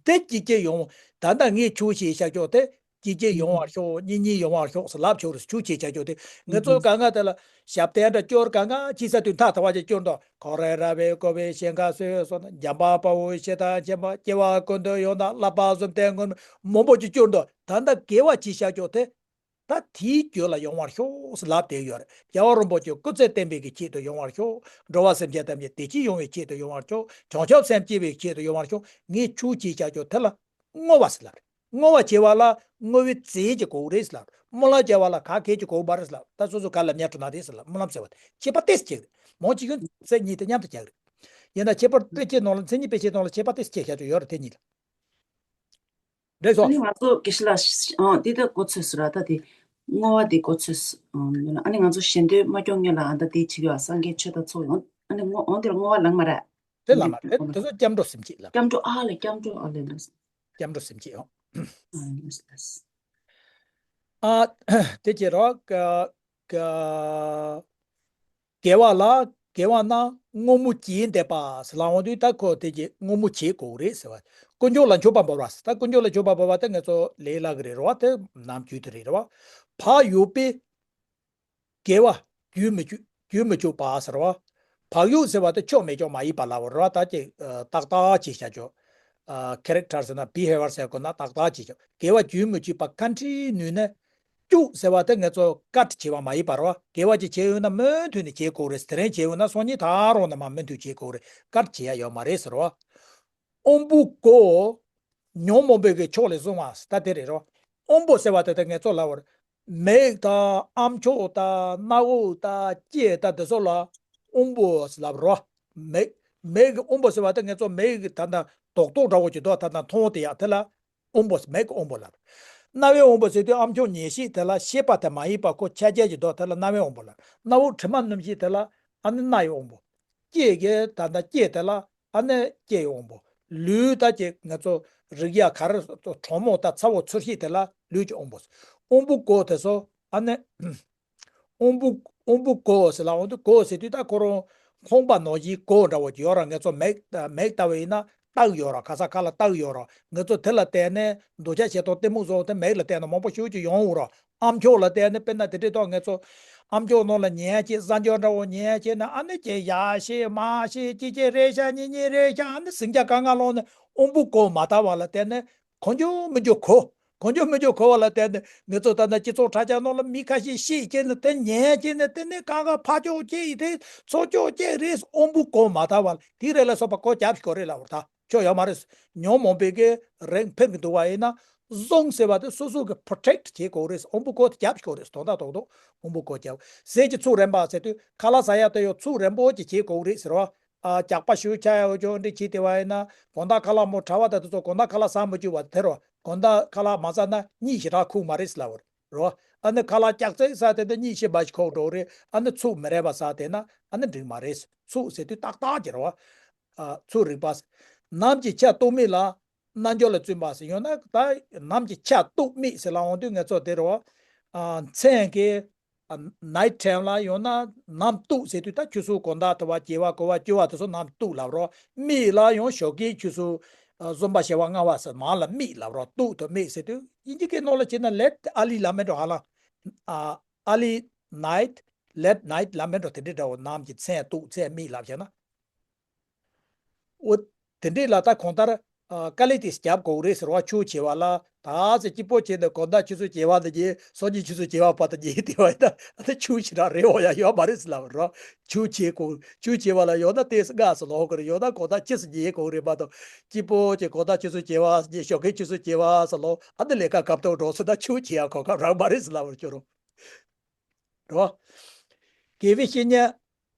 བྱེད། འདི་སྐྱིད་སྐྱིད་ཡོང་། ད་ལྟ་ངས་ཆུ་བྱས་བཞག་ཀྱོག་དེ་སྐྱིད་སྐྱིད་ཡོང་བར་ཤོག་སྙིང་རྗེ་ཡོང་བར་ཤོག་ཟེར་ལབ་ཆོག་རེད། ཆུ་བྱས་བཞག་ཀྱོག་དེ་ངེད་ཚོ་གང་ག་དེ་ལ་ཞབས་བརྟན་འདྲ་སྐྱོར་གང་ག་ཅི་ས་དུས་མཐའ་ཐ་བ་ཅིག་སྐྱོར་འདུག་ཁོ་རེ་ར་བའི་ཀོ་བའི་ཞེན་ཁ་སོས་སོ་ན་འཇམ་པ་དཔའ་བོའི་ཞེ་ད་ཆེན་པ་སྐྱེ་བ་ཀུན་ཏུ་ཡང་དག་བསླབ་པ་གསུམ་ལྡན་ཀུན་མང་པོ་ཅིག་སྐྱོར་འདུག་ད་ལྟ་དགེ་བ་ཅི་བྱ་ཆོག་དེ། ད་དེའི་རྒྱུད་ལ་ཡོང་བར་ཤོག་ཟེར་ལབ་བསྡད་ཡོད་རེད། རྒྱལ་བ་རིན་པོ་ཆེ་སྐུ་ཚེ་བརྟན་པའི་གི་ཆེད་དུ་ཡོང་བར་ཤོག་འགྲོ་བ་སེམས་ཅན་ཐམས་ཅད་བདེ་སྐྱིད་ཡོང་བའི་ཆེད་དུ་ཡོང་བར་ཤོག་བྱང་ཆུབ་སེམས་སྐྱེ་བའི་ཆེད་དུ་ཡོང་བར་ཤོག་ངས་ཆུ་ཅི་བྱ་ཆོག་དེ་ལ་བསྔོ་བ་ཟེར་ལབ་རེད། བསྔོ་བ་བྱེད་པ་ལ་བསྔོ་བའི་རྫས་ཀྱི་གོ་རེད་ཟེར་ལབ་རེད། སྨོན་ལམ་བྱེད་པ་ལ་ག་གེ་ཀྱི་གོ་བ་རེད་ཟེར་ལབ་རེད། ད་སོ་སོ་ག་ལ་ཉར་འགྲོ་ན་རེད་ཟེར་ལབ་སྨོན་ལམ་ཟེར་བ་དེ་ཁྱད་པར་ཏོག་ཙམ་ཅིག་རེད། མང་གཅིག་གིས་ཚིག་གཉིས་དེ་མཉམ་དུ་རྒྱག་རེད། ཡིན་ན་ཁྱད་པར་དཔེ་ཆའི་ནང་ལ་མཚན་ཉིད་དཔེ་ཆའི་ནང་ལ་ཁྱད་པར་ཏོག་ཙམ་ཅིག་བཞག་ཆོག་ཡོད་རེད་དེ་གཉིས་ལ། རེད་སོ། ཨ་ནི་ང་ཚོ་དགེ་བཤེས་ལགས་ཨང་འདི་ལྟར་གོ་ཚོད་ཟེར་ར་ད་དེ་བསྔོ་བ་དེ་གོ་ཚོད་ཨང་ཡོད་ན་ཨ་ནི་ང་ཚོ་ཞལ་འདོན་མ་སྐྱོང་སྔོན་ལ་ཨ་ད་དེ་བྱེད་ཀྱི་ཡོད་སངས་རྒྱས་ཆོས་དང་ཚོགས་ཡོང་ཨ་ནི་བསྔོ་འོང་དེ་ལ་བསྔོ་བ་ལང་མ་ར། དེ་ལ་མ་རེད་དེ་ཚོ་སྐྱབས་འགྲོ་སེམས་བསྐྱེད་ལ། སྐྱབས་འགྲོ་ཨ་ལས་སྐྱབས་འགྲོ་ཨ་ལས་ལ། སྐྱབས་འགྲོ་སེམས་བསྐྱེད་ཨང་། ཨ་དེ་བྱེད་རོགས་ཀ་ཀ་དགེ་བ་ལ་ དགེ་བ་རྣམས་སྔོན་མོ་བྱས་འདས་པ་ཟེར་ལབ་འོང་དུས། ད་ཁོ་དེ་གི་སྔོན་མོ་བྱེད་དགོས་རེད་ཟེར་བ། དཀོན་མཆོག་ལ་མཆོད་པ་འབུལ་བ་ཟེར། ད་དཀོན་མཆོག་ལ་མཆོད་པ་འབུལ་བ་དེ་ང་ཚོ་ལས་སླ་གི་རེད་རོ། དེ་ནམ་རྒྱུན་དུ་རེད་རོ། བག་ཡོད་པས་དགེ་བ་རྒྱུན་མི་གཅོད། རྒྱུན་མི་གཅོད་པ་ཟེར་བ། བག་ཡོད་ཟེར་བ་དེ་ཆོག་མེད་ཆོག་མ་ཡིན་པ་ལབ་རོ། ད་ཅིག་ཏག་ཏག་ཅིག་བྱ་ཆོག་ཁེ་རེག་ཊར་ཟེར་ན་བི་ཧེ་བར་ཟེར་དགོས་ན་ཏག་ཏག་ཅིག་ཆོག་དགེ་བ་རྒྱུན་མི་གཅོད་པ་བཀའ་དྲིན་ནུས་ན། གཅོད་ཟེར་བ་དེ་ང་ཚོ་ཀཊ་བྱེད་པ་མ་ཡིན་པ་རོ། དགེ་བ་ཅིག་བྱས་ཡོད་ན་མུ་མཐུད་ནས་བྱེད་དགོས་རེད། དེ་རིང་བྱས་ཡོད་ན་སང་ཉིན་ད་རུང་ནས་མ་མུ་མཐུད་བྱེད་དགོས་རེད། ཀཊ་བྱེད་ཡ་ཡོད་མ་རེད་ཟེར་རོ། དབོན་པོ་གོ། ཉོན་མོངས་པའི་གི་ཕྱོགས་ལས་བཟུང་བ་ཟེར། ད་དེ་རེད་རོ། དབོན་པོ་ཟེར་བ་དེ་ད་ངས་ཚོ་ལབ་པར། མིག་དང་ཨ་མཆོག་དང་སྣ་བུག་དང་ལྕེ་དང་དེ་ཚོ་ལ་དབོན་པོ་ཟེར་ལབ་རོ། མིག་མིག་གི་དབོན་པོ་ཟེར་བ་དེ་ངས་ཚོ་མིག་གི་ད་ད་རྡོག་རྡོག་འདྲ་བོ་ཅིག་འདུག་ད་ད་མཐོང་དེ་ཡག་དེ་ལ་དབོན་པོ་ཟེར། མིག་གི་དབོན་པོ་ལབ། རྣ་བའི་དབོན་པོ་ཟེར་དུས་ཨ་མཆོག་ཉན་ཤེས་དེ་ལ་ཤེས་པ་དེ་མ་ཡིན་པ་ཁོ་ཆ་རྐྱེན་ཅིག་འདུག་དེ་ལ་རྣ་བའི་དབོན་པོ་ལབ། སྣ་བུག་དྲི་མ་སྣོམ་ཤེས་དེ་ལ་ཨ་ནི་སྣ་ཡི་དབོན་པོ། ལྕེ་གི་ད་ད་ལྕེ་དེ་ལ་ཨ་ནི་ལྕེ་ཡི་དབང་པོ། ལུས་ད་ཅིག་ང་ཚོ་རིག་ཡ་ག་རེ་གྲང་མོ་དང་ཚ་བོ་ཚོར་ཤེས་དེ་ལ་ལུས་ཀྱི་དབང་པོ། དབང་པོ་གོ་དེ་ཚོ་ཨ་ནི་དབང་པོ། དབང་པོ་གོ་ཟེར་ལབ་འོང་དུས། གོ་ཟེར་དུས་ད་ཁོ་རང་ཁོང་པ་ནང་བཞིན་གོ་འདྲ་བོ་ཅིག་ཡོད་ར། ང་ཚོ་མིག་མིག་ལྟ་བུ་ཡིན་ན་རྟགས་ཡོད་ར། ཁ་སང་ཁ་ལ་རྟགས་ཡོད་ར། ང་ཚོ་དེ་ལ་བལྟས་ནས་འདོད་ཆགས་ཞེ་སྡང་གཏི་མུག་སོགས་དེ་མིག་ལ་བལྟས་ན་མང་པོ་ཞེ་པོ་ཅིག་ཡོང་འོང་ར། ཨ་མཆོག་ལ་བལྟས་ནས་དཔེར་ན་དེ་འདྲའི་ཐོག་ང་ཚོ་ཨ་མཆོག་ནང་ལ་ཉལ་བྱས་གཟའ་འཇོག་འདྲ་བོ་ཉལ་བྱས་ན་ཨ་ནི་ཅིག་ཡ་ཤེས་མ་ཤེས་ཅི་ཅི་རེད་ཤག་ཉེ་ཉེ་རེད་ཤག་ཨ་ནི་ཟིང་ཆ་གང་ག་ལོག་ནས་དབང་པོ་གོ་མ་དག་པ་ལ་བརྟེན་ནས་གང་བྱུང་མི་འགྱུར་གོ། གང་བྱུང་མི་འགྱུར་གོ་བ་ལ་བརྟེན་ནས་ང་ཚོ་ད་ལྟ་སྤྱི་ཚོགས་དྲ་རྒྱ་ནང་ལ་མི་ཁ་ཤས་ཤེས་བྱས་ནས་དེ་ཉན་བྱས་ནས་དེ་ནས་གང་ག་ཕ་ཅོག་ཅིག་རེད། ཚོ་ཅོག་ཅིག་རེད། དབང་པོ་གོ་མ་དག་པ་ལ་དེ་རེད་ལ་སོགས་པ་གོ་རྒྱབ་ཤིག་གོ་རེད་ལབ་པར་ད། ཆོ་ཡོད་མ་རེད། ཉོན་མོངས་པའི་གི་རིགས་འཕེལ་གི་འདུག་བ་ཡིན་ན་བཟུང་ཟེར་བ་དེ་སོ་སོ་གི་པྲོ་ཊེག་བྱེད་དགོས་རེད། དབང་པོ་གོ་དེ་རྒྱབ་དགོས་རེད། དོན་དག་རྡོག་རྡོག་དབང་པོ་གོ་རྒྱབ། ཟས་ཀྱི་ཚུགས་རན་པ་ཟེར་དུས་ཁ་ལག་ཟ་ཡ་དེ་ཡོད་ཚུགས་རན་པོ་ཅིག་བྱེད་དགོས་རེད་ཟེར་བ། ཨ་ཇག་པ་ཞུ་ཆ་ཡ་འོ་ཅོ་འདྲི་བྱེད་དེ་བ་ཡིན་ན་གོང་ད་ཁ་ལག་མོ་གྲྭ་བ་དང་དེ་ཚོ་གོང་ད་ཁ་ལག་ཟ་མི་བཅུག་བ་དེ་རོ། གོང་ད་ཁ་ལག་མ་ཟ་ན་གཉིད་ཞེ་དྲག་ཁུག་མ་རེད་ཟེར་ལབ་རོ། ཨ་ནི་ཁ་ལག་སྐྱག་རྫས་ཟ་དེ་འདྲ་གཉིད་ཞེ་པ་ཞིག་ཁུག་འགྲོ་རེད། ཨ་ནི་ཚུགས་མི་རན་པ་ཟ་དེ་ན་ཨ་ནི་འགྲིག་མ་རེད། ཚུགས་ཟེར་དུས་ཏག་ཏག་གི་རོ། ཨ་ཚུགས་རིག་པ། ནམ་གྱི་ཆ་རྟོག་མེད་ལ་རྣལ་འབྱོར་ལ་བརྩོན་པ་ཟེར་ཡོང་ན། ད་ནམ་གྱི་ཆ་རྟོག་མེད་ཟེར་ལབ་འོང་དུས་ང་ཚོ་དེ་རུ་ཨ་མཚན་གྱི་ཨ་ནའིཊ་ཊའིམ་ལ་ཡང་ན་ནམ་རྟོགས་ཟེར་དུས་ད་ཆུ་ཚོད་དགོང་དག་དུ་བ་བྱེ་བ་གོ་བ་སྐྱོ་བ་དེ་ཚོ་ནམ་རྟོགས་ལབ་རོ། མེད་ལ་ཡང་ཞོགས་ཀའི་ཆུ་ཚོད་ཨ་གསུམ་པ་བྱེ་བ་ལྔ་བ་ཟེར་མང་ལ་མེད་ལབ་རོ། རྟོགས་དང་མེད་ཟེར་དུས་དབྱིན་ཇི་སྐད་ནང་ལ་བྱས་ན་ལེཊ་ཨར་ལི་ལབ་མེད་འགྲོ་ཧ་ལ། ཨ་ཨར་ལི་ནའིཊ་ལེཊ་ནའིཊ་ལབ་མེད་འགྲོ། དེ་འདྲའི་འདྲ་བོ་ནམ་གྱི་མཚན་རྟོགས་མཚན་མེད་ལབ་བྱས་ན། འོ། དེ་འདྲས་ལ་ད་གང་ལྟར་ཨ་དཀའ་ལས་དེ་རྒྱབ་དགོས་རེད་ཟེར་བ། ཆུ་བྱེད་པ་ལ་ད་ཟེར་སྐྱིད་པོ་བྱས་ནས་གང་ལྟར་ཆུ་ཚོད་བྱེད་པ་འདི་རྗེས་སང་ཉིན་ཆུ་ཚོད་བྱེད་པ་བར་དུ་རྗེས་དེ་བ་ཡིན་ན་ཨ་ད་ཆུ་ཞེ་དྲག་རེད་འོ་ཡ་ཡོད་མ་རེད་ཟེར་ལབ་རོ། ཆུ་བྱེད་དགོས། ཆུ་བྱེད་པ་ལ་ཡོད་ན་ཏོག་ཙམ་སྔ་ཙམ་ལོག་དགོས་རེད། ཡོད་ན་གང་ལྟར་ཕྱི་ཙམ་རྗེས་དགོས་རེད་མ་གཏོགས་སྐྱིད་པོ་བྱས་གང་ལྟར་ཆུ་ཚོད་བྱེད་པ་རྗེས་ཞོགས་ཀའི་ཆུ་ཚོད་བྱེད་པ་ཙམ་ལོག་ཨ་ད་ལས་ཀ་སྐབས་ཐོག་འགྲོ་ཚོད་ད་ཆུ་བྱེད་ཡ་གོ་སྐབས་རག་མ་རེད་ཟེར་ལབ་རོ། ཁྱོད་རང་རོ། དགེ་བའི་བཤེས་གཉེན་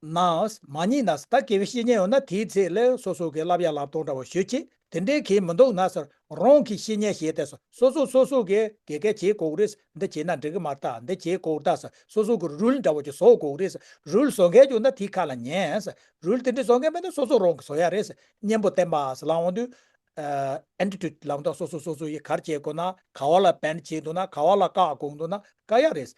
ན་མ་རྙེད་ན། ད་དགེ་བའི་བཤེས་གཉེན་ཡོད་ན་དེའི་ཚེ་ལ་སོ་སོ་གི་བསླབ་ཡ་བསླབ་སྟངས་འདྲ་བོ་ཞུ་ཆེད། དེ་འདྲའི་གི་མི་འདུག་ན་ཟེར། རང་གི་བཤེས་གཉེན་བྱས་ཏེ་སོ་སོ་སོ་སོ་གི་དགེ་རྒན་བྱེད་དགོས་རེད། འདི་བྱས་ན་འགྲིག་གི་མ་རེད། ད་འདི་བྱེད་དགོས་རེད། ད་ཟེར་སོ་སོ་གི་རུལ་འདྲ་བོ་ཅིག་བཟོ་དགོས་རེད། རུལ་བཟོ་མཁན་ཅིག་ཡོད་ན་དེའི་ཁ་ལ་ཉན་ཟེར། རུལ་དེ་འདྲ་བཟོ་མཁན་མེད་ན་སོ་སོ་རང་གི་བཟོ་ཡ་རེད་ཟེར། གཉེན་པོ་བསྟེན་པ་ཟེར་ལབ་འོང་དུས། ཨ་ཨེ་ཊི་ཊུཌ་ལབ་དུས་སོ་སོ་སོ་སོ་ཡིས་ག་རེ་བྱེད་དགོས་ན། ག་བ་ལ་བེན་ཌི་བྱེད་འདུག་ན། ག་བ་ལ་བཀག་དགོས་འདུག་ན་བཀག་ཡ་རེད།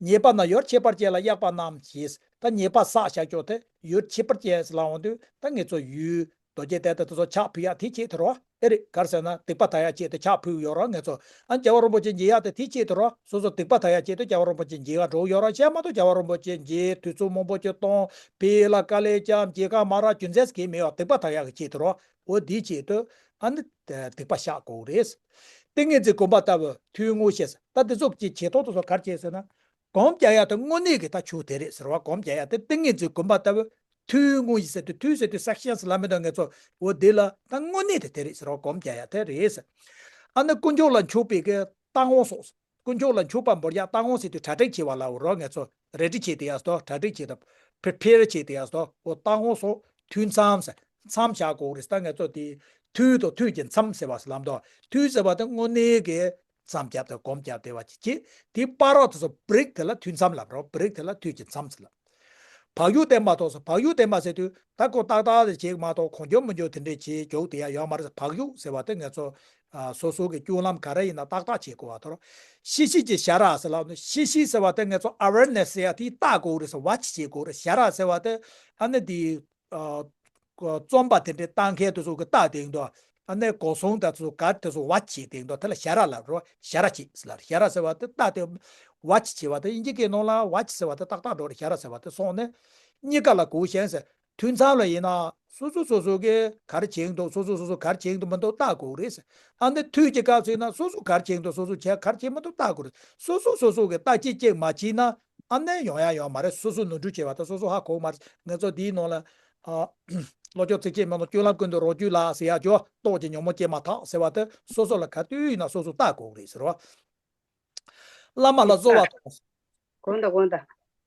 ཉེས་པ་རྣམས་ཡུལ་ཁྱད་པར་ཅན་ལ་གཡེགས་པ་རྣམས་ཞེས། ད་ཉེས་པ་བསགས་བཞག་ཅོག་དེ་ཡུལ་ཁྱད་པར་ཅན་ཟེར་ལབ་འོང་དུས་ད་ངེད་ཚོ་ཡུལ་རྡོ་རྗེ་གདན་དེ་དེ་ཚོ་ཕྱག་ཕུལ་ཡ་དེ་བྱེད་ཐུབ་རོགས། ཨེ་རེད། ག་རེ་ཟེར་ན་སྡིག་པ་དག་ཡ་ཆེད་དུ་ཕྱག་ཕུལ་ཡོད་རོགས་ངེད་ཚོ། ཨ་རྒྱལ་བ་རིན་པོ་ཆེ་མཇལ་ཡ་དེ་དེ་བྱེད་ཐུབ་རོགས། སོ་སོ་སྡིག་པ་དག་ཡ་ཆེད་དུ་རྒྱལ་བ་རིན་པོ་ཆེ་མཇལ་ག་འགྲོ་ཡོད་རོགས། བྱས་མ་གཏོགས་རྒྱལ་བ་རིན་པོ་ཆེ་མཇལ། དུས་ཚོད་མང་པོ་ཅིག་གཏོང་། བོད་ལ་དཀའ་ལས་བརྒྱབ། མཇལ་ཁ་མ་རག་རྒྱུ་མཚན་གང་ཡང་མེད་པ་སྡིག་པ་དག་ཡ་གི་ཆེད་དུ་རོགས། འོ་དེའི་ཆེད་དུ་ཨ་ནི་སྡིག་པ་བཤགས་དགོས་རེད། ཏིང་ངེ་འཛིན་བསྒོམ་པ་ལྟ་བུ་ཐུན་དངོས་ཞེས། ད་དེ་ཚོ་གི་བྱེད་སྟངས་དེ་ཚོ་ག་རེ་བྱེད་ཟེར་ན། སྒོམ་རྒྱག་ཡ་དེ་དངོས་གནས་ཀྱི་ད་ཆོས་དེ་རེད་ཟེར་བ། སྒོམ་རྒྱག་ཡ་དེ་ཏིང་ངེ་འཛིན་བསྒོམ་པ་ལྟ་བུ་ཐུན་དངོས་ཞེས་ཟེར་དུས། ཐུན་ཟེར་དུས་སེག་ཤན་ལབ་མི་འདུག་ངེད་ཚོ། འོ་དེ་ལ་ད་དངོས་གནས་དེ་དེ་རེད་ཟེར་བ། སྒོམ་རྒྱག་ཡ་དེ་རེད་ཟེར། ཨ་ནི་དཀོན་མཆོག་ལ་མཆོད་པའི་གི་ལྟ་དབང་སོགས། དཀོན་མཆོག་ལ་མཆོད་པ་འབུལ་ཡ་ལྟ་དབང་ཟེར་དུས་གྲ་སྒྲིག་བྱེད་པ་ལ་འོ་རོགས་ངེད་ཚོ་རེ་ཌི་བྱེད་དེ་ཡ་སོ། གྲ་སྒྲིག་བྱེད་དང་པི་རི་པེར་བྱེད་དེ་ཡ་སོ། འོ་ལྟ་དབང་སོགས་ཐུན་མཚམས་ཟེར། མཚམས་བཞག་དགོས་རེད། ད་ངེད་ཚོ་དེ་ཐུན་དང་ཐུན་གྱི་མཚམས་ཟེར་བ་ཟེར་ལབ་འདུག་ཐུན་ཟེར་བ་དེ་དངོས་གནས་ཀྱི་མཚམས་བརྒྱབ་དང་སྒོམ་བརྒྱབ་དེ་བ་ཅིག་བྱེད། དེའི་བར་རོགས་དེ་ཚོ་བྷི་རེག་དེ་ལ་ཐུན་མཚམས་ལབ་རོགས། བྷི་རེག་དེ་ལ་ཐུན་གྱི་མཚམས་ཟེར་ལབ། བག་ཡོད་བསྟེན་པ་ཐོག་སོ། བག་ཡོད་བསྟེན་པ་ཟེར་དུས་ད་ཁོ་ཏག་ཏག་དེ་བྱེད་མ་གཏོགས་གང་བྱུང་མི་འགྱུར་དེ་འདྲས་བྱེད་འཇོག་དེ་ཡ་ཡོད་མ་རེད། བག་ཡོད་ཟེར་བ་དེ་ངེད་ཚོ་ ཨ་སོ་སོ་གི་སྐྱོད་ལམ་ག་རེ་ཡིན་ན་ཏག་ཏག་བྱེད་དགོས་པ་དང་། ཤེས་བྱེད་ཀྱི་བྱ་ར་ཟེར་ལབ་ནས། ཤེས་བྱེད་ཟེར་བ་དེ་ང་ཚོ་ཨ་ཝེར་ནེ་སི་ཟེར་ཡ་དེ་བལྟ་དགོས་རེད་ཟེར། ཝ་ཆི་བྱེད་དགོས་རེད། བྱ་ར་ཟེར་བ་དེ་ཨ་ནི་དེ་ཨ་རྩོམ་པ་དེ་འདྲའི་བཏང་མཁན་དེ་ཚོ་གི་ལྟ་དེ་ཡིན་དོ། ཨ་ནི་གོ་སོང་དེ་ཚོ་ག་དེ་ཚོ་ཝ་ཆི་བྱེད་དེ་ཡིན་དོ། དེ་ལ་བྱ་ར་ལབ་རོ། བྱ་ར་བྱེད་ཟེར་ལབ། བྱ་ར་ཟེར་བ་དེ་ལྟ་དེ་ཝ་ཆི་བྱེད་པ་དེ། དབྱིན་ཇི་སྐད་ནང་ལ་ཝ་ཆི་ཟེར་བ་དེ་ཏག་ཏག་འགྲོ་རེད། བྱ་ར་ཟེར་བ་དེ་སོང་ནས་གཉིས་ཀ་ལ་གོ་ཤེས་ཟེར། དུས་མཚམས་ལ་ཡིན་ན་སོ་སོ་སོ་སོ་གིས་ག་རེ་བྱེད་ཀྱི་འདུག་སོ་སོ་སོ་སོ་ག་རེ་བྱེད་ཀྱི་འདུག་མི་འདུག་ལྟ་དགོས་རེད། ཨ་ནི་དུས་ཀྱི་སྐབས་སུ་ཡིན་ན་སོ་སོ་ག་རེ་བྱེད་ཀྱི་འདུག་སོ་སོ་བྱེད་ག་རེ་བྱེད་མི་འདུག་ལྟ་དགོས་རེད། སོ་སོ་སོ་སོ་གིས་ལྟ་ཅི་ཅིག་མ་བྱས་ན་ཨ་ནི་ཡོང་ཡ་ཡོད་མ་རེད། སོ་སོ་ནོར་འཁྲུལ་བྱས་པ་དང་སོ་སོ་ཧ་གོ་མ་རེད། ང་ཚོ་འདིའི་ནང་ལ་ཨ་ལོ་ཅོག་ཚིགས་བཅད་མི་ནོར་སྤྱོད་ལམ་ཀུན་ཏུ་རོ་བཅུད་ལ་ཟེར་ཡ་ཅོ། ལྟོགས་ཀྱི་ཉོན་མོངས་སྐྱེས་མ་ཐག་ཟེར་བ་དེ་སོ་སོ་ལ་ག་དུས་ཡིན་ན་སོ་སོ་ལྟ་དགོས་རེད་ཟེར་བ། བླ་མ་ལ་གསོལ་བ་གཏོང་། གོང་དུ་གོང་དུ།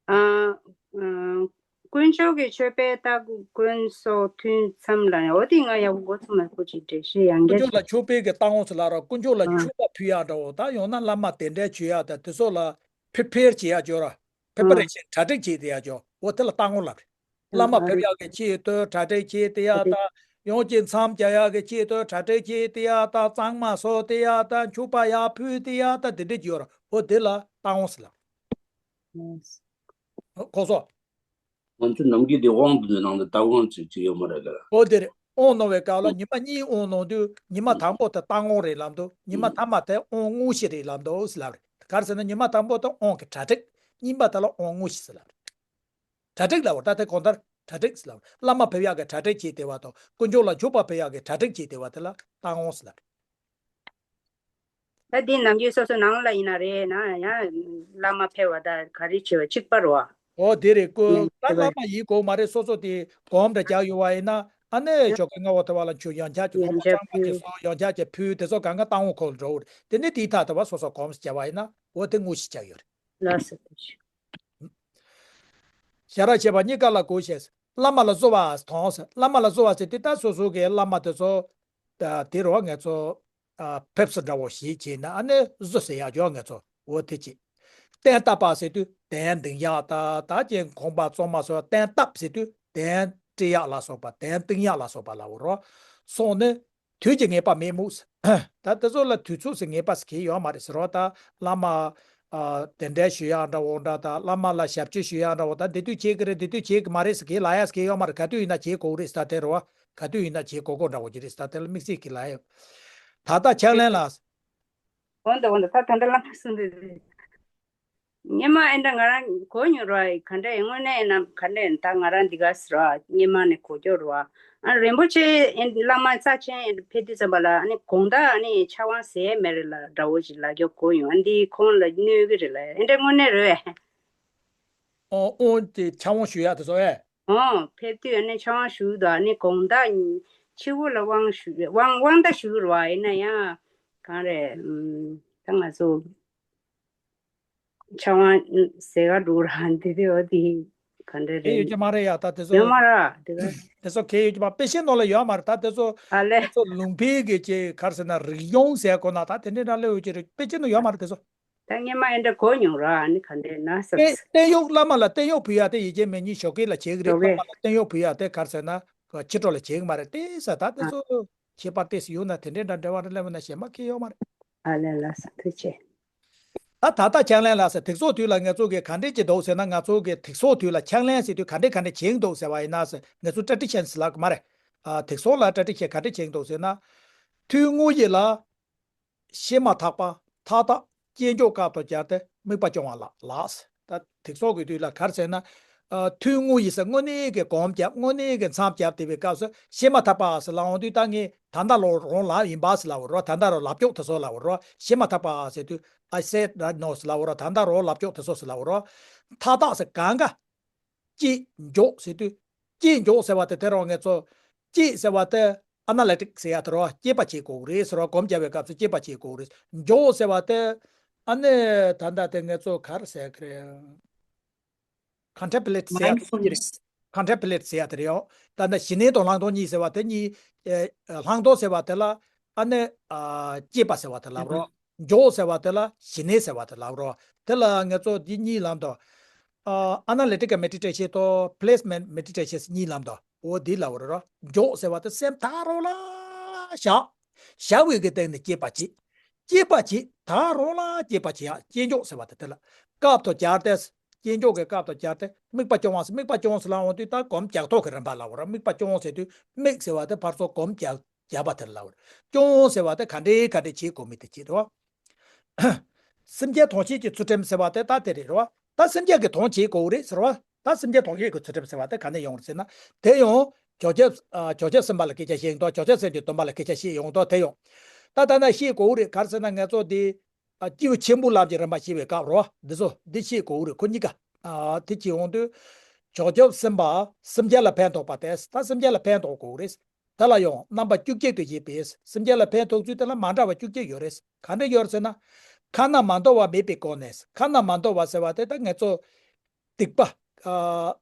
ཨ། ཨ། དཀོན་མཆོག་གི་མཆོད་པའི་རྟ་ཀུན་སོགས་ཐུན་མཚམས་ལ། འོ་དེ་ང་ཡག་པོ་འགོ་ཚུགས་མ་ཁུ་ཅིག་འགྲེལ་བཤད་ཡང་དཀོན་མཆོག་ལ་བརྒྱབ་མཆོད་པའི་གི་རྟ་བོང་ཟེར་ལབ་ར། དཀོན་མཆོག་ལ་ཨ་མཆོད་པ་ཕུལ་ཡག་འདྲ་བོ་ད། ཡང་ན་བླ་མ་དེ་འདྲའི་མཆོད་ཡག་ད་དེ་ཚོ་ལ་ཕི་རི་པེར་བྱེད་ཡག་ཅོ་ར། ཕི་རི་པེ་རེ་ཤན། གྲ་སྒྲིག་བྱེད་དེ་ཡག་ཅོ། འོ་དེ་ལ་རྟ་བོང་ལབ་རེད། བླ་མ་ཕེབས་ཡག་གི་ཆེད་དུ་གྲ་སྒྲིག་བྱེད་དེ་ཡག་དང་། ཡང་ཅིག་མཚམས་རྒྱག་ཡག་གི་ཆེད་དུ་གྲ་སྒྲིག་བྱེད་དེ་ཡག་དང་། གཙང་མ་བཟོ་དེ་ཡག་དང་། མཆོད་པ་ཡར་ཕུལ་དེ་ཡག་དང་། དེ་འདྲ་ཅིག་ཡོད་ར། འོ་དེ་ལ་རྟ་བོང་ཟེར་ལབ། གོ་སོང་། ང་ཚོ་ནམ་རྒྱུན་དེ་དབང་དུ་ནང་དུ་རྟ་བོང་ཅིག་ཅིག་ཡོད་མ་རེད་ལ། འོ་དེ་རེད། དབང་གནང་བའི་སྐབས་ལ་ཉི་མ་གཉིས་དབང་གནང་དུས་ཉི་མ་དང་པོ་དེ་རྟ་བོང་རེད་ལབ་འདུག་ཉི་མ་མཐའ་མ་དེ་དབང་དངོས་གཞི་རེད་ལབ་འདུག་ཟེར་ལབ་རེད། ག་རེ་ཟེར་ན་ཉི་མ་དང་པོ་དེ་དབང་གི་གྲ་སྒྲིག་གཉིས་པ་དེ་ལ་དབང་དངོས་གཞི་ཟེར་ལབ་རེད། གྲ་སྒྲིག་ལབ་པ་ད་དེ་གང་ལྟར་གྲ་སྒྲིག་ཟེར་ལབ་རེད། བླ་མ་ཕེབས་ཡག་གི་གྲ་སྒྲིག་བྱེད་དེ་བ་དང་། དཀོན་མཆོག་ལ་མཆོད་པ་ཕུལ་ཡག་གི་གྲ་སྒྲིག་བྱེད་དེ་བ་དེ་ལ་རྟ་བོང་ཟེར་ལབ་རེད། ད་འདི་ནམ་རྒྱུན་སོ་སོ་ནང་ལ་ཡིན་ན་རེད་ན་ཡང་བླ་མ་ཕེབས་པ་ད་ག་རེ་བྱེད་པ་གཅིག་པ་རེད་བ། འོ་དེ་རེད་ཀོ། ད་བླ་མ་ཡིན་དགོས་མ་རེད། སོ་སོ་དེ་གོམ་འདྲ་རྒྱག་ཡོད་བ་ཡིན་ན་ཨ་ནི་ཞོགས་ཀའི་སྔ་པོ་དེ་བ་ལ་ཆུ་ཡང་ཆ་ཅིག་གོམ་པ་གཙང་མ་ཅིག་བཟོ། ཡང་ཆ་ཅིག་ཕུལ། དེ་ཚོ་གང་ག་རྟ་བོང་ཁོ་ལ་འགྲོ་གི་རེད། དེ་ནས་དེའི་ཐད་དེ་བ་སོ་སོ་གོམ་རྒྱག་པ་ཡིན་ན་འོ་དེ་དངོས་གཞི་ཆགས་ཡོད་རེད། ལགས་སོ། ཐུགས་རྗེ་ཆེ། བྱ་ར་བྱེད་པ་གཉིས་ཀ་ལ་གོ་ཤེས། བླ་མ་ལ་གསོལ་བ་གཏོང་ཟེར། བླ་མ་ལ་གསོལ་བ་ཟེར་དེ་ད་སོ་སོ་གི་བླ་མ་དེ་ཚོ་ད་དེ་རུ་ང་ཚོ་ཨ་ཕེབས་བསུ་འདྲ་བོ་ཞིག་བྱས་ན་ཨ་ནི་གསོལ་ཟེར་ཡག་ཅོ་ང་ཚོ་འོ་དེ་བྱེད། རྟེན་བཏབ་པ་ཟེར་དུས་གདན་འདིང་ཡག་ད་ད་ཅིག་གོམ་པ་གཙང་མ་བཟོ། རྟེན་བཏབ་ཟེར་དུས་གདན་སྤྲི་ཡག་ལ་སོགས་པ། གདན་བཏིང་ཡག་ལ་སོགས་པ་ལབ་རོ། སོང་ནས་དུས་ཀྱི་ངེས་པ་མེད་མོད། ད་དེ་ཚོ་ལ་དུས་ཚོད་ཟེར་ངེས་པ་ཟེར་གྱི་ཡོད་མ་རེད་ཟེར་རོ། ད་བླ་མ་ཨ་གདན་འདྲེན་ཞུ་ཡག་འདྲ་བོ་འདྲ། ད་བླ་མ་ལ་ཞབས་ཕྱི་ཞུ་ཡག་འདྲ་བོ། ད་འདི་དུས་བྱེད་ཀྱི་རེད། འདི་དུས་བྱེད་ཀྱི་མ་རེད་ཟེར་གྱི་ལབ་ཡག་ཟེར་གྱི་ཡོད་མ་རེད། ག་དུས་ཡིན་ན་བྱེད་དགོས་རེད་ཟེར། ད་དེ་རོ་ག་དུས་ཡིན་ན་བྱེད་དགོས་དགོས་འདྲ་བོ་ཅིག་རེད་ཟེར། ད་དེ་ལ་དམིགས་བསལ་གྱི་ལབ་ཡག་ད་ལྟ་ཕྱག་ལེན་ལ། འོན་ཏེ་འོན་ཏེ་ད་ད་ལྟ་བླ་མ་གསུངས་དུས། སྔོན་མ་ཨེ་འདྲ་ང་རང་གོ་མྱོང་ར། ག་འདྲ་དངོས་གནས་ཡིན་ན་ག་འདྲ་ཡིན། ད་ང་རང་འདི་ག་ཟེར་བ་སྔོན་མ་ནས་གོ་རྒྱུ་ར། ཨ་རིན་པོ་ཆེ་ཨེ་བླ་མ་རྩ་ཆེན་ཨེ་ཕེབས་དུས་ཙམ་པ་ལ་ཨ་ནི་དགོང་དག་ཨ་ནི་ཕྱག་དབང་ཟེར་མེད་རེད་ལ་འདྲ་བོ་ཞིག་ལབ་རྒྱུ་གོ་མྱོང་། ཨ་འདི་ཁོང་ལ་གནོད་གི་རེད་ལ། ཨེ་འདྲ་དངོས་གནས་རེད་པས། ཨོ་ཨོ་དེ་ཕྱག་དབང་ཞུ་ཡག་དེ་ཚོ་ཨེ། ཨོ་ཕེབས་དུས་ཨ་ནི་ཕྱག་དབང་ཞུ་དུས་ཨ་ནི་དགོང་དག་ཕྱི་པོ་ལ་དབང་ཞུ་དབང་དབང་ད་ཞུ་ར་ཡིན་ན་ཡང་གང་རེད། ཨམ་ད་ང་ཚོ་ཕྱག་དབང་ཟེར་ག་འགྲོ་ར་འདི་དེ་འོ་དེ་ག་འདྲ་གལ་ཡོད་རེད། ཀྱི་མ་རེད་ཡ། ད་དེ་ཚོ་ཡོད་མ་ར་དེ་ག་དེ་ཚོ་གལ་ཡོད་ཀྱི་མ། དཔེ་ཆའི་ནང་ལ་ཡོད་མ་རེད། ད་དེ་ཚོ་ཨ་ལེ། དེ་ཚོ་ལུང་པའི་གི་ཅིག་ག་རེ་ཟེར་ན་རིག་གཞུང་ཟེར་གོ་ན་ད་དེ་འདྲའི་འདྲ་ལོས་ཡོད་ཀྱི་རེད། དཔེ་ཆའི་ནང་ཡོད་མ་རེད་དེ་ཚོ། ད་སྔོན་མ་ཨེ་འདྲ་གོ་མྱོང་ར། ཨ་ནི་ག་འདྲ་ན་ཟེར། བསྟན་བསྟན་གཡོག་བླ་མ་ལ་བསྟན་གཡོག་ཕུལ་ཡག་དེ་ཡི་གེ་མེད་གཉིས་ཞོགས་ཀས་ལ་བྱེད་ཀྱི་རེད། ཞོགས་ཀས། བླ་མ་ལ་བསྟན་གཡོག་ཕུལ་ཡག་དེ་ག་རེ་ཟེར་ན་ཕྱི་དྲོ་ལ་བྱེད་ཀྱི་མ་རེད་དེ་ཟེར། ད་དེ་ཨ་ཚོ་ཁྱད་པར་ཏོག་ཙམ་ཡོད་ན་དེ་འདྲའི་འདྲ་འབྲེལ་བ་རེ་སླེབས་ན་ཞེ་མ་ཁེལ་ཡོད་མ་རེད། ཨ་ལེ་ལགས་སོ་ཐུགས་རྗེ་ཆེ། ད་ད་ལྟ་ཕྱག་ལེན་ལ་ཟེར། དུག་སོགས་དུས་ལ་ང་ཚོ་གིས་ག་འདྲས་ཀྱི་འདུག་ཟེར་ན། ང་ཚོ་གིས་དུག་སོགས་དུས་ལ་ཕྱག་ལེན་ཟེར་དུས་ག་འདྲས་ག་འདྲས་བྱེད་ཀྱི་འདུག་ཟེར་བ་ཡིན་ན་ཟེར། ང་ཚོ་ཊ་ཌི་ཤན་ཟེར་ལབ་ཀྱི་མ་རེད། ཨ་དུག་སོགས་ལ་ཊ་ཌི་ཤན་ག་འདྲས་བྱེད་ཀྱི་འདུག་ཟེར་ན། ཐུན་དངོས་གཞི་ལ་བཤད་མ་ཐག་པ་མཐའ་དག་སྐྱེས་འཇོག་སྐབས་དང་སྦྱར་ཏེ་དམིགས་པ་སྐྱོང་བ་ལ་ལགས། ད་དུག་སོགས་ཀྱི་དུས་ལ་ག་རེ་ཟེར་ན། ཨ་ཐུན་དངོས་གཞི་ཟེར་དངོས་གནས་ཀྱི་སྒོམ་བརྒྱབ། དངོས་གནས་ཀྱི་མཚམས་བརྒྱབ་བསྡད་པའི་སྐབས་སུ་བཤད་མ་ཐག་པ་ཟེར་ལབ་འོང་དུས་ད་ངས་ད་ལྟ་རང་རང་ལབ་ཡིན་པ་ཟེར་ལབ་པ་རེད། ད་ལྟ་རང་ལབ་ཀྱོག་དེ་ཚོ་ལབ་པ་རེད། བཤད་མ་ཐག་པ་ཟེར་དུས་I said right now ཟེར་ལབ་པ་རེད། ད་ལྟ་རང་ལབ་ཀྱོག་དེ་ཚོ་ཟེར་ལབ་པ་རེད། མཐའ་དག་ཟེར་གང་ག་སྐྱེས་འཇོག་ཟེར་དུས། སྐྱེས་འཇོག་ཟེར་བ་དེ་དེ་རང་ང་ཚོ། སྐྱེས་ཟེར་བ་དེ་ཨ་ན་ལི་ཊིག་ཟེར་ཡ་དེ་རེད་བ། དཔྱད་པ་བྱེད་དགོས་རེད་ཟེར་བ། སྒོམ་རྒྱབ་པའི་སྐབས་སུ་དཔྱད་པ་བྱེད་དགོས་རེད། འཇོག་ཟེར་བ་དེ་ཨ་ནི་ད་ལྟ་དེ་ང་ཚོ་ག་རེ་ཟེར་གི་རེད། ཀོན་ཊེམ་པ་ལེཊ་ཟེར་ཡ་དེ་རེད། ཀོན་ཊེམ་པ་ལེཊ་ཟེར་ཡ་དེ་རེད་ཡོ། ད་ལྟ་ཞི་གནས་དང་ལྷག་མཐོང་གཉིས་ཟེར་བ་དེ་གཉིས། ཨེ་ལྷག་མཐོང་ཟེར་བ་དེ་ལ་ཨ་ནི་ཨ་དཔྱད་པ་ཟེར་བ་དེ་ལབ་རོ། འཇོག་ཟེར་བ་དེ་ལ་ཞི་གནས་ཟེར་བ་དེ་ལབ་རོ། དེ་ལ་ང་ཚོ་འདི་གཉིས་ལབ་དོ། ཨ་ཨ་ན་ལི་ཊི་ཀལ་མེ་ཌི་ཊེ་ཤན་དང་པི་ལེ་སི་མེན་ཊི་མེ་ཌི་ཊེ་ཤན་གཉིས་ལབ་དོ། འོ་འདི་ལབ་རོ། འཇོག་ཟེར་བ་དེ་སེམས་ཐག་རོ་ལ་བཞག་བཞག་པའི་གི་སྟེང་ནས་སྐྱེད་པ་བྱེད། སྐྱེད་པ་བྱེད། ད་རུང་ལ་སྐྱེད་པ་བྱེད་ཡ་སྐྱེད་འཇོག་ཟེར་བ་དེ་དེ་ལ། སྐབས་ཐོག་སྦྱར་ཏེ། སྐྱེད་འཇོག་གི་སྐབས་ཐོག་སྦྱར་ཏེ་དམིགས་པ་སྐྱོང་བ་ཟེར། དམིགས་པ་སྐྱོང་ཟེར་ལ་འོང་དུས་ད་གོམས་རྒྱག་ཐོག་གི་རིམ་པ་ལ་འོ་ར། དམིགས་པ་སྐྱོང་ཟེར་དུས་དམིགས་ཟེར་བ་དེ་ཕར་ཚུར་གོམས་རྒྱག་རྒྱག་པ་དེ་ལ་འོ་ར། སྐྱོང་ཟེར་བ་དེ་ག་འདྲའི་ག་འདྲའི་བྱེད་དགོས་མིན་དེ་བྱེད་རེད་བ། སེམས་ཅན་ཐམས་ཅད་ཀྱི་ཚུལ་ཁྲིམས་ཟེར་བ་དེ་ད་དེ་རེད་རེད་བ། ད་སེམས་ཅན་གྱི་དོན་བྱེད་དགོས་རེད་ཟེར་བ། ད་སེམས་ཅན་ཐམས་ཅད་ཀྱི་ཚུལ་ཁྲིམས་ཟེར་བ་དེ་ག་ནས་ཡོང་རེད་ཟེར་ན། དེ་ཡང་བྱང་ཆུབ་ཨ། བྱང་ཆུབ་སེམས་དཔའ་ལ་སྐད་ཆ་བཤད་ཡོང་དུས། བྱང་ཆུབ་སེམས་ཀྱི་སྡོམ་པ་ལ་སྐད་ཆ་བཤད་ཡོང་དུས་དེ་ཡང་། ད་ད་ན་བཤད་དགོས་རེད། ག་རེ་ཟེར་ན་ང་ཚོ་འདི་ཨ། སྐྱེས་བུ་ཆེན་པོའི་ལམ་གྱི་རིམ་པ་བཤད་པའི་སྐབས་རེད་བ། འདི་ཚོ་འདི་བཤད་དགོས་རེད། ཁོ་གཉིས་ཀ་ཨ། དེ་བྱེད་ཡོང་དུས། བྱང་ཆུབ་སེམས་དཔའ་སེམས་ཅན་ལ་ཕན་ཐོགས་པ་དེ། ད་སེམས་ཅན་ལ་ཕན་ཐོགས་དགོས་རེད། དེ་ལ་ཡང་རྣམ་པ་བཅུ་གཅིག་ཏུ་བཞེད་པས། སེམས་ཅན་ལ་ཕན་ཐོགས་ཚུལ་དེ་ལ་མ་འདྲ་བ་བཅུ་གཅིག་ཡོད་རེད། ག་འདྲ་ཡོད་རེད་ཟེར་ན། ཁ་ན་མ་འདོད་པ་མེད་པའི་སྒོ་ནས། ཁ་ན་མ་འདོད་པ་ཟེར་བ་དེ་ད་ང་ཚོ་སྡིག་པ། ཨ།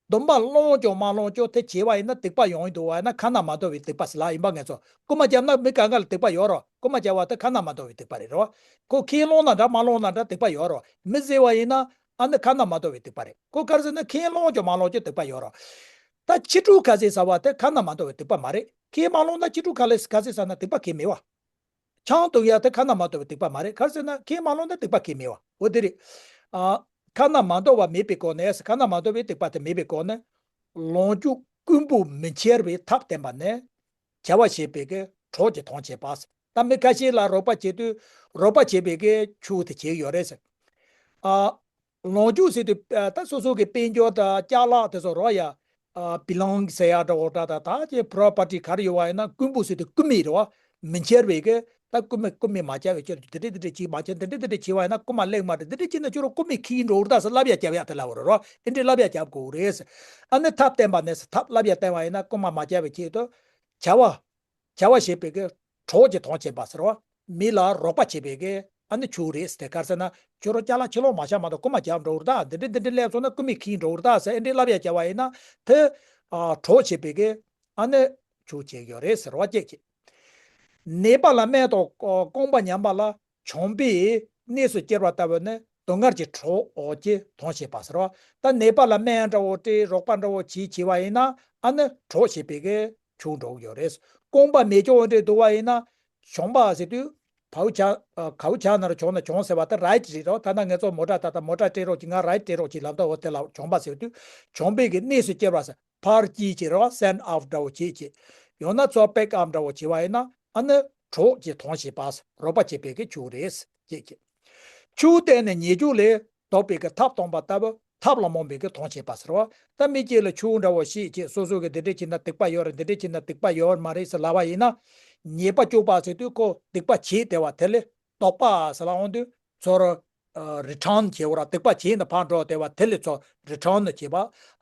སྡོམ་པ་བླངས་ཀྱང་མ་བླངས་ཀྱང་དེ་བྱས་པ་ཡིན་ན་སྡིག་པ་ཡོང་གི་འདུག་བ་ཡིན་ན། ཁ་ན་མ་འདོད་པའི་སྡིག་པ་ཟེར་ལབ་ཡིན་པ། ང་ཚོ་རྐུན་མ་བརྒྱབ་ན་མི་གང་ག་ལ་སྡིག་པ་ཡོད་རེད། རྐུན་མ་བརྒྱབ་པ་དེ་ཁ་ན་མ་འདོད་པའི་སྡིག་པ་རེད་རེད་བ། ཁོ་ཁས་བླངས་ན་འདྲ་མ་བླངས་ན་འདྲ་སྡིག་པ་ཡོད་རེད། མི་བཟས་པ་ཡིན་ན་ཨ་ནི་ཁ་ན་མ་འདོད་པའི་སྡིག་པ་རེད། ཁོ་ག་རེ་ཟེར་ན་ཁས་བླངས་ཀྱང་མ་བླངས་ཀྱང་སྡིག་པ་ཡོད་རེད། ད་ཁྱི་ཕྲུག་ཁ་ཟས་ཟ་བ་དེ་ཁ་ན་མ་འདོད་པའི་སྡིག་པ་མ་རེད། ཁས་མ་བླངས་ན་ཁྱི་ཕྲུག་ཁ་ལས་ཁ་ཟས་ཟ་ན་སྡིག་པ་གང་ཡང་མེད་བ། ཆང་འཐུང་ཡ་དེ་ཁ་ན་མ་འདོད་པའི་སྡིག་པ་མ་རེད། ག་རེ་ཟེར་ན་ཁས་མ་བླངས་ན་སྡིག་པ་གང་ཡང་མེད་བ། འོ་དེ་རེད། ཨ། ཁ་ན་མ་འདོད་པ་མེད་པའི་སྒོ་ནས། ཁ་ན་མ་འདོད་པའི་སྡིག་པ་དེ་མེད་པའི་སྒོ་ནས། ལོངས་སྤྱོད་རྐུན་པོ་མི་འཁྱེར་བའི་ཐབས་བསྟན་པ་ནི། བྱ་བ་བྱེད་པའི་གི་གྲོགས་ཀྱི་དོན་བྱེད་པ། ད་མི་ཁ་ཤས་ལ་རོགས་པ་བྱེད་དུས་རོགས་པ་བྱེད་པའི་གི་ཆོས་དེ་བྱེད་ཡོད་རེད་ཟེར། ཨ། ལོངས་སྤྱོད་ཟེར་དུས་ཨ། ད་སོ་སོ་གི་དཔལ་འབྱོར་དང་ཅ་ལག་དེ་ཚོ་རོགས་ཡ། ཨ། བི་ལོང་ཟེར་ཡ་འདྲ་བོ་འདྲ་དང་། ད་ཀྱི་པྲོ་པར་ཊི་ག་རེ་ཡོད་བ་ཡིན་ན། རྐུན་པོ་ཟེར་དུས་རྐུན་མ་རེད་བ། མི་འཁྱེར་བའི་གི་ད་རྐུན་མ་རྐུན་མ་མ་བྱས་པའི་ཕྱིར་དུ་དེ་འདྲ་དེ་འདྲ་བྱེད་མ་བྱས། དེ་འདྲ་དེ་འདྲ་བྱེད་བ་ཡིན་ན་རྐུན་མ་ལེགས་མ་རེད། དེ་འདྲ་བྱས་ན་ཁྱོད་རང་རྐུན་མའི་ཁྱི་འགྲོ་གི་རེད་ད་ཟེར་བསླབ་ཡ་རྒྱབ་ཡ་དེ་ལབ་པ་རེད་རོ། དེ་འདྲའི་བསླབ་ཡ་རྒྱབ་དགོས་རེད་ཟེར། ཨ་ནི་ཐབས་བསྟན་པ་ནས་ཟེར། ཐབས་བསླབ་ཡ་བསྟན་པ་ཡིན་ན་རྐུན་མ་མ་བྱས་པའི་ཆེད་དུ་བྱ་བ། བྱ་བ་བྱེད་པའི་གི་གྲོགས་ཀྱི་དོན་བྱེད་པ་ཟེར་བ། མི་ལ་རོགས་པ་བྱེད་པའི་གི་ཨ་ནི་ཆོས་རེད་ཟེར། དེ་ག་རེ་ཟེར་ན་ཁྱོད་རང་ཅ་ལག་ཕྱི་ལོགས་མ་བཞག་མ་གཏོགས་རྐུན་མ་རྒྱབ་འགྲོ་གི་རེད་ད། འདི་འདྲ་འདི་འདྲ་སླེབས་སོང་ན་རྐུན་མའི་ཁྱི་འགྲོ་གི་རེད་ད་ཟེར། ཨེ་འདྲའི་བསླབ་ཡ་བྱས་པ་ཡིན་ན་དེ་ཨ་གྲོགས་བྱེད་པའི་གི་ཨ་ནི་ཆོས་བྱེད་ཡོད་རེད་ཟེར་བ་སྐྱེད་ཀྱི། ནད་པ་ལ་སྨན་དང་རྐང་པ་ཉམས་པ་ལ་བྱམས་པས་གནས་སུ་སྐྱེལ་བ་ལྟ་བུ་ནི་སྡུག་བསྔལ་གྱི་གྲོགས་ཀྱི་དོན་བྱེད་པ་ཟེར་བ། ད་ནད་པ་ལ་སྨན་འདྲ་བོ་སྤྲད། རོགས་པ་འདྲ་བོ་བྱེད་བྱས་པ་ཡིན་ན་ཨ་ནི་གྲོགས་བྱེད་པའི་གི་ཆོས་འགྲོ་གི་ཡོད་རེད། རྐང་པ་མེ་སྐྱོན་འདྲ་འདུག་པ་ཡིན་ན་བྱམས་པ་ཟེར་དུས་བའུ་ཆ་ཨ། གའུ་ཆ་ན་ར་བྱང་ན་བྱང་ཟེར་བ་དེ་རའིཊ་རེད་རོ། ད་ནང་ང་ཚོ་མོ་ཊ་ད་ལྟ་མོ་ཊ་སྤྲད་རོགས་གྱིས། ང་རའིཊ་སྤྲད་རོགས་གྱིས་ལབ་ད། འོ་དེ་ལ་བྱམས་པ་ཟེར་དུས་བྱམས་པའི་གི་གནས་སུ་སྐྱེལ་བ་ཟེར། ཕར་སྐྱེལ་བྱེད་རོ། སེན་ཌི་ཨོཕ་འདྲ་བོ་བྱེད་བྱེད། ཡང་ན་ཚུར་པེག་ཨབ་འདྲ་བོ་བྱེད་པ་ཡིན་ན་ཨ་ནི་གྲོགས་ཀྱི་དོན་བྱེད་པ། རོགས་པ་བྱེད་པའི་གི་ཆོས་རེད་བྱེད་བྱེད། ཆོས་བསྟན་ནས་ཉེས་སྤྱོད་ལས་ལྡོག་པའི་གི་ཐབས་སྟོན་པ་ལྟ་བུ། ཐབས་ལ་རྨོངས་པའི་གི་དོན་བྱེད་པ་ཟེར་བ། ད་མི་གཅིག་ལ་ཆོས་འདྲ་བོ་བཤད་བྱས། སོ་སོ་གི་འདི་འདྲ་བྱས་ན་སྡིག་པ་ཡོད་རེད། འདི་འདྲ་བྱས་ན་སྡིག་པ་ཡོད་མ་རེད་ཟེར་ལབ་པ་ཡིན་ན། ཉེས་པ་སྤྱོད་པ་ཟེར་དུས་ཁོ་སྡིག་པ་བྱས་བསྡད་པ་དེ་ལས་ལྡོག་པ་ཟེར་ལ་འོང་དུས་ཚུར་ཨ། རི་ཊརན་བྱེད་འོ་ར། སྡིག་པ་བྱས་ནས་ཕར་འགྲོ་བསྡད་པ་དེ་ལས་ཚུར་རི་ཊརན་བྱེད་པ།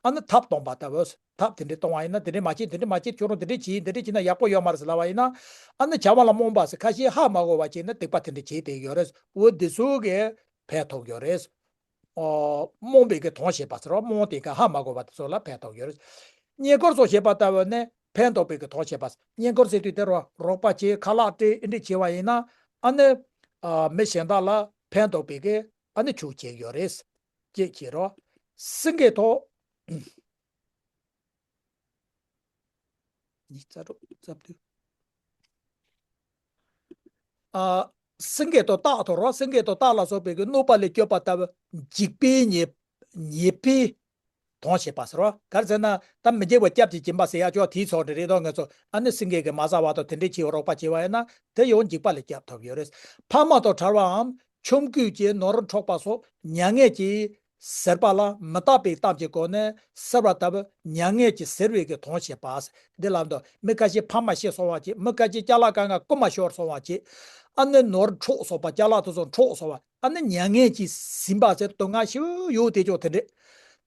ཨ་ནི་ཐབས་སྟོན་པ་ལྟ་བུ། ཐབས་དེ་འདྲ་སྟོན་པ་ཡིན་ན། དེ་འདྲ་མ་བྱེད། དེ་འདྲ་མ་བྱེད། ཁྱོད་རང་དེ་འདྲ་བྱེད། འདི་འདྲ་བྱེད་ན་ཡག་པོ་ཡོད་མ་རེད་ཟེར་ལབ་པ་ཡིན་ན། ཨ་ནི་བྱ་བ་ལ་རྨོངས་པ་ཟེར། ཁ་ཤས་ཧ་མ་གོ་བ་བྱས་ན་སྡིག་པ་དེ་འདྲ་བྱས་བསྡད་ཡོད་རེད། འོ་འདི་ཚོ་གིས་ཕན་ཐོགས་ཡོད་རེད། ཨོ། རྨོངས་པའི་གི་དོན་བྱེད་པ་ཟེར་བ། རྨོངས་ཏེ་ག་ཧ་མ་གོ་བ་དེ་ཚོ་ལ་ཕན་ཐོགས་ཡོད་རེད། བསྙེན་བཀུར་སོགས་བྱེད་པ་ལྟ་བུ་ནི་ཕན་འདོགས་པའི་གི་དོན་བྱེད་པ། བསྙེན་བཀུར་ཟེར་དུས་དེ་རུ་རོགས་པ་བྱེད། ཁ་ལག་སྤྲད། ཨེ་འདྲ་བྱས་པ་ཡིན་ན་ཨ་ནི་ཨ། མི་གཞན་དག་ལ་ཕན་འདོགས་པའི་གི་ཨ་ནི་ཆོས་བྱེད་ཡོད་རེད། ཅེས་བྱེད་རོ། སེང་གེ་ཐོག་ཉི་ཤུ་རྩ་དྲུག་རྩ་བདུན། ཨ། སེང་གེ་དང་སྟག་ཐོག་རོ། སེང་གེ་དང་སྟག་ལ་སོགས་པའི་གི་གནོད་པ་ལས་སྐྱོབ་པ་ལྟ་བུ། འཇིགས་པའི་ཉེས་ཉེས་པའི་དོན་བྱེད་པ་ཟེར་རོ། ག་རེ་ཟེར་ན་ད་མི་འཇིགས་པ་སྐྱབས་ཀྱིས་སྦྱིན་པ་ཟེར་ཡ་ཅོག་དེའི་ཚོགས་འདྲ་རེད་དོ། ང་ཚོ་ཨ་ནི་སེང་གེ་གི་མ་ཟ་བ་དང་དེ་འདྲའི་བྱེད་པ་རོགས་པ་བྱེད་པ་ཡིན་ན་དེ་ཡང་འཇིགས་པ་ལས་སྐྱབས་ཐོབ་ཡོད་རེད། ཕ་མ་དང་བྲལ་བའམ་ཆོམ་རྐུན་གྱིས་ནོར་འཕྲོག་པ་སོགས་མྱ་ངན་གྱིས་ཟེར་པ་ལ་མི་རྟག་པའི་གཏམ་གྱི་སྒོ་ནས་ཟེར་བ་ལྟ་བུ། མྱ་ངན་གྱིས་ཟེར་བའི་གི་དོན་བྱེད་པ། འདི་ལ་འདུག་མི་ཁ་ཤས་ཕ་མ་ཤི་སོང་བ་བྱེད། མི་ཁ་ཤས་ཅ་ལག་གང་ག་རྐུ་མ་ཤོར་སོང་བ་བྱེད། ཨ་ནི་ནོར་འཕྲོག་སོང་བ། ཅ་ལག་དེ་ཚོ་འཕྲོག་སོང་བ། ཨ་ནི་མྱ་ངན་གྱིས་ཟིན་པ་ཟེར། སྡུག་བསྔལ་ཞེ་པོ་ཡོད་དེ་ཅོག་དེ་འདྲས།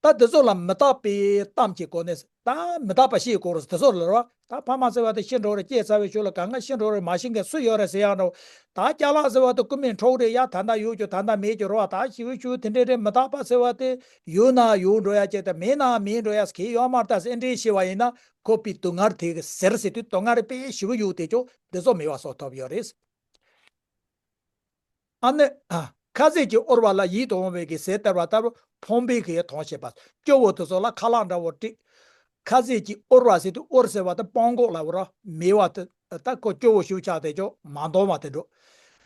ད་དེ་ཚོ་ལ་མི་རྟག་པའི་གཏམ་གྱི་སྒོ་ནས། ད་མི་རྟག་པ་བཤད་དགོས་རེད། དེ་ཚོ་ལ་རོ། ད་ཕ་མ་ཟེར་བ་དེ་ཤི་འགྲོ་རེད། སྐྱེས་ཚར་བའི་ཤུལ་ལ་གང་ག་ཤི་འགྲོ་རེད། མ་ཤི་མཁན་སུ་ཡོད་རེད་ཟེར་ཡག་འགྲོ། ད་ཅ་ལག་ཟེར་བ་དེ་རྐུ་མས་འཕྲོག་རེད་ཡ། ད་ལྟ་ཡོད་ཀྱང་ད་ལྟ་མེད་ཀྱང་རོ། ད་ཞེ་པོ་ཞེ་པོ་དེ་འདྲས་རེད། མི་རྟག་པ་ཟེར་བ་དེ་ཡོད་ན་ཡོད་འགྲོ་ཡ་ཅིག་དང་མེད་ན་མེད་འགྲོ་ཡ་གང་ཡང་ཡོད་མ་རེད། ད་ཟེར་ཨེ་འདྲས་བཤད་པ་ཡིན་ན་ཁོ་པའི་སྡུག་བསྔལ་དེ་གི་ཟེར་ཟེར་དུས་སྡུག་བསྔལ་རེ་དཔེ་ཞེ་པོ་ཡོད་དེ་ཅོག་འདི་ཚོ་མེད་པ་བཟོ་ཐུབ་ཡོད་རེད། ཨ་ནི། ཨ། ཁ་ཟས་ཀྱིས་དབུལ་བ་ལ་ཡིད་དུ་འོང་བའི་གི་ཟས་སྟེར་བ་ལྟ་བུ་ཕོངས་པའི་གི་དོན་བྱེད་པ། སྐྱོ་བོ་དེ་ཚོ་ལ་ཁ་ལག་འདྲ་བོ་སྤྲད། ཁ་ཟས་ཀྱིས་དབུལ་བ་ཟེར་དུས་དབུལ་ཟེར་བ་དེ་སྤྲང་རྒོད་ལ་འོ་ར། མེད་པ་དེ་ ད་ཁོ་སྐྱོ་བོ་ཞིག་ཆགས་དེ་ཅོ་མ་འདོང་བ་དེ་འགྲོ།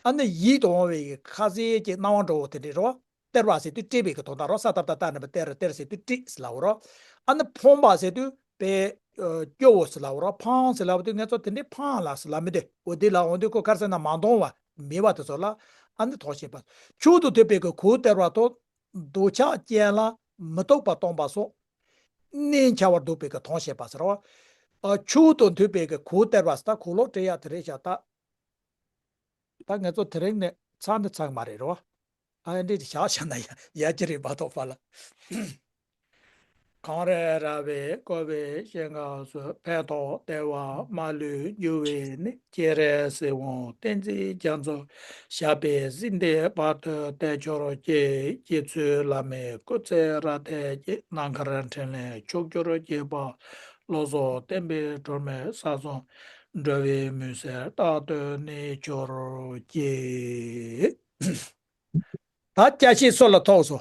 ཨ་ནི་ཡིད་དུ་འོང་བའི་ཁ་ཟས་ཀྱི་སྣང་བ་འགྲོ་བོ་དེ་འདྲ་རོ། སྟེར་བ་ཟེར་དུས་སྤྲད་པའི་གི་དོན་དག་རོ། ས་ཏབ་ཏ་ཏ་ནི་བ་སྟེར་སྟེར་ཟེར་དུས་སྤྲད་ཟེར་ལབ་བོ་རོ། ཨ་ནི་ཕོངས་པ་ཟེར་དུས་པའི་སྐྱོ་བོ་ཟེར་ལབ་བོ་རོ། ཕངས་ཟེར་ལབ་བོ་དུས་ངས་ཚོ་དེ་འདྲའི་ཕངས་ལ་ཟེར་ལབ་མི་དེ་འོ་དེ་ལ་འོང་དུས་ཁོ་ག་རེ་ཟེར་ན་མ་འདོང་བ་མེད་པ་དེ་ཚོ་ལ་ཨ་ནི་ཐོགས་བཞེས་པ། ཆོས་དང་མཐུན་པའི་གི་གོས་སྟེར་བ་དང་འདོད་ཆགས་ཅན་ལ་མི་སྡུག་པ་གཏོང་པ་སོགས། གནས་འཆའ་བར་འདོད་པའི་གི་མཐོང་བྱེད་པ་ཟེར་བ། ཨ་ཆོས་དང་མཐུན་པའི་གི་གོས་སྟེར་བ་ཟེར་ད་གོས་ལོག་སྤྲད་ཡ་དེ་རེད་བཞག་ད། ད་ངས་ཚོ་དེ་རིང་ནས་ཚར་ནི་ཚར་གི་མ་རེད་རོ། ཨ་འདྲེ་དེ་བཞག་བཞག་ན་ཡ་ཡ་ཅི་རེད་མ་གཏོགས་པ་ལ། གངས་རི་ར་བས་བསྐོར་བའི་ཞིང་ཁམས་སུ། ཕན་ཐོགས་བདེ་བ་མ་ལུས་རྒྱུ་བའི་གནས། སྤྱན་རས་གཟིགས་དབང་བསྟན་འཛིན་རྒྱ་མཚོ། ཞབས་པད་སྲིད་མཐའི་བར་དུ་བརྟན་གྱུར་ཅིག་རྗེ་བཙུན་བླ་མའི་སྐུ་ཚེ་རབ་བརྟན་ཅིག་ནམ་མཁར་འཕྲིན་ལས་ཕྱོགས་བཅུར་ཁྱབ་པ། བློ་བཟང་བསྟན་པའི་སྒྲོན་མེ་ས་གསུམ་འགྲོ་བའི་མུན་སེལ་རྟག་ཏུ་གནས་གྱུར་ཅིག་ད་སྐྱ་ཤེས་སུ་ལ་ཐོགས་སོ།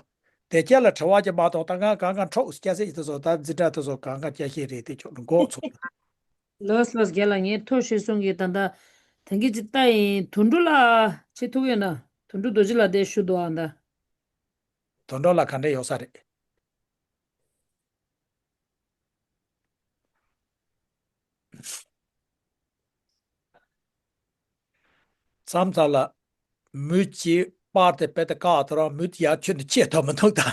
དེ་ཁྱེད་ལ་དྲི་བ་ཅིག་མ་གཏོགས་ད་ང་གང་གང་འཕྲོག་སྐྱ་སེ་ཡི་དེ་ཚོ་ད་འཛིན་གྲྭ་དེ་ཚོ་གང་གང་སྐྱ་ཤེས་རེད་དེ་ཆོག་འགོག་ཚུགས། ལོས་ལོས་རྒན་ལགས་ངས་ཐུགས་ཞུས་སོང་གི་ད་ད་དེང་གི་ཅིག་ལྟ་ཡིན། དོན་གྲུབ་ལགས་ཆེ་ཐུག་ཡོད་ན། དོན་གྲུབ་རྡོ་རྗེ་ལགས་དེ་ཞུ་འདུག་ཨ་ད། དོན་གྲུབ་ལགས་ག་འདྲ་ཡོད་ས་རེད། མཚམས་མཚམས་ལ་མུ་གཅིག་པར་དེ་དཔེ་དེ་བཀག་ཐུབ་རང་མུ་དེ་ཡར་ཁྱོན་དུ་ཆེ་ཐོབ་མི་འདུག་ད།